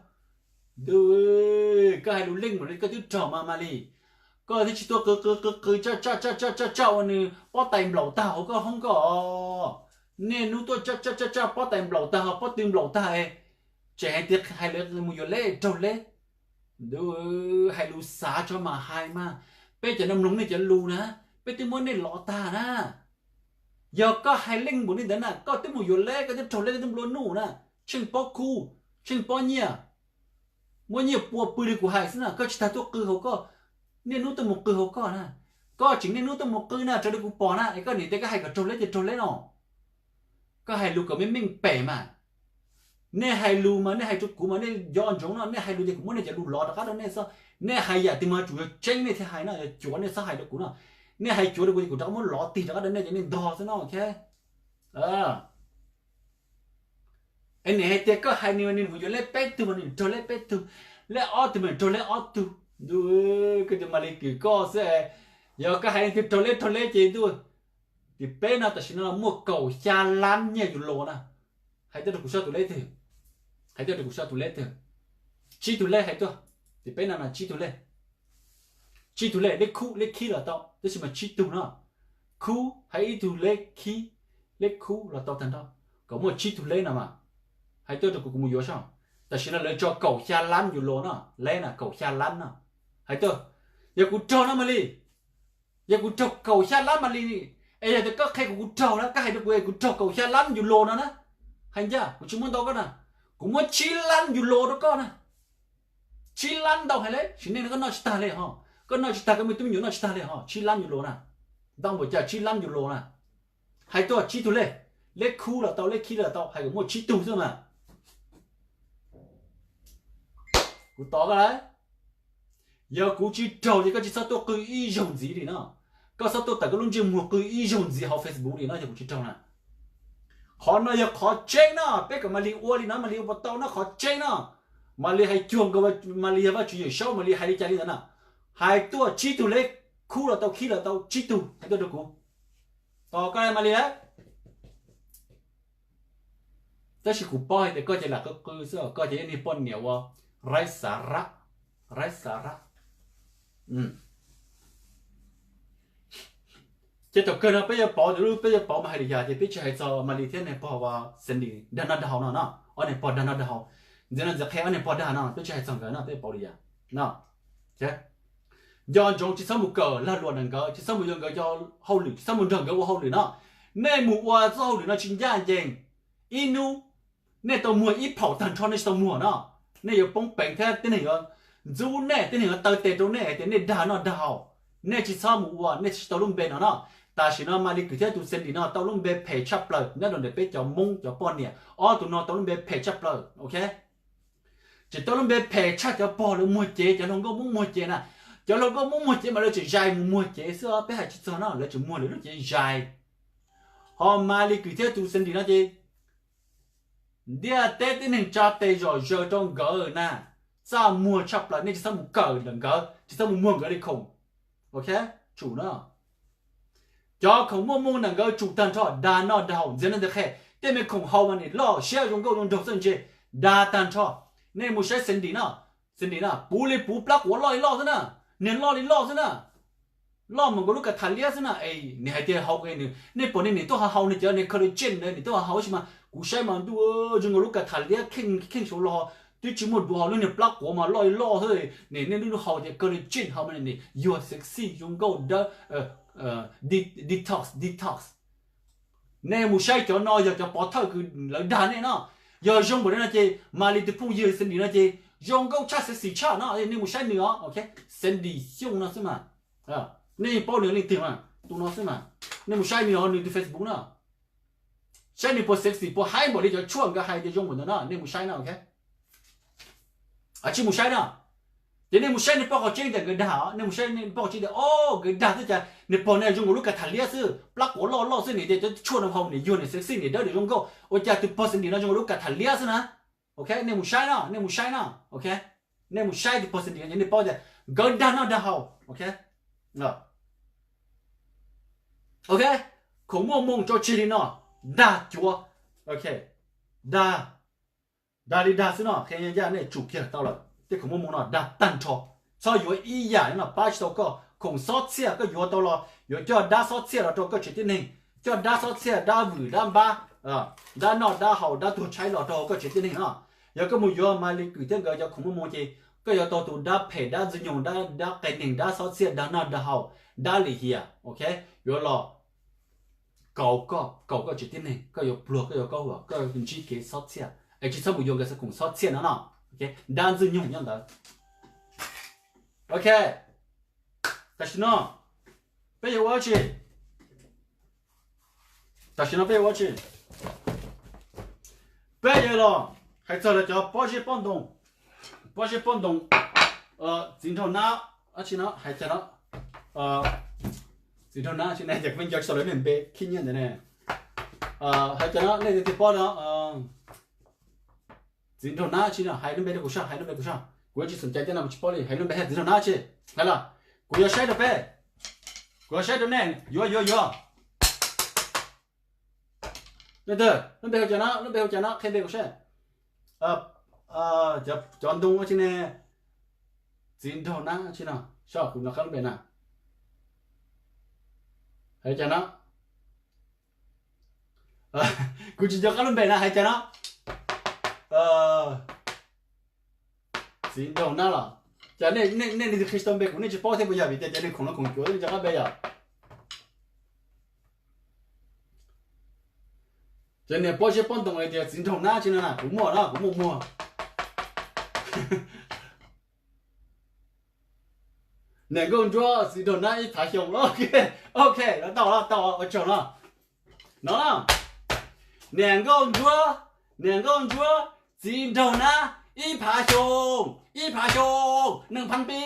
Ntuj, koj hais lus leej mus li koj twb raug mas Maly. Koj thiaj tsis tuaj qw qw qw qw tsaj tsaj tsaj tsaj ua nws pob tais nplaum tag hauv koj hoob koj. Niaj hnub tuaj tsaj tsaj tsaj tsaj pob tais nplaum tag hauv pob tw nplaum tag, tseem hais tias hais lawv mus yuav lej raug lej. Ntuj, hais lus xav tso mas hais mas. Peb cov no mloog nej cov lus na, peb twb muab nej lov tag na. Yog koj hais leej npaum li ntawd na, koj twb mus yuav lej, koj twb raug lej, koj twb nplua nuj na. Tsheej pob kub, tsheej pob nyiaj, muab nyiaj pua pw li kuv hais xwb na, koj tsis tas tuaj qw hauv koj, niaj hnub tuaj mus qw hauv koj na. Koj tseem niaj hnub tuaj mus qw na, raws li kuv pom na, es koj niam tias koj hais kom raug lej ces raug lej no. Koj hais lus kom meej meej pem mas. Nej hais lus mas nej hais rau kuv mas nej nco ntsoov no, nej hais lus ces kuv muab nej cov lus lov rov qab rau nej xwb. Nej hais yam twg mas tsum yog tseeb nej thiaj hais no, yog cuav nej txhob hais rau kuv no. Nej hais cuav rau kuv ces kuv rov qab muab lov tig rov qab rau nej ces nej ntog xwb no, ok. Es nim hais tias koj hais nws, nws mus yuav lej peb tug mas nws raug lej peb tug, lej ob tug mas nws raug lej ob tug. Ntuj, koj tus Maly Kue koj xwb. Yog koj hais leej twg raug lej raug lej ces ntuj, tim peb no tam sim no muaj kaum xya lab nyiaj yus los na. Hais tuaj rau kuv saib tus lej twg, hais tuaj rau kuv saib tus lej twg. Tsib tug lej hais tuaj, tim peb no no tsib tug lej. Tsib tug lej, lej khub lej khib los tau, tab sis mas tsib tug no. Khub hais ib tug lej khib, lej khub los tau tag nrho, kom muaj tsib tug lej no mas. Hais tuaj rau kuv, kuv mus yuav saib. Tam sim no lawv tso kaum xya lab yus los no, lej na kaum xya lab no. Hais tuaj, yog kuv raug no Maly, yog kuv raug kaum xya lab Maly, es yog tias koj qhia kuv, kuv raug na, koj hais rau kuv, kuv raug kaum xya lab yus los no na. Hais ncaj kuv tsis muab ntau koj na, kuv muab tsib lab yus los rau koj na. Tsib lab ntau heev li, sim neej no koj noj tsis tag li ho. Koj noj tsis tag, koj me tub me nyuam noj tsis tag li ho. Tsib lab yus los na. Ntau npaum cas tsib lab yus los na. Hais tuaj tsib tug lej, lej khub los tau, lej khib los tau, hais kom muaj tsib tug xwb mas. Kuv tos koj lawm. Yog kuv tsis raug ces koj tsis txhob tuaj qw ib zaug ntxiv li no. Koj txhob tuaj tawm koj lub ntsej muag qw ib zaug ntxiv hauv Facebook li no yog kuv tsis raug na. Qhov no yog qhov tseeb no, peb kom Malis ua li no, Malis ua puas tau no, qhov tseeb no. Malis hais cuag nkaus Malis yog Vajtswv Yawm Saub, Malis hais li cas li ntawd na. Hais tuaj tsib tug lej khub los tau, khib los tau, tsib tug hais tuaj rau kuv. Tos koj Malis lawm. Tab sis kuv paub hais tias koj ces lam qw qw xwb, koj ces ib niag poj niam uas raib xav rab, raib xav rab. Ces thaum kawg no peb yuav pauv, peb yuav pauv mas hais li cas ces peb tsis hais txog Malis thiab niag pog uas Sandy dag noj dag haus no no, ob niag pog dag noj dag haus. Ntxiv no ntxiv qhia ob niag pog dag no, peb tsis hais txog nkawd no, peb pauv li cas no. Nco ntsoov tsis txhob mus kawm lag luam ntawm nkawd, tsis txhob mus yuav nkawd cov hauj lwm, tsis txhob mus nrog nkawd ua hauj lwm no. Nej mus ua txoj hauj lwm no tsis ncaj ncees. Ib hnub nej tau muag ib phaum tag nrho nej tsis tau muag no, nej yuav poob peev thiab tib neeg yuav ntxub nej, tib neeg yuav taw tes rau nej hais tias nej dag noj dag haus. Nej tsis txhob mus ua, nej tsis tau lub npe no no. Tam sim no Malis Kwm thiab tus Sandy no tau lub npe phem tshaj plaws nyob rau ntawm peb cov Hmoob cov poj niam, ob tug no tau lub npe phem tshaj plaws, ok. Tsis tau lub npe phem tshaj cov pog lawv muag cev, cov hluas nkauj Hmoob muag cev na. Cov hluas nkauj Hmoob muag cev mas lawv tseem zais mus muag cev xwb, peb hais tsis txog no, lawv tseem muag lawv lub cev zais. Ho Malis Kwm thiab tus Sandy no ces ntiaj teb tib neeg tsa tes zom zaws rau nkawd na, txaj muag tshaj plaws, nej tsis txhob mus kawm ntawm nkawd, tsis txhob mus muag nkawd li khoom. Ok, tsum no. Cov khoom muaj muag ntawm nkawd tsum tag nrho, dag noj dag haus, ntxias neeg ntawd qhe, tej me khoom haus mas nim loj siab zoo nkauj zoo nraug txawj ntse, dag tag nrho. Nej mus saib Sandy no, Sandy na puv li puv plab quav loj li loj xwb na, niag loj li loj xwb na. Loj mas nkaus lub kas tham liab xwb na, es nws hais tias haus, nej pom nej niam tuaj haus niag cov niag collagen ntawd, niam tuaj haus sis mas kuv saib mas ntuj, zoo nkaus lub kas tham liab kheej kheej saud los twb tsis muaj duav haus, lub niag plab quav mas loj li loj xwb, nej lub haus tias collagen haus mas yuag sexy zoo nkauj dawb, detox detox. Nej mus saib cov no yog cov pov thawj kws lawv dag nej no. Yog zoo npaum li no ces Malis tus phooj ywg Sandy no ces zoo nkauj tshaj sexy tshaj no, nej mus saib nws os, ok. Sandy Xyooj no xwb mas. Nej yeej paub nws leej twg mas, tus no xwb mas. Nej mus saib nws os, nws tus Facebook no. Saib nws puas sexy, puas haib npaum li cov tshuaj nkawd hais tias zoo npaum ntawd no, nej mus saib no, ok. Tsis mus saib no. Ces nej mus saib niag poj qaum tseeb tias nkawd dag, nej mus saib niag poj qaum tseeb tias o, nkawd dag xwb cas niag pog no zoo nkaus lub kas tham liab xwb, plab quav loj loj xwb, nim tias cov tshuaj no haus nim yuag nim sexy nim dawb nim zoo nkauj, ua cas tus pog Sandy no zoo nkaus lub kas tham liab xwb na. Ok, nej mus saib no, nej mus saib no, ok. Nej mus saib tus pog Sandy no ces nej paub tias nkawd dag noj dag haus, ok. Ok, khoom muaj moo tso tseg li no, dag cuav, ok, dag, dag li dag xwb no, qhia ncaj nej tsum kiag tau lawm, tej khoom muaj moo no dag tag nrho. Txhob yuav ib yam no, pab tsis tau koj. Khoom xob txhiaj koj yuav tau los yuav coj dab xob txhiaj los rau koj tsev tib neeg, coj dab xob txhiaj, dab vwm, dab npab, dab noj dab haus, dab tuag tshaib los rau koj tsev tib neeg no. Yog koj mus yuav Malis Kwm thiab nkawd cov khoom muaj moo ces koj yuav tau tus dab phem, dab ntxwg nyoog, dab qias neeg, dab xob txhiaj, dag noj dag haus, dab lim hiam, ok, yuav los kaus koj, kaus koj tsev tib neeg, koj yuav pluag, koj yuav kaub huam, koj ntsib kev xob txhiaj. Es tsis txhob mus yuav nkawd khoom xob txhiaj no no, dab ntxwg nyoog nyob ntawd. Ok, tam sim no peb yuav ua dab tsi? Tam sim no peb yuav ua dab tsi? Peb yuav los hais txog lawv cov pob zeb pob ntoo, pob zeb pob ntoo, txiv nraug nab, dab tsi no hais cas no, txiv nraug nab tsi ne, cas kuv nco tsis tau lawv niag npe khib nyiab ntawd ne. Hais cas no nej twb paub no, txiv nraug nab tsi no, hais lub npe rau kuv soj, hais lub npe kuv soj, kuv yuav tsis xom cai tej no kuv tsis paub li, hais lub npe hais txiv nraug nab tsi, hais los, kuv yuav saib rau peb, kuv yuav saib rau nej, yuav yuav yuav. Lub npe hu cas no, lub npe hu cas no, qhia npe kuv saib. Cov ntoo tsi ne, txiv nraug nab tsi no, soj kuv nco qab lub npe na. Hais cas no, kuv tsis nco qab lub npe na, hais cas no. Txiv nraug nab los, cas nej leej twg qhia tsis tau npe kuv, nej tsis paub thiab puas yog? Vim tias cov neeg khoom no khoom cuav nej nco qab npe yom. Cov niag pob zeb pob ntoo hais tias txiv nraug nab tsi no na, kuv muaj no, kuv muaj muag. Niam nkauj ntsuab txiv nraug nab ib phav xyoo. Ok, ok, no tau, tau, ua tsaug no. No, niam nkauj ntsuab, niam nkauj ntsuab txiv nraug nab ib phav xyoo, ib phav xyoo, nees phav npi,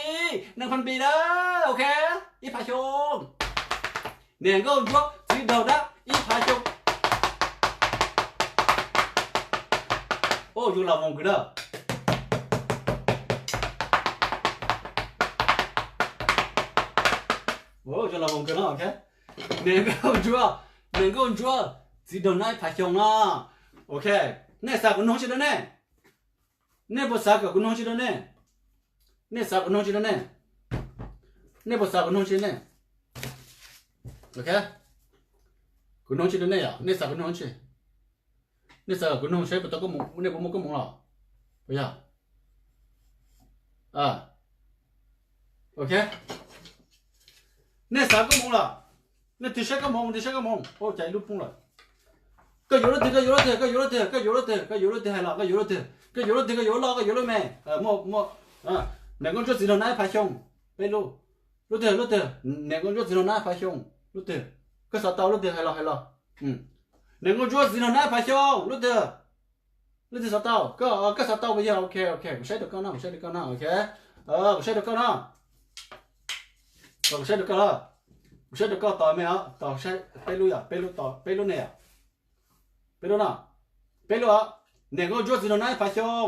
nees phav npi na, ok, ib phav xyoo. Niam nkauj ntsuab txiv nraug nab ib phav xyoo. Ua zoo los moo kawg na. Zoo los moo kawg na, ok. Niam nkauj ntsuab, niam nkauj ntsuab txiv nraug nab ib phav xyoo na. Ok, nej xav kuv nug tsi rau nej? Nej puas xav kom kuv nug tsi rau nej? Nej xav kuv nug tsi rau nej? Nej puas xav kuv nug tsi nej? Ok, kuv nug tsi rau nej yom, nej xav kuv nug tsi? Nej xav kom kuv nug saib puas tau koob hmoov, nej puas muaj koob hmoov los? Puas yog? Ok, nej xav koob hmoov los? Nej tig saib koob hmoov, tig saib koob hmoov, ua cas ib lub poob lawm. Koj yuav lub twg, koj yuav lub twg, koj yuav lub twg, koj yuav lub twg, koj yuav lub twg, koj yuav lub twg hais los, koj yuav lub twg, koj yuav lub twg, koj yuav lub loj, koj yuav lub me? Niam nkauj ntsuab txiv nraug nab ib phav xyoo, peb lub. Lub twg, lub twg? Niam nkauj ntsuab txiv nraug nab ib phav xyoo, lub twg? Koj xav tau lub twg hais los, hais los. Niam nkauj ntsuab txiv nraug nab ib phav xyoo, lub twg? Lub twg xav tau? Koj, koj xav tau puas yog? Ok, ok, kuv saib rau koj no, kuv saib rau koj no, ok. Kuv saib rau koj no. Kuv saib rau koj, kuv saib rau koj tos me os, tos saib peb lub yom, peb lub tos, peb lub ne yom. Peb lub no, peb lub os. Niam nkauj ntsuab txiv nraug nab ib phav xyoo,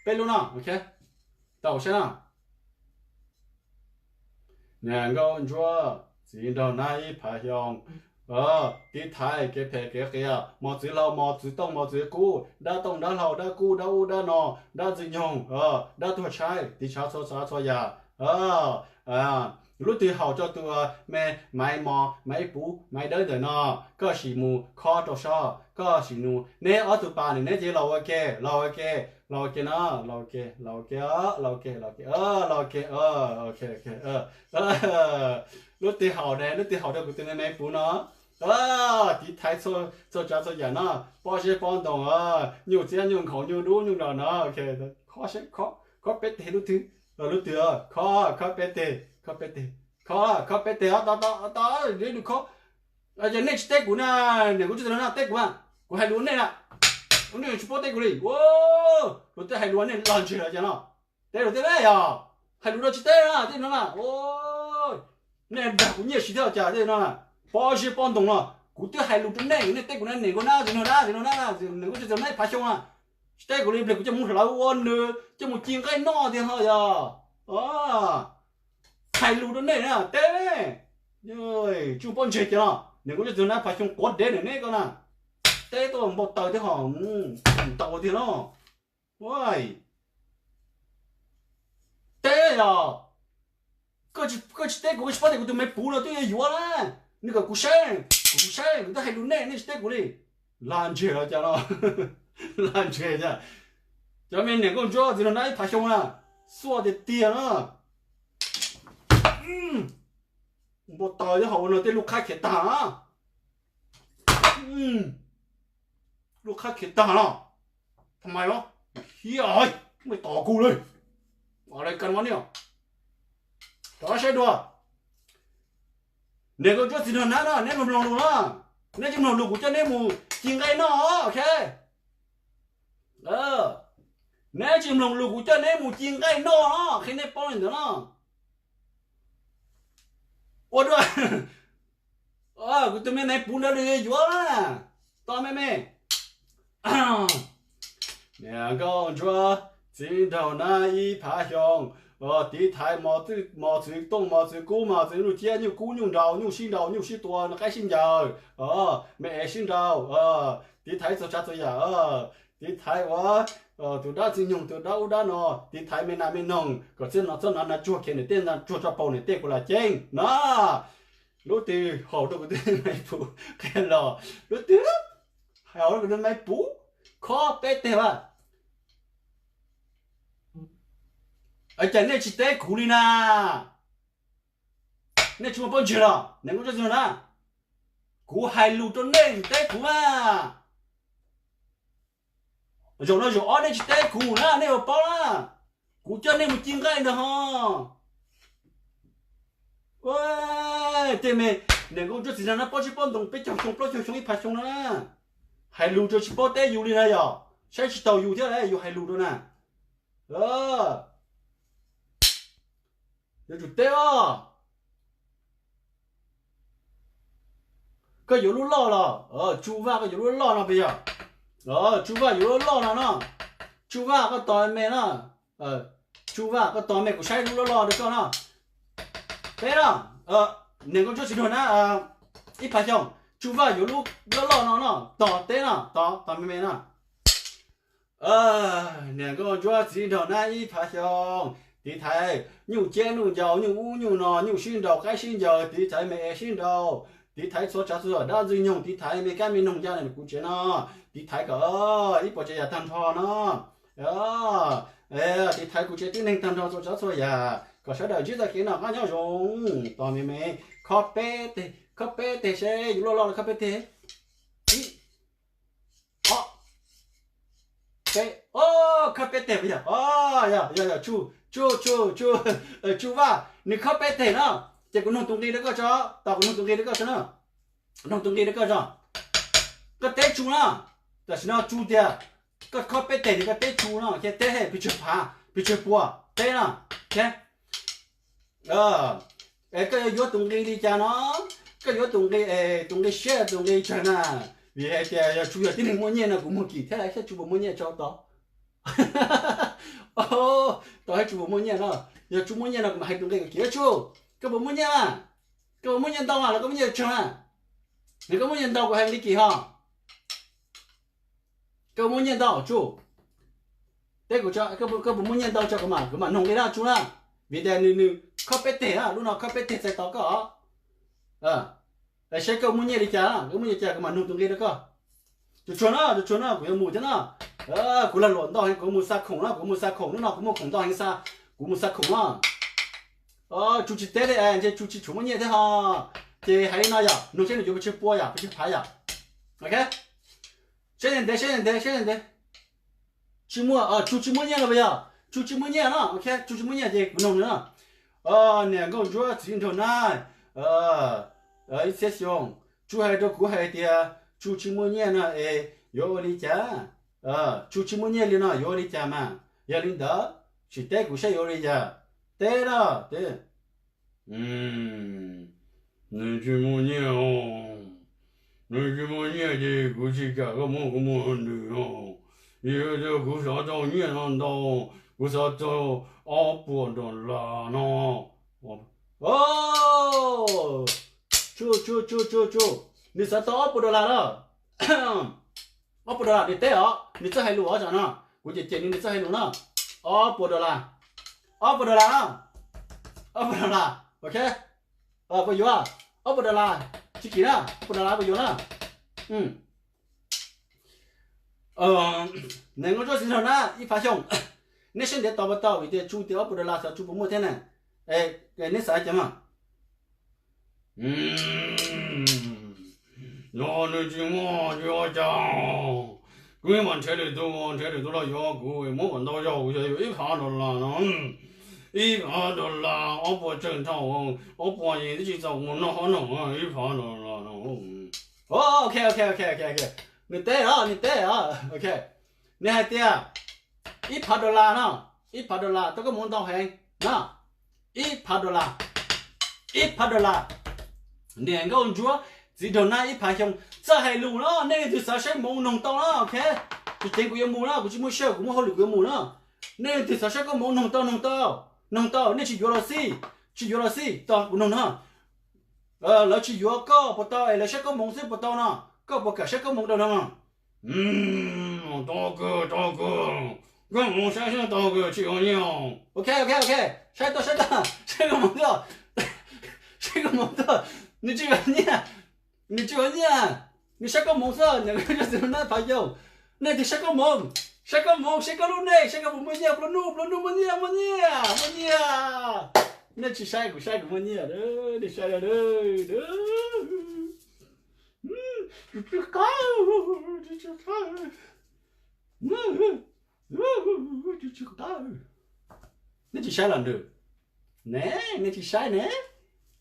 peb lub no, ok. Tau kuv saib no. Niam nkauj ntsuab txiv nraug nab ib phav xyoo, tiv thaiv kev phem kev qias, mos txwv hlau mos txwv tooj mos txwv kub, dab tooj dab hlau dab kub dab ub dab no, dab ntxwg nyoog, dab tuag tshaib, tiv tshav txhua tsav txhua yam. Lub twg haum rau tus me maiv mos maiv puv maiv dawb ntawm no, koj sim mus khob rau soj, koj sim mus, neb ob tug pas nws neb ces los ua ke, los ua ke, los ua ke no, los ua ke, los ua ke, los ua ke, los ua ke, los ua ke. Lub twg haum ne, lub twg haum rau kuv tus me maiv puv no, tiv thaiv txhua tsav txhua yam no, pob zeb pob ntoo, nyuj txiab nyuj nkhaus nyuj dub nyuj nraus no, khob peb teg lub twg, lub twg, khob, khob peb teg, khob peb teg, khob, khob peb teg, tau, tau, tau, khob. Ces nej tsis teb kuv na, niam kuv tsis tau na, teb kuv na, kuv hais lus nej na, nej tsis paub teb kuv li. Luag twb hais lus nej los ntseg los cas no, teb luag twb ne yog hais lus no tsis teb na, tej no na. Nej dag kuv nyiaj siv thiab los cas tej no na, pob zeb pob ntoo no, kuv twb hais lus rau nej, nej teb kuv na, niam nkauj nab txiv nraug nab, txiv nraug nab, niam nkauj ntsuab txiv nraug nab ib phav xyoo na, tsis teb kuv li, pliag kuv coj mus hlawv ua nws, coj mus ci nqaij noj tiag ho yog. Hais lus rau nej na, teb ne, tsuj pob ntseg kiag no, niam nkauj ntsuab txiv nraug nab ib phav xyoo quav dev nws neb koj na, teb tuaj npau taws thiab ho, ntau tiag no. Teb yog, koj tsis teb kuv, koj tsis paub tias kuv tus me puv no twb yuav yuav na, nws kom kuv saib, kom kuv saib, kuv twb hais lus nej, nej tsis teb kuv li. Lag ntseg los cas no, lag ntseg cas. Cov me niam nkauj ntsuab txiv nraug nab ib phav xyoo na, xuaj tiag tiag na. Npau taws thiab ho ua no tej lub qhab khiav tag na. Lub qhab khiav tag no. Tha mais os, hiab, muaj tos kuv li. Os, lawv kas mos niaj, rov saib dua. Niam nkauj ntsuab txiv nraug nab no, neb mloog mloog lus na. Neb tsis mloog lus kuv coj neb mus ci nqaij noj, ok. Neb tsis mloog lus kuv coj neb mus ci nqaij noj, qhia neb paub li ntawd no. Ua dua, kuv tus me nais puv ntawd nws yuav yuav na, tos me me. Niam nkauj ntsuab txiv nraug nab ib phav xyoo, tiv thaiv mos txwv tooj mos txwv kub mos txwv nyuj ciab nyuj kub nyuj nraus nyuj sib nraus nyuj sib tua qaib sib ncaws, me es sib nraus, tiv thaiv txhua tsav txhua yam, tiv thaiv ua tus dab ntxwg nyoog tus dab ub dab no, tiv thaiv me nas me noog kom txhob hnov nas tsuag khiav nws tej nas tsuag tso paus nws tej kuv lam ceeb na. Lub twg haum rau kuv tus me puv qhia los, lub twg haum rau kuv tus me puv khob peb teg mas. Cas nej tsis teb kuv li na? Nej tsis muaj pob ntseg los? Niam nkauj ntsuab txiv nraug nab, kuv hais lus rau nej teb kuv mas. Zaum no zaum ob nej tsis teb kuv na, nej yuav paub na. Kuv coj nej mus ci nqaij ntag ho. Ua, tej me niam nkauj ntsuab txiv nraug nab, paub tsis paub ntoo peb caug xyoo plaub caug xyoo ib phav xyoo no na, hais lus rau tsis paub teb yus li na yom, saib tsis taus yus thiab yus hais lus rau na. Yuav tsum teb os. Koj yuav lub loj los? Tsuj Vaj, koj yuav lub loj no puas yog? Tsuj Vaj yuav lub loj no no. Tsuj Vaj, koj tos me no. Tsuj Vaj, koj tos me, kuv saib lub loj loj rau koj no. Teb no, niam nkauj ntsuab txiv nraug nab ib phav xyoo, Tsuj Vaj yuav lub loj loj no no, tos teb no, tos tos me me no. Niam nkauj ntsuab txiv nraug nab ib phav xyoo, tiv thaiv nyuj ciab nyuj ncaus, nyuj ub nyuj no, nyuj sib nraus qaib sib ncaws, tiv thaiv me es sib nraus, tiv thaiv txhua tsav txhua yam dab ntxwg nyoog, tiv thaiv me kab me noog ncaj nraim kuv tsev no, tiv thaiv kom ib puas tsav yam tag nrho no. Tiv thaiv kuv tsev tib neeg tag nrho txhua tsav txhua yam kom sawv daws ntsib txoj kev noj qab nyob zoo, tos me me. Khob peb teg, khob peb teg seb yus loj loj los khob peb teg. Ib, ob, peb. Khob peb teg puas yog? Yog yog, Tsuj, Tsuj, Tsuj, Tsuj Vaj, nws khob peb teg no, ces kuv noog tus nqi rau koj tso, tos kuv noog tus nqi rau koj tso na. Noog tus nqi rau koj tso. Koj teb Tsuj na, tam sim no Tsuj tias koj khob peb teg ces koj teb Tsuj no, teb pes tsawg phav pes tsawg pua, teb no. Es koj yuav yuav tus nqi li cas no? Koj yuav tus nqi es tus nqi siab tus nqi tsawg na? Vim hais tias yog Tsuj yog tib neeg muaj nyiaj no kuv muag kim thiab, saib Tsuj puas muaj nyiaj tso tod. Tau, saib Tsuj puas muaj nyiaj no. Yog Tsuj muaj nyiaj no kuv mam hais tus nqi kom kim. Tsuj, koj puas muaj nyiaj mas? Koj puas muaj nyiaj ntau mas los koj muaj nyiaj tsawg mas? Nws koj muaj nyiaj ntau kuv hais li kim ho. Koj muaj nyiaj ntau Tsuj? Teb kuv, koj puas muaj nyiaj ntau tso kuv mam, kuv mam noog li na Tsuj na. Vim tias nws, nws khob peb teg na, lub no khob peb teg txais tos koj os. Saib koj muaj nyiaj li cas, koj muaj nyiaj cas kuv mam noog tus nqi rau koj. Tsuag tsuag no, tsuag tsuag no, kuv yuav mus thiab no. Kuv lag luam ntau heev, kuv mus xa khoom no, kuv mus xa khoom, hnub no kuv muaj khoom ntau heev xa, kuv mus xa khoom no. Tsuj tsis teb li, ntshe Tsuj tsis tshua muaj nyiaj thiab ho. Ces hais li no yom, noog seb nws yuav pes tsawg pua yom, pes tsawg phav yom. Ok, saib ntev ntev, saib ntev ntev, saib ntev ntev. Tsis muaj, Tsuj tsis muaj nyiaj no puas yog? Tsuj tsis muaj nyiaj no, ok, Tsuj tsis muaj nyiaj ces kuv noog nws no. Niam nkauj ntsuab txiv nraug nab, ib txhiab xyoo, Tsuj hais rau kuv hais tias Tsuj tsis muaj nyiaj no es yuav ua li cas? Tsuj tsis muaj nyiaj li no yuav ua li cas mas? Yog li ntawd, sim teb kuv saib yuav ua li cas. Teb na, teb. Nws tsis muaj nyiaj os. Nws tsis muaj nyiaj ces kuv tsis kam koj muab kuv mus nws os. Vim tias kuv xav tau nyiaj no ntau, kuv xav tau ob puas dollar no. Tsuj, tsuj, tsuj, tsuj, tsuj, nws xav tau ob puas dollar na. Ob puas dollar nws teb os, nws txawj hais lus os tsam no. Kuv cem cem nws, nws txawj hais lus na. Ob puas dollar, ob puas dollar na. Ob puas dollar, ok. Puas yuav? Ob puas dollar, tsis kim na, ob puas dollar puas yuav na? Niam nkauj ntsuab txiv nraug nab ib phav xyoo, neb saib ntev tos puas tau? Vim tias Tsuj tias ob puas dollar xyov Tsuj puas muaj thiab na. Neb xav cas mas? Yog nws tsis muaj yuav cas, kuv mam nrhiav lwm tus, nrhiav lwm tus los yuav, kuv muab kom ntau zaug, kuv xav yuav ib phav dollar no. Ib phav dollar ob puas tsawg nrho, ob puas yeej twb tsis txaus kuv mus noj hov no, ib phav dollar no. Ok, ok, ok, ok, ok. Nws teb os, nws teb os, ok. Nws hais tias ib phav dollar no, ib phav dollar tau koj mus ntau heev no. Ib phav dollar, ib phav dollar. Niam nkauj ntsuab txiv nraug nab ib phav xyoo, txawj hais lus no, nej leej twg xav saib hmoov noog tau na, ok. Tsis ceev kuv yuav mus na, kuv tsis muaj sij hawm, kuv muaj hauj lwm kuv yuav mus na. Nej leej twg xav saib koj hmoov noog tau, noog tau, noog tau, nej tsis yuav los xij, tsis yuav los xij, tos kuv noog no. Lawv tsis yuav koj puas tau es lawv saib koj hmoov xwb puas tau no? Koj puas kam saib koj hmoov rau no? Tau kawg, tau kawg, koj hmoov saib xwb tau kawg, tsis yuav nyiaj. Ok, ok, ok, saib tau, saib tau, saib koj hmoov xwb, saib koj hmoov xwb, nws tsis yuav nyiaj, nws tsis yuav nyiaj, nws saib koj hmoov xwb, niam nkauj ntsuab txiv nraug nab ib phav xyoo. Nej twg saib koj hmoov, saib koj hmoov, saib koj lub neej, saib koj puas muaj nyiaj, plua nuj, plua nuj, muaj nyiaj, muaj nyiaj, muaj nyiaj. Nej tsis saib, kuv saib kuv muaj nyiaj, nej saib. Nej tsis saib los nws ne, nej tsis saib ne.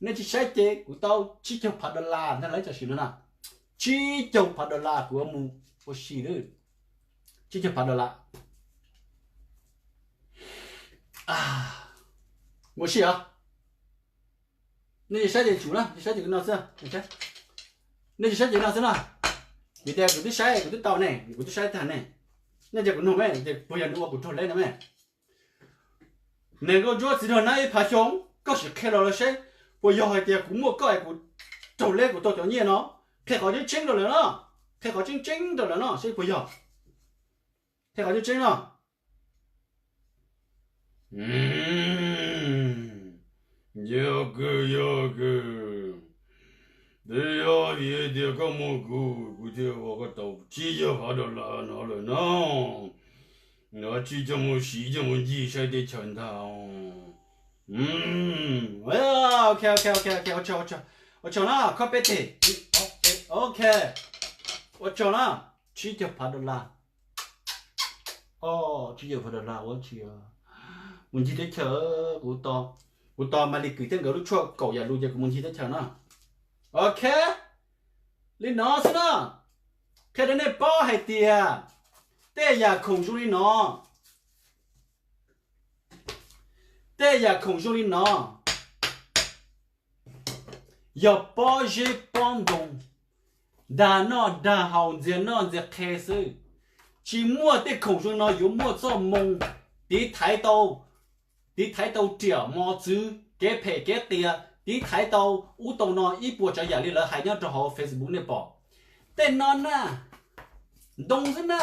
Nej tsis saib ces kuv tau tsib caug phav dollar ntag lauj, tam sim no na. Tsib caug phav dollar kuv mus ua si lawm. Tsib caug phav dollar. Mus ua si os. Nej tsis saib ces tsum na, tsis saib ces no xwb. Nej tsis saib ces no xwb na. Vim tias kuv twb saib, kuv twb tau ne, kuv twb saib tag ne. Nej cia kuv nug me, ces puas yog nws ua kuv raug leb no me? Nees Nkauj Ntsuab Txiv Nraug Nab ib phav xyoo, koj sim qhia los lawv saib, puas yog hais tias kuv muaj koj es kuv raug leb kuv tau cov nyiaj no? Qhia qhov tseeb tseeb rau lawv no, qhia qhov tseeb tseeb rau lawv no saib puas yog. Qhia qhov tseeb tseeb no. Yog kawg, yog kawg. Twb yog vim tias koj muaj kuv, kuv thiaj ua koj tau tsib caug phav dollar no lawm no. Nov tsis coj mus siv coj mus ncig saib teb chaws ntag. Ok, ok, ok, ok, ua tsaug, ua tsaug na, khob peb teg. Ok, ua tsaug na, tsib caug phav dollar. Tsib caug phav dollar ua tsi mus ncig teb chaws, kuv, kuv tos Maly Kue thiab nkawd lub tshuaj kaum yam lus ces kuv mus ncig teb chaws na. Ok, li no xwb na. Qhia rau nej paub hais tias tej yam khoom zoo li no, tej yam khoom zoo li no yog pob zeb pob ntoo, dag noj dag haus ntxias noj ntxias qhe xwb. Tsis muaj tej khoom zoo no yuav muaj txoj moo tiv thaiv tau, tiv thaiv tau riam mos txwv kev phem kev qias, tiv thaiv tau ub tau no ib puas tsav yam li lawv hais nyob rau hauv Facebook nej pom. Tej no na, ntoo xwb na,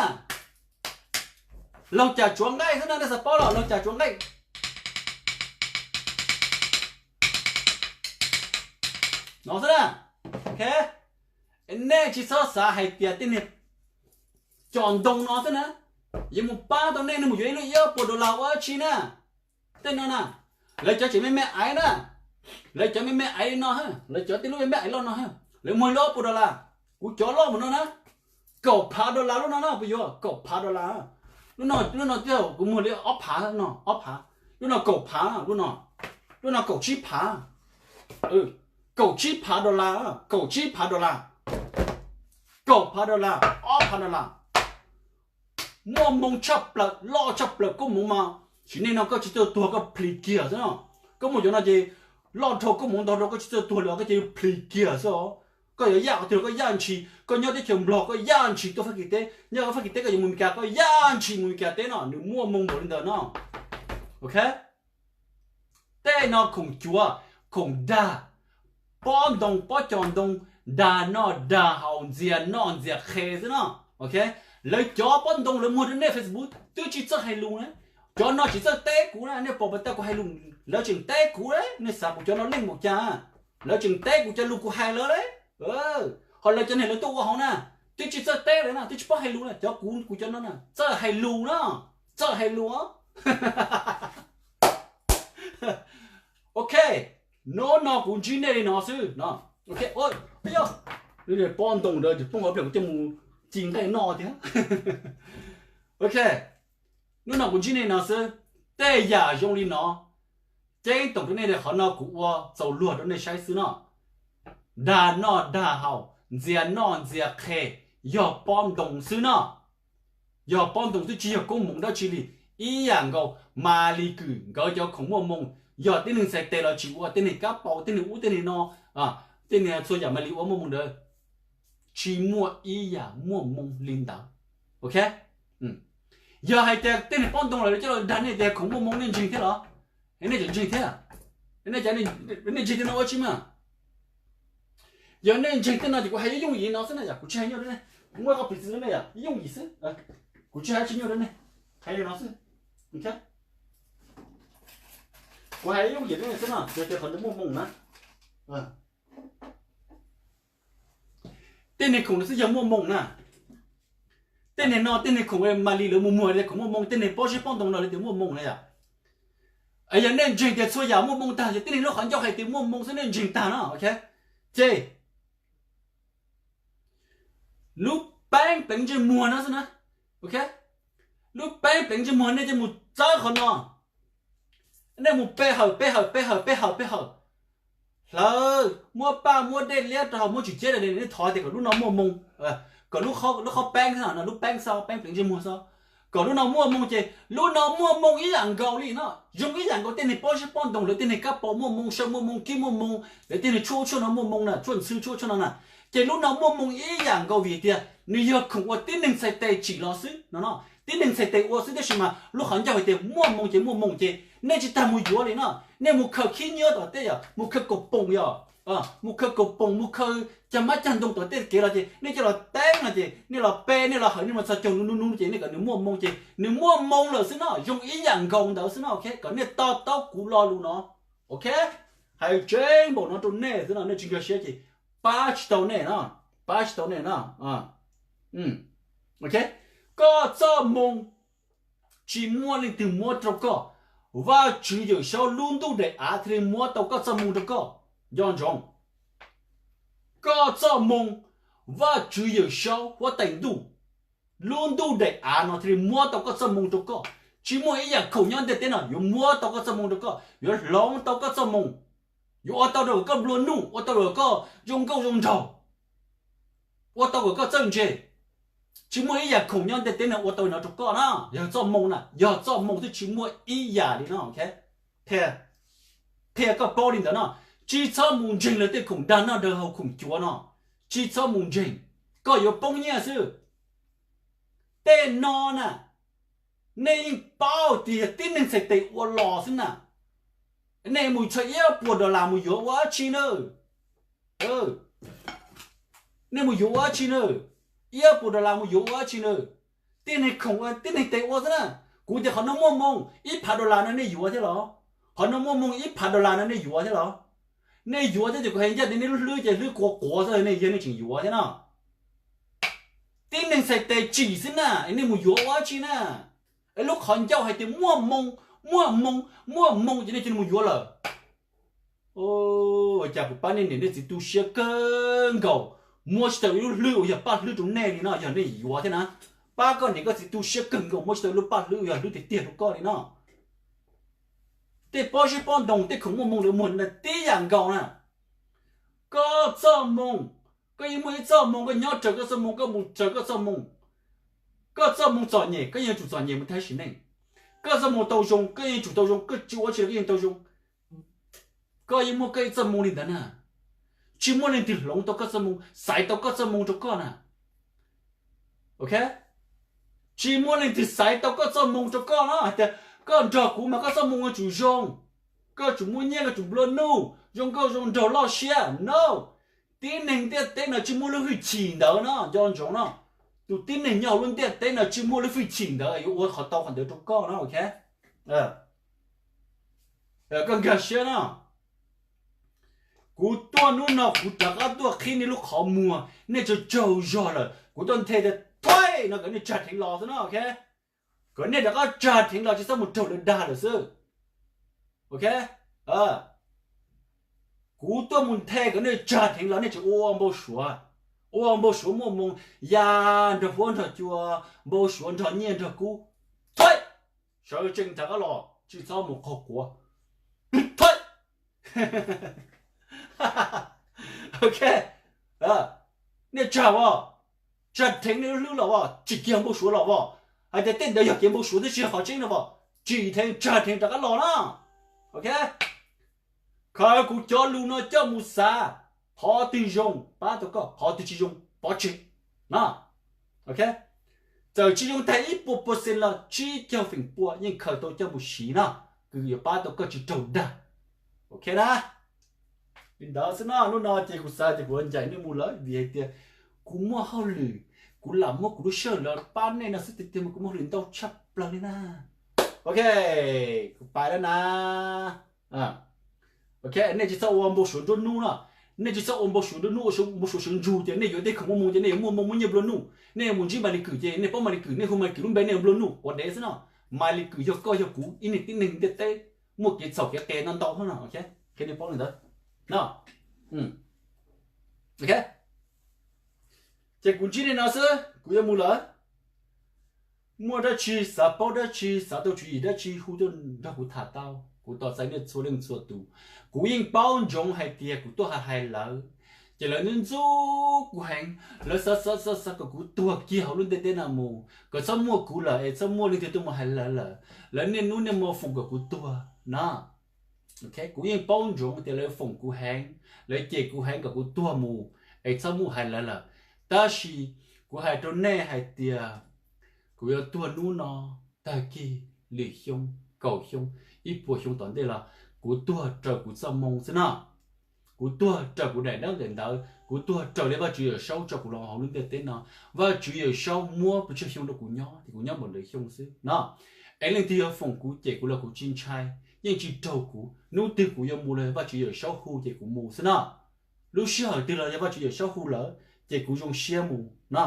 laug cas tsuav nqaij xwb na, nej xav paub los laug cas tsuav nqaij. No xwb na. Ok, nej tsis txhob xav hais tias tej niag cov ntoo no xwb na yuav mus pab tau nej, nej mus yuav ib lub ob puas dollar ua dab tsi na. Tej no na, lawv cov tseem me me aiv na, lawv cov me me aiv no, lawv cov tej lub me me aiv loj no, lawv muag ib lub ob puas dollar. Kuv cov loj mus no na, kaum phav dollar lub no na, puas yuav kaum phav dollar. Lub no, lub no kuv muag li ob phav no, ob phav. Lub no kaum phav, lub no, lub no kaum tsib phav. Kaum tsib phav dollar, kaum tsib phav dollar, kaum phav dollar, ob phav dollar. Muaj hmoo tshaj plaws, loj tshaj plaws koob hmoov mas sim neej no koj tsis txawj tuag koj plis kiag xwb no. Koj muaj cov no ces loj dhau koob hmoov ntau dhau koj tsis txawj tuag li os, koj cia li plis kiag xwb os. Koj yuav yaj qhov twg los koj yaj ntshis, koj nyob teb chaws Nplog koj yaj ntshis tuaj Fab Kis teb, nyob Fab Kis teb koj yuav mus Mes Kas koj yaj ntshis mus Mes Kas teb no, nws muaj hmoo npaum li ntawd no. Ok, tej no khoom cuav, khoom dag, pob ntoo pob cov ntoo, dag noj dag haus ntxias noj ntxias qhe xwb no. Ok, lawv cov pob ntoo lawv muag rau nej Facebook twb tsis txawj hais lus na. Cov no tsis txawj teb kuv na, nej pom pas tas kuv hais lus, lawv tseem teb kuv, nej xav kuv cov no leej npaum cas? Lawv tseem teb kuv cov lus kuv hais lawv li. Ho lawv cov niag lawv tuaj ua hauv na, twb tsis txawj teb lawm na, twb tsis paub hais lus na, cov kuv, kuv cov no na txawj hais lus na, txawj hais lus. Ok, hnub no kuv ntsib nej li no xwb no. Ok, yog pob ntoo ntawd ces poob hauv pliag kuv coj mus ci nqaij noj tiag. Ok, hnub no kuv ntsib nej no xwb. Tej yam zoo li no, ceeb toom rau nej li qhov no kuv ua txaus luag rau nej saib xwb no. Dag noj dag haus, ntxias noj ntxias qhe, yog pob ntoo xwb no. Yog pob ntoo xwb tsis yog koob hmoov dab tsi li. Ib yam nkaus Maly Kue nkawd cov khoom muaj hmoo, yog tib neeg txhais tes los tsis ua, tib neeg kab paus, tib neeg ub tib neeg no, tib neeg txhua yam Maly ua muaj hmoo ntawd, tsis muaj ib yam muaj hmoo li ntawd. Ok, yog hais tias tib neeg pob ntoo lawm coj los dag nej tias khoom muaj hmoo nej ntseeg thiab los? Nej tseem ntseeg thiab? Nej ntseeg tej no ua tsi mas? Yog nej ntseeg tej no ces kuv hais yooj yim no xwb na yom, kuv tsis hais nyuaj rau nej. Kuv muab koj piv txwv rau nej yom, yooj yim xwb. Kuv tsis hais tsis nyuaj rau nej, hais li no xwb. Kuv hais yooj yim rau nej xwb no, yog tias qhov ntawd muaj hmoo na. Tej niag khoom no xwb yog muaj hmoo na. Tej niag no tej niag khoom Maly lawv mus muag tias khoom muaj hmoo, tej niag pob zeb pob ntoo no lawv tias muaj hmoo na yom. Yog nej ntseeg tias txhua yam muaj hmoo tag, yog tib neeg lub qhov ncauj hais tias muaj hmoo xwb nej ntseeg tag no, ok. Ces lub peeb pleev ntsej muag no xwb na, ok. Lub peeb pleev ntsej muag nej coj mus txawb qhov no, nej mus pe hawm pe hawm pe hawm pe hawm pe hawm. Tawv, muab paj muab dej liab rau hauv, muab tsis ciab li, nej thov tias kom lub no muaj moo, kom lub qhov peeb xwb no, lub peeb xwb, peeb pleev ntsej muag xwb, kom lub no muaj moo ces lub no muaj moo ib yam nkaus li no, zoo ib yam nkaus tej neeg pob zeb pob ntoos, lawv tej neeg kab paus muaj moo, saw muaj moo, kib muaj moo, lawv tej neeg tshuaj tshuaj no muaj moo na, tshuaj ntxhw tshuaj tshuaj no na, ces lub no muaj moo ib yam nkaus vim tias nws yog khoom uas tib neeg txhais tes tsim los xwb no, tib neeg txhais tes ua xwb, tab sis mas lub qhov ncauj hais tias muaj moo ces muaj moo ces nej tsis tas mus yuav li no, nej mus khaws khib nyiab tom tej, yog mus khaws kaum poom, yog mus khaws kaum poom, mus khaws cag mab cag ntoo tom tej kev los ces nej coj los teeb no ces nej los pe, nej los hawm, nej mus txog caug nub nub nub ces nej kom nws muaj moo ces nws muaj moo lawm xwb no, zoo ib yam nkaus ntawd xwb no, ok, kom nej to taub kuv lo lus no, ok, hais tseeb npaum no rau nej xwb no, nej tsis nkag siab ces pab tsis tau nej no, pab tsis tau nej no. Ok, koj txoj moo tsis muaj leej twg muab rau koj, Vajtswv Yawmsaub lub ntuj daim av thiaj li muab tau koj txoj moo rau koj. Nco ntsoov, koj txoj moo, Vajtswv Yawmsaub huab tais ntuj, lub ntuj daim av no thiaj li muab tau koj txoj moo rau koj. Tsis muaj ib yam khoom nyob ntiaj teb no yuav muab tau koj txoj moo rau koj, yuav hloov tau koj txoj moo, yuav ua tau rau koj nplua nuj, ua tau rau koj zoo nkauj zoo nraug, ua tau kom koj txawj ntse. Tsis muaj ib yam khoom nyob ntiaj teb no ua tau no rau koj na, yog txoj moo na, yog txoj moo twb tsis muaj ib yam li no. Qhia koj paub li ntawd no, tsis txhob mus ntseeg lawv tej khoom dag noj dag haus khoom cuav no, tsis txhob mus ntseeg, koj yuav poob nyiaj xwb. Tej no na, nej yeej paub tias yog tib neeg txhais tes ua los xwb na. Nej mus txog ib puas dollar mus yuav ua dab tsi na? Nej mus yuav ua dab tsi na? Ib puas dollar mus yuav ua dab tsi na? Tib neeg khoom, tib neeg tes ua xwb na. Kuv tias qhov no muaj moo ib phav dollar no nej yuav thiab los? Qhov no muaj moo ib phav dollar no nej yuav thiab los? Nej yuav thiab ces kuv hais ncaj tias nej lub hlwb ces hlwb quav quav xwb, nej yog nej tseem yuav thiab no. Tib neeg txhais tes tsim xwb na, nej mus yuav ua dab tsi na? Es lub qhov ncauj hais tias muaj moo, muaj moo, muaj moo ces nej cia li mus yuav lawm. Ua cas kuv pab nej niam nej txiv tu siab kawg nkaus, muab tsis tau ib lub hlwb uas yog paj hlwb rau nej li no, yog nej yuav thiab na. Pab koj niam koj txiv tu siab kawg nkaus, muab tsis tau ib lub paj hlwb uas yog hlwb tiag tiag rau koj li no. Tej pob zeb pob ntoos, tej khoom muaj moo lawv muag na tib yam nkaus na. Koj txoj moo, koj yeej muaj ib txoj moo, koj nyob raws koj txoj moo, koj mus raws koj txoj moo. Koj txoj moo txom nyem, koj yeej yuav tsum txom nyem mus tag sim neej. Koj txoj moo tau zoo, koj yeej yuav tsum tau zoo, koj tsis ua dab tsi los koj yeej tau zoo. Koj yeej muaj koj ib txoj moo li ntawd na. Tsis muaj leej twg hloov tau koj txoj moo, xaiv tau koj txoj moo rau koj na. Ok, tsis muaj leej twg xaiv tau koj txoj moo rau koj no hais tias koj nrog kuv mas koj txoj moo yuav tsum zoo, koj tsum muaj nyiaj, koj tsum nplua nuj, zoo nkauj zoo nraug loj siab no. Tib neeg ntiaj teb no tsis muaj lub hwj chim ntawd no, nco ntsoov no. Tus tib neeg nyob hauv lub ntiaj teb no tsis muaj lub hwj chim ntawd yuav ua qhov tau qhov ntawd rau koj no, ok. Koj nkag siab no. Kuv tuaj hnub no kuv rov qab tuaj qhib nej lub qhov muag, nej tsaug tsaug zog lawm, kuv tuaj nthe tias thuaib no kom nej tsag dheev los xwb no, ok. Kom nej rov qab tsag dheev los, tsis txhob mus raug lawv dag lawm xwb. Ok, kuv tuaj mus nthe kom nej tsag dheev los, nej tseem ua npau suav, ua npau suav muaj moo ya nrog huab nrog cua, npau suav nrog nyiaj nrog kub. Thuaib, sawv tsees rov qab los, tsis txhob mus qaug quav. Thuaib. Ok, nej tsag os, tsag dheev nej lub hlwb los os, tsis kiag npau suav los os. Hais tias tej ntawd yog kev npau suav twb tsis yog qhov tseeb no os, tsim dheev tsag dheev rov qab los na. Ok, khaws kuv cov lus no coj mus xav, qhov twg zoo pab tau koj, qhov twg tsis zoo pov tseg na. Ok, txawm tsis zoo tag ib puas percent los tsib caug feem pua yeej khaws tau coj mus siv no, kws yuav pab tau koj tsis raug dag. Ok na, li ntawd xwb no, hnub no ces kuv xav tias kuv yuav ncaim nej mus lawm vim hais tias kuv muaj hauj lwm, kuv lam muab kuv lub sij hawm los pab nej no xwb tiag tiag mas kuv muaj hauj lwm ntau tshaj plaws li na. Ok, kuv pais lawm na. Ok, nej tsis txhob ua npau suav nruab hnub no, nej tsis txhob ua npau suav nruab hnub, ua npau suav sawv ntsug tias nej yuav tej khoom muaj moo ces nej yuav muaj moo muaj nyiaj nplua nuj, nej yuav mus ntsib Maiv Lis Kwm ces nej paub Maiv Lis Kwm, nej hu Maiv Lis Kwm lub npe nej yuav nplua nuj ua dev xwb no. Maiv Lis Kwm yog koj yog kuv ib niag tib neeg ntiaj teb muaj kev txhaum kev qias ntau ntau no, qhia nej paub li ntawd no. Ok, ces kuv ntsib nej no xwb, kuv yuav mus lawm. Muaj dab tsi xav paub dab tsi, xav tau tswv yim dab tsi hu tuaj nrog kuv tham tau. Kuv tos txais nej txhua leej txhua tus. Kuv yeej paub ntsoov hais tias kuv tuaj hais hais lawv, ces lawv ntxub ntxub kuv heev, lawv xav xav xav xav kom kuv tuag kiag hauv lub ntiaj teb no mus, kom txhob muaj kuv lawm es txhob muaj leej twg tuaj mus hais lawv lawm. Lawv niaj hnub niaj hmo foom kom kuv tuag no. Kuv yeej paub ntsoov tias lawv foom kuv heev, lawv cem kuv heev kom kuv tuag mus, es txhob mus hais lawv lawm. Tab sis kuv hais rau nej hais tias kuv yuav tuag hnub no, tag kis, lwm xyoo, kaum xyoo, ib puas xyoo tom ntej los kuv tuag raws kuv txoj moo xwb no. Kuv tuag raws kuv daim dab daim ntawv, kuv tuag raws li Vajtswv Yawm Saub tso kuv los hauv lub ntiaj teb no. Vajtswv Yawm Saub muab pes tsawg xyoo rau kuv nyob ces kuv nyob npaum ntawd xyoo xwb no. Es leej twg yuav foom kuv cem kuv los kuv tsis ntshai, yeej tsis raug kuv. Hnub twg kuv yuav mus los Vajtswv Yawm Saub hu ces kuv mus xwb no. Lub sij hawm twg los yog Vajtswv Yawm Saub hu lawm ces kuv zoo siab mus no.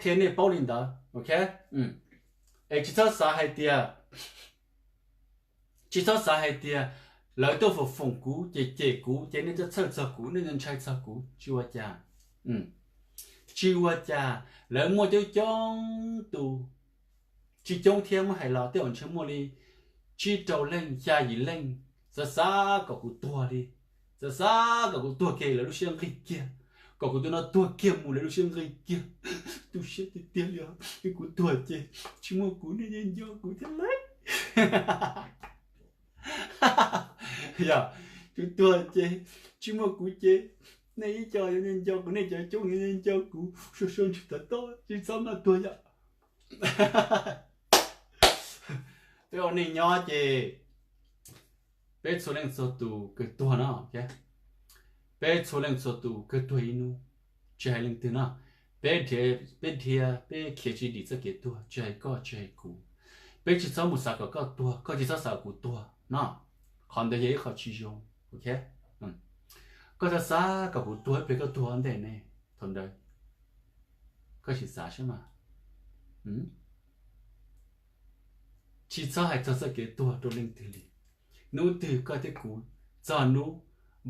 Qhia nej paub li ntawd, ok? Es tsis txhob xav hais tias, tsis txhob xav hais tias lawv tuaj foom foom kuv ces cem kuv ces nej txhawj txog kuv, nej ntshai txog kuv, tsis ua cas. Tsis ua cas, lawv muaj coob coob tus, tsis coob thiab, muab hais los tej zaum ntshe muaj li tsib rau leej xya yim leej xav xav kom kuv tuag li, xav xav kom kuv tuag kiag lawv lub siab nqig kiag, kom kuv tus no tuag kiag mus lawv lub siab nqig kiag. Tu siab tiag tiag li os, kuv tuag ces tsis muaj kuv nej yeej nco kuv thiab lauj. Yog kuv tuag ces tsis muaj kuv ces nej ib co yuav nco kuv, nej cov coob yuav nco kuv, sawv sawv ntsug tawv toj tsis txhob maj tuag yom. Peb ua neej nyob ces peb txhua leej txhua tus kawg tuag no. Peb txhua leej txhua tus kawg tuag ib hnub, tsis hais leej twg no. Peb dhia, peb khiav tsis dim txoj kev tuag, tsis hais koj tsis hais kuv. Peb tsis txhob mus xav kom koj tuag, koj tsis txhob xav kom kuv tuag no. Qhov ntawd yog ib qho tsis zoo, ok? Koj txhob xav kom kuv tuag ib pliag koj tuag ua ntej ne, thaum ntawd koj sim xav saib mas. Tsis txhob hais txog txoj kev tuag rau leej twg li. Hnub twg koj thiab kuv txog hnub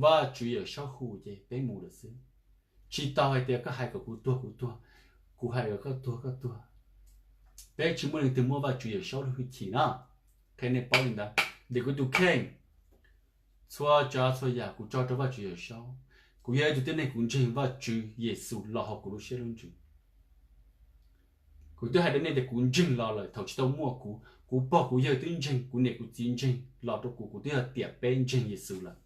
Vajtswv Yawm Saub hu ces peb mus lawm xwb. Tsis tau hais tias koj hais kom kuv tuag kuv tuag, kuv hais kom koj tuag koj tuag. Peb tsis muaj leej twg muaj Vajtswv Yawm Saub lub hwj chim na. Qhia nej paub li ntawd. Ntawm kuv tus kheej, txhua tsav txhua yam kuv tso rau Vajtswv Yawm Saub. Kuv yog ib tug tib neeg kuv ntseeg Vajtswv Yexus los hauv kuv lub siab lub ntsws. Kuv twb hais rau nej tias kuv ntseeg los lawm thaum tsis tau muaj kuv, kuv pog kuv yawg twb ntseeg, kuv niam kuv txiv ntseeg los rau kuv, kuv twb yog tiam peb ntseeg Yexus lawm.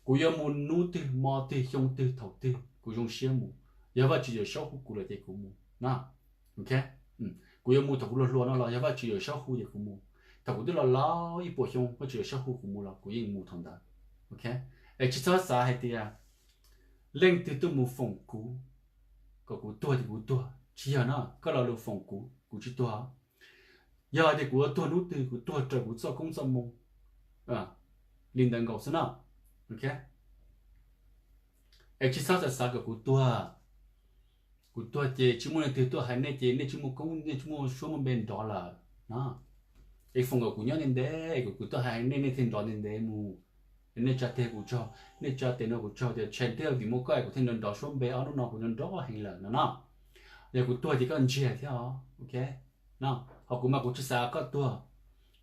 Kuv yuav mus hnub twg hmo twg xyoo twg thaum twg kuv zoo siab mus. Yog Vajtswv Yawm Saub hu kuv lawm ces kuv mus na. Kuv yuav mus thaum kuv hluas hluas no los yog Vajtswv Yawm Saub hu ces kuv mus. Thaum kuv twb los laus ib puas xyoo Vajtswv Yawm Saub hu kuv mus los kuv yeej mus thaum ntawd. Es tsis txhob xav hais tias leej twg tuaj mus foom kuv kom kuv tuag ces kuv tuag, tsis yog no. Koj lo lus foom kuv, kuv tsis tuag. Yog hais tias kuv yuav tuag hnub twg kuv tuag raws kuv txoj koob txoj moo li ntawd nkaus xwb no. Es tsis txhob xav xav kom kuv tuag. Kuv tuag ces tsis muaj leej twg tuaj hais nej ces nej tsis muaj koob, nej tsis muaj suab muaj npe nrov lawm no. Es foom kom kuv nyob ntev ntev es kom kuv tuaj hais nej, nej thiaj nrov ntev ntev mus. Nej tsa tes kuv tsaug, nej tsa tes no kuv tsaug tias tshee twb vim muaj koj es kuv thiaj nrov nrov suab npe, ob hnub no kuv nrov nrov heev lawm no no. Yog kuv tuag ces koj ntsiag thiab os, ok? No, ho kuv mas kuv tsis xav koj tuag,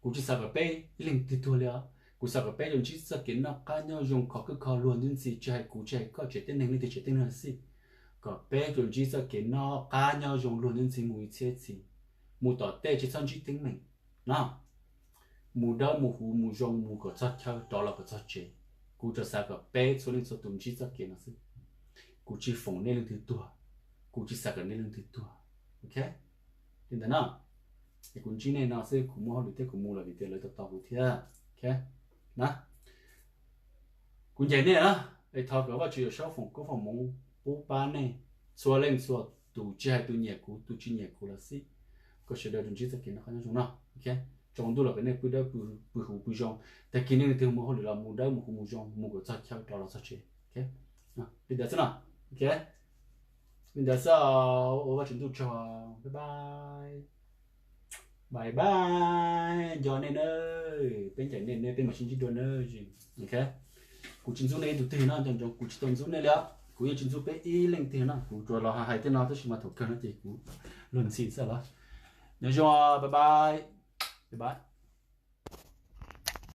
kuv tsis xav kom peb ib leeg twg tuag li os. Kuv xav kom peb yuav ntsib txoj kev noj qab nyob zoo khov koj kho luag ntxhi, tsis hais kuv tsis hais koj, tsev tib neeg leej twg tsev tib neeg xij, kom peb yuav ntsib txoj kev noj qab nyob zoo luag ntxhi mus ib txhiab txhis, mus tom tej tsis txhob ntsib teeb meem no. Mus dawb mus huv mus zoo mus kom txog chaw rov los kom txog tsev. Kuv tsuas xav kom peb txhua leej txhua tus ntsib txoj kev no xwb. Kuv tsis foom nej leej twg tuag, kuv tsis xav kom nej leej twg tuag, ok? Li ntawd na, es kuv ntsib nej no xwb, kuv muaj hauj lwm thiab kuv mus lawm vim tias lawv tos tos kuv thiab, ok? Na, kuv ncaim nej na, es thov kom Vajtswv Yawm Saub foom koob foom hmoov pub pab nej txhua leej txhua tus, tsis hais tus nyiam kuv tus tsis nyiam kuv los xij, kom sawv daws tsuas ntsib txoj kev noj qab nyob zoo no, ok? Tsaus ntuj los kom nej pw dawb pw huv pw zoo, tag kis nej leej twg mus hauj lwm los mus dawb mus huv mus zoo, mus kom txog chaw rov los txog tsev, ok? Li ntawd xwb no, ok? Li ntawd xwb, ua Vajtswv ntuj tsaug, bye bye. Bye bye, nco nej na, peb ncaim nej, peb mam sib ntsib dua na. Ok, kuv tsis ntxub nej ib tug twg no, nco ntsoov kuv tsis tau ntxub nej li os, kuv yeej tsis ntxub peb ib leej twg no, kuv tsuas los hais tej no tab sis mas thaum kawg no ces kuv luag ntxhi xwb los. Nyob zoo, bye bye, bye bye.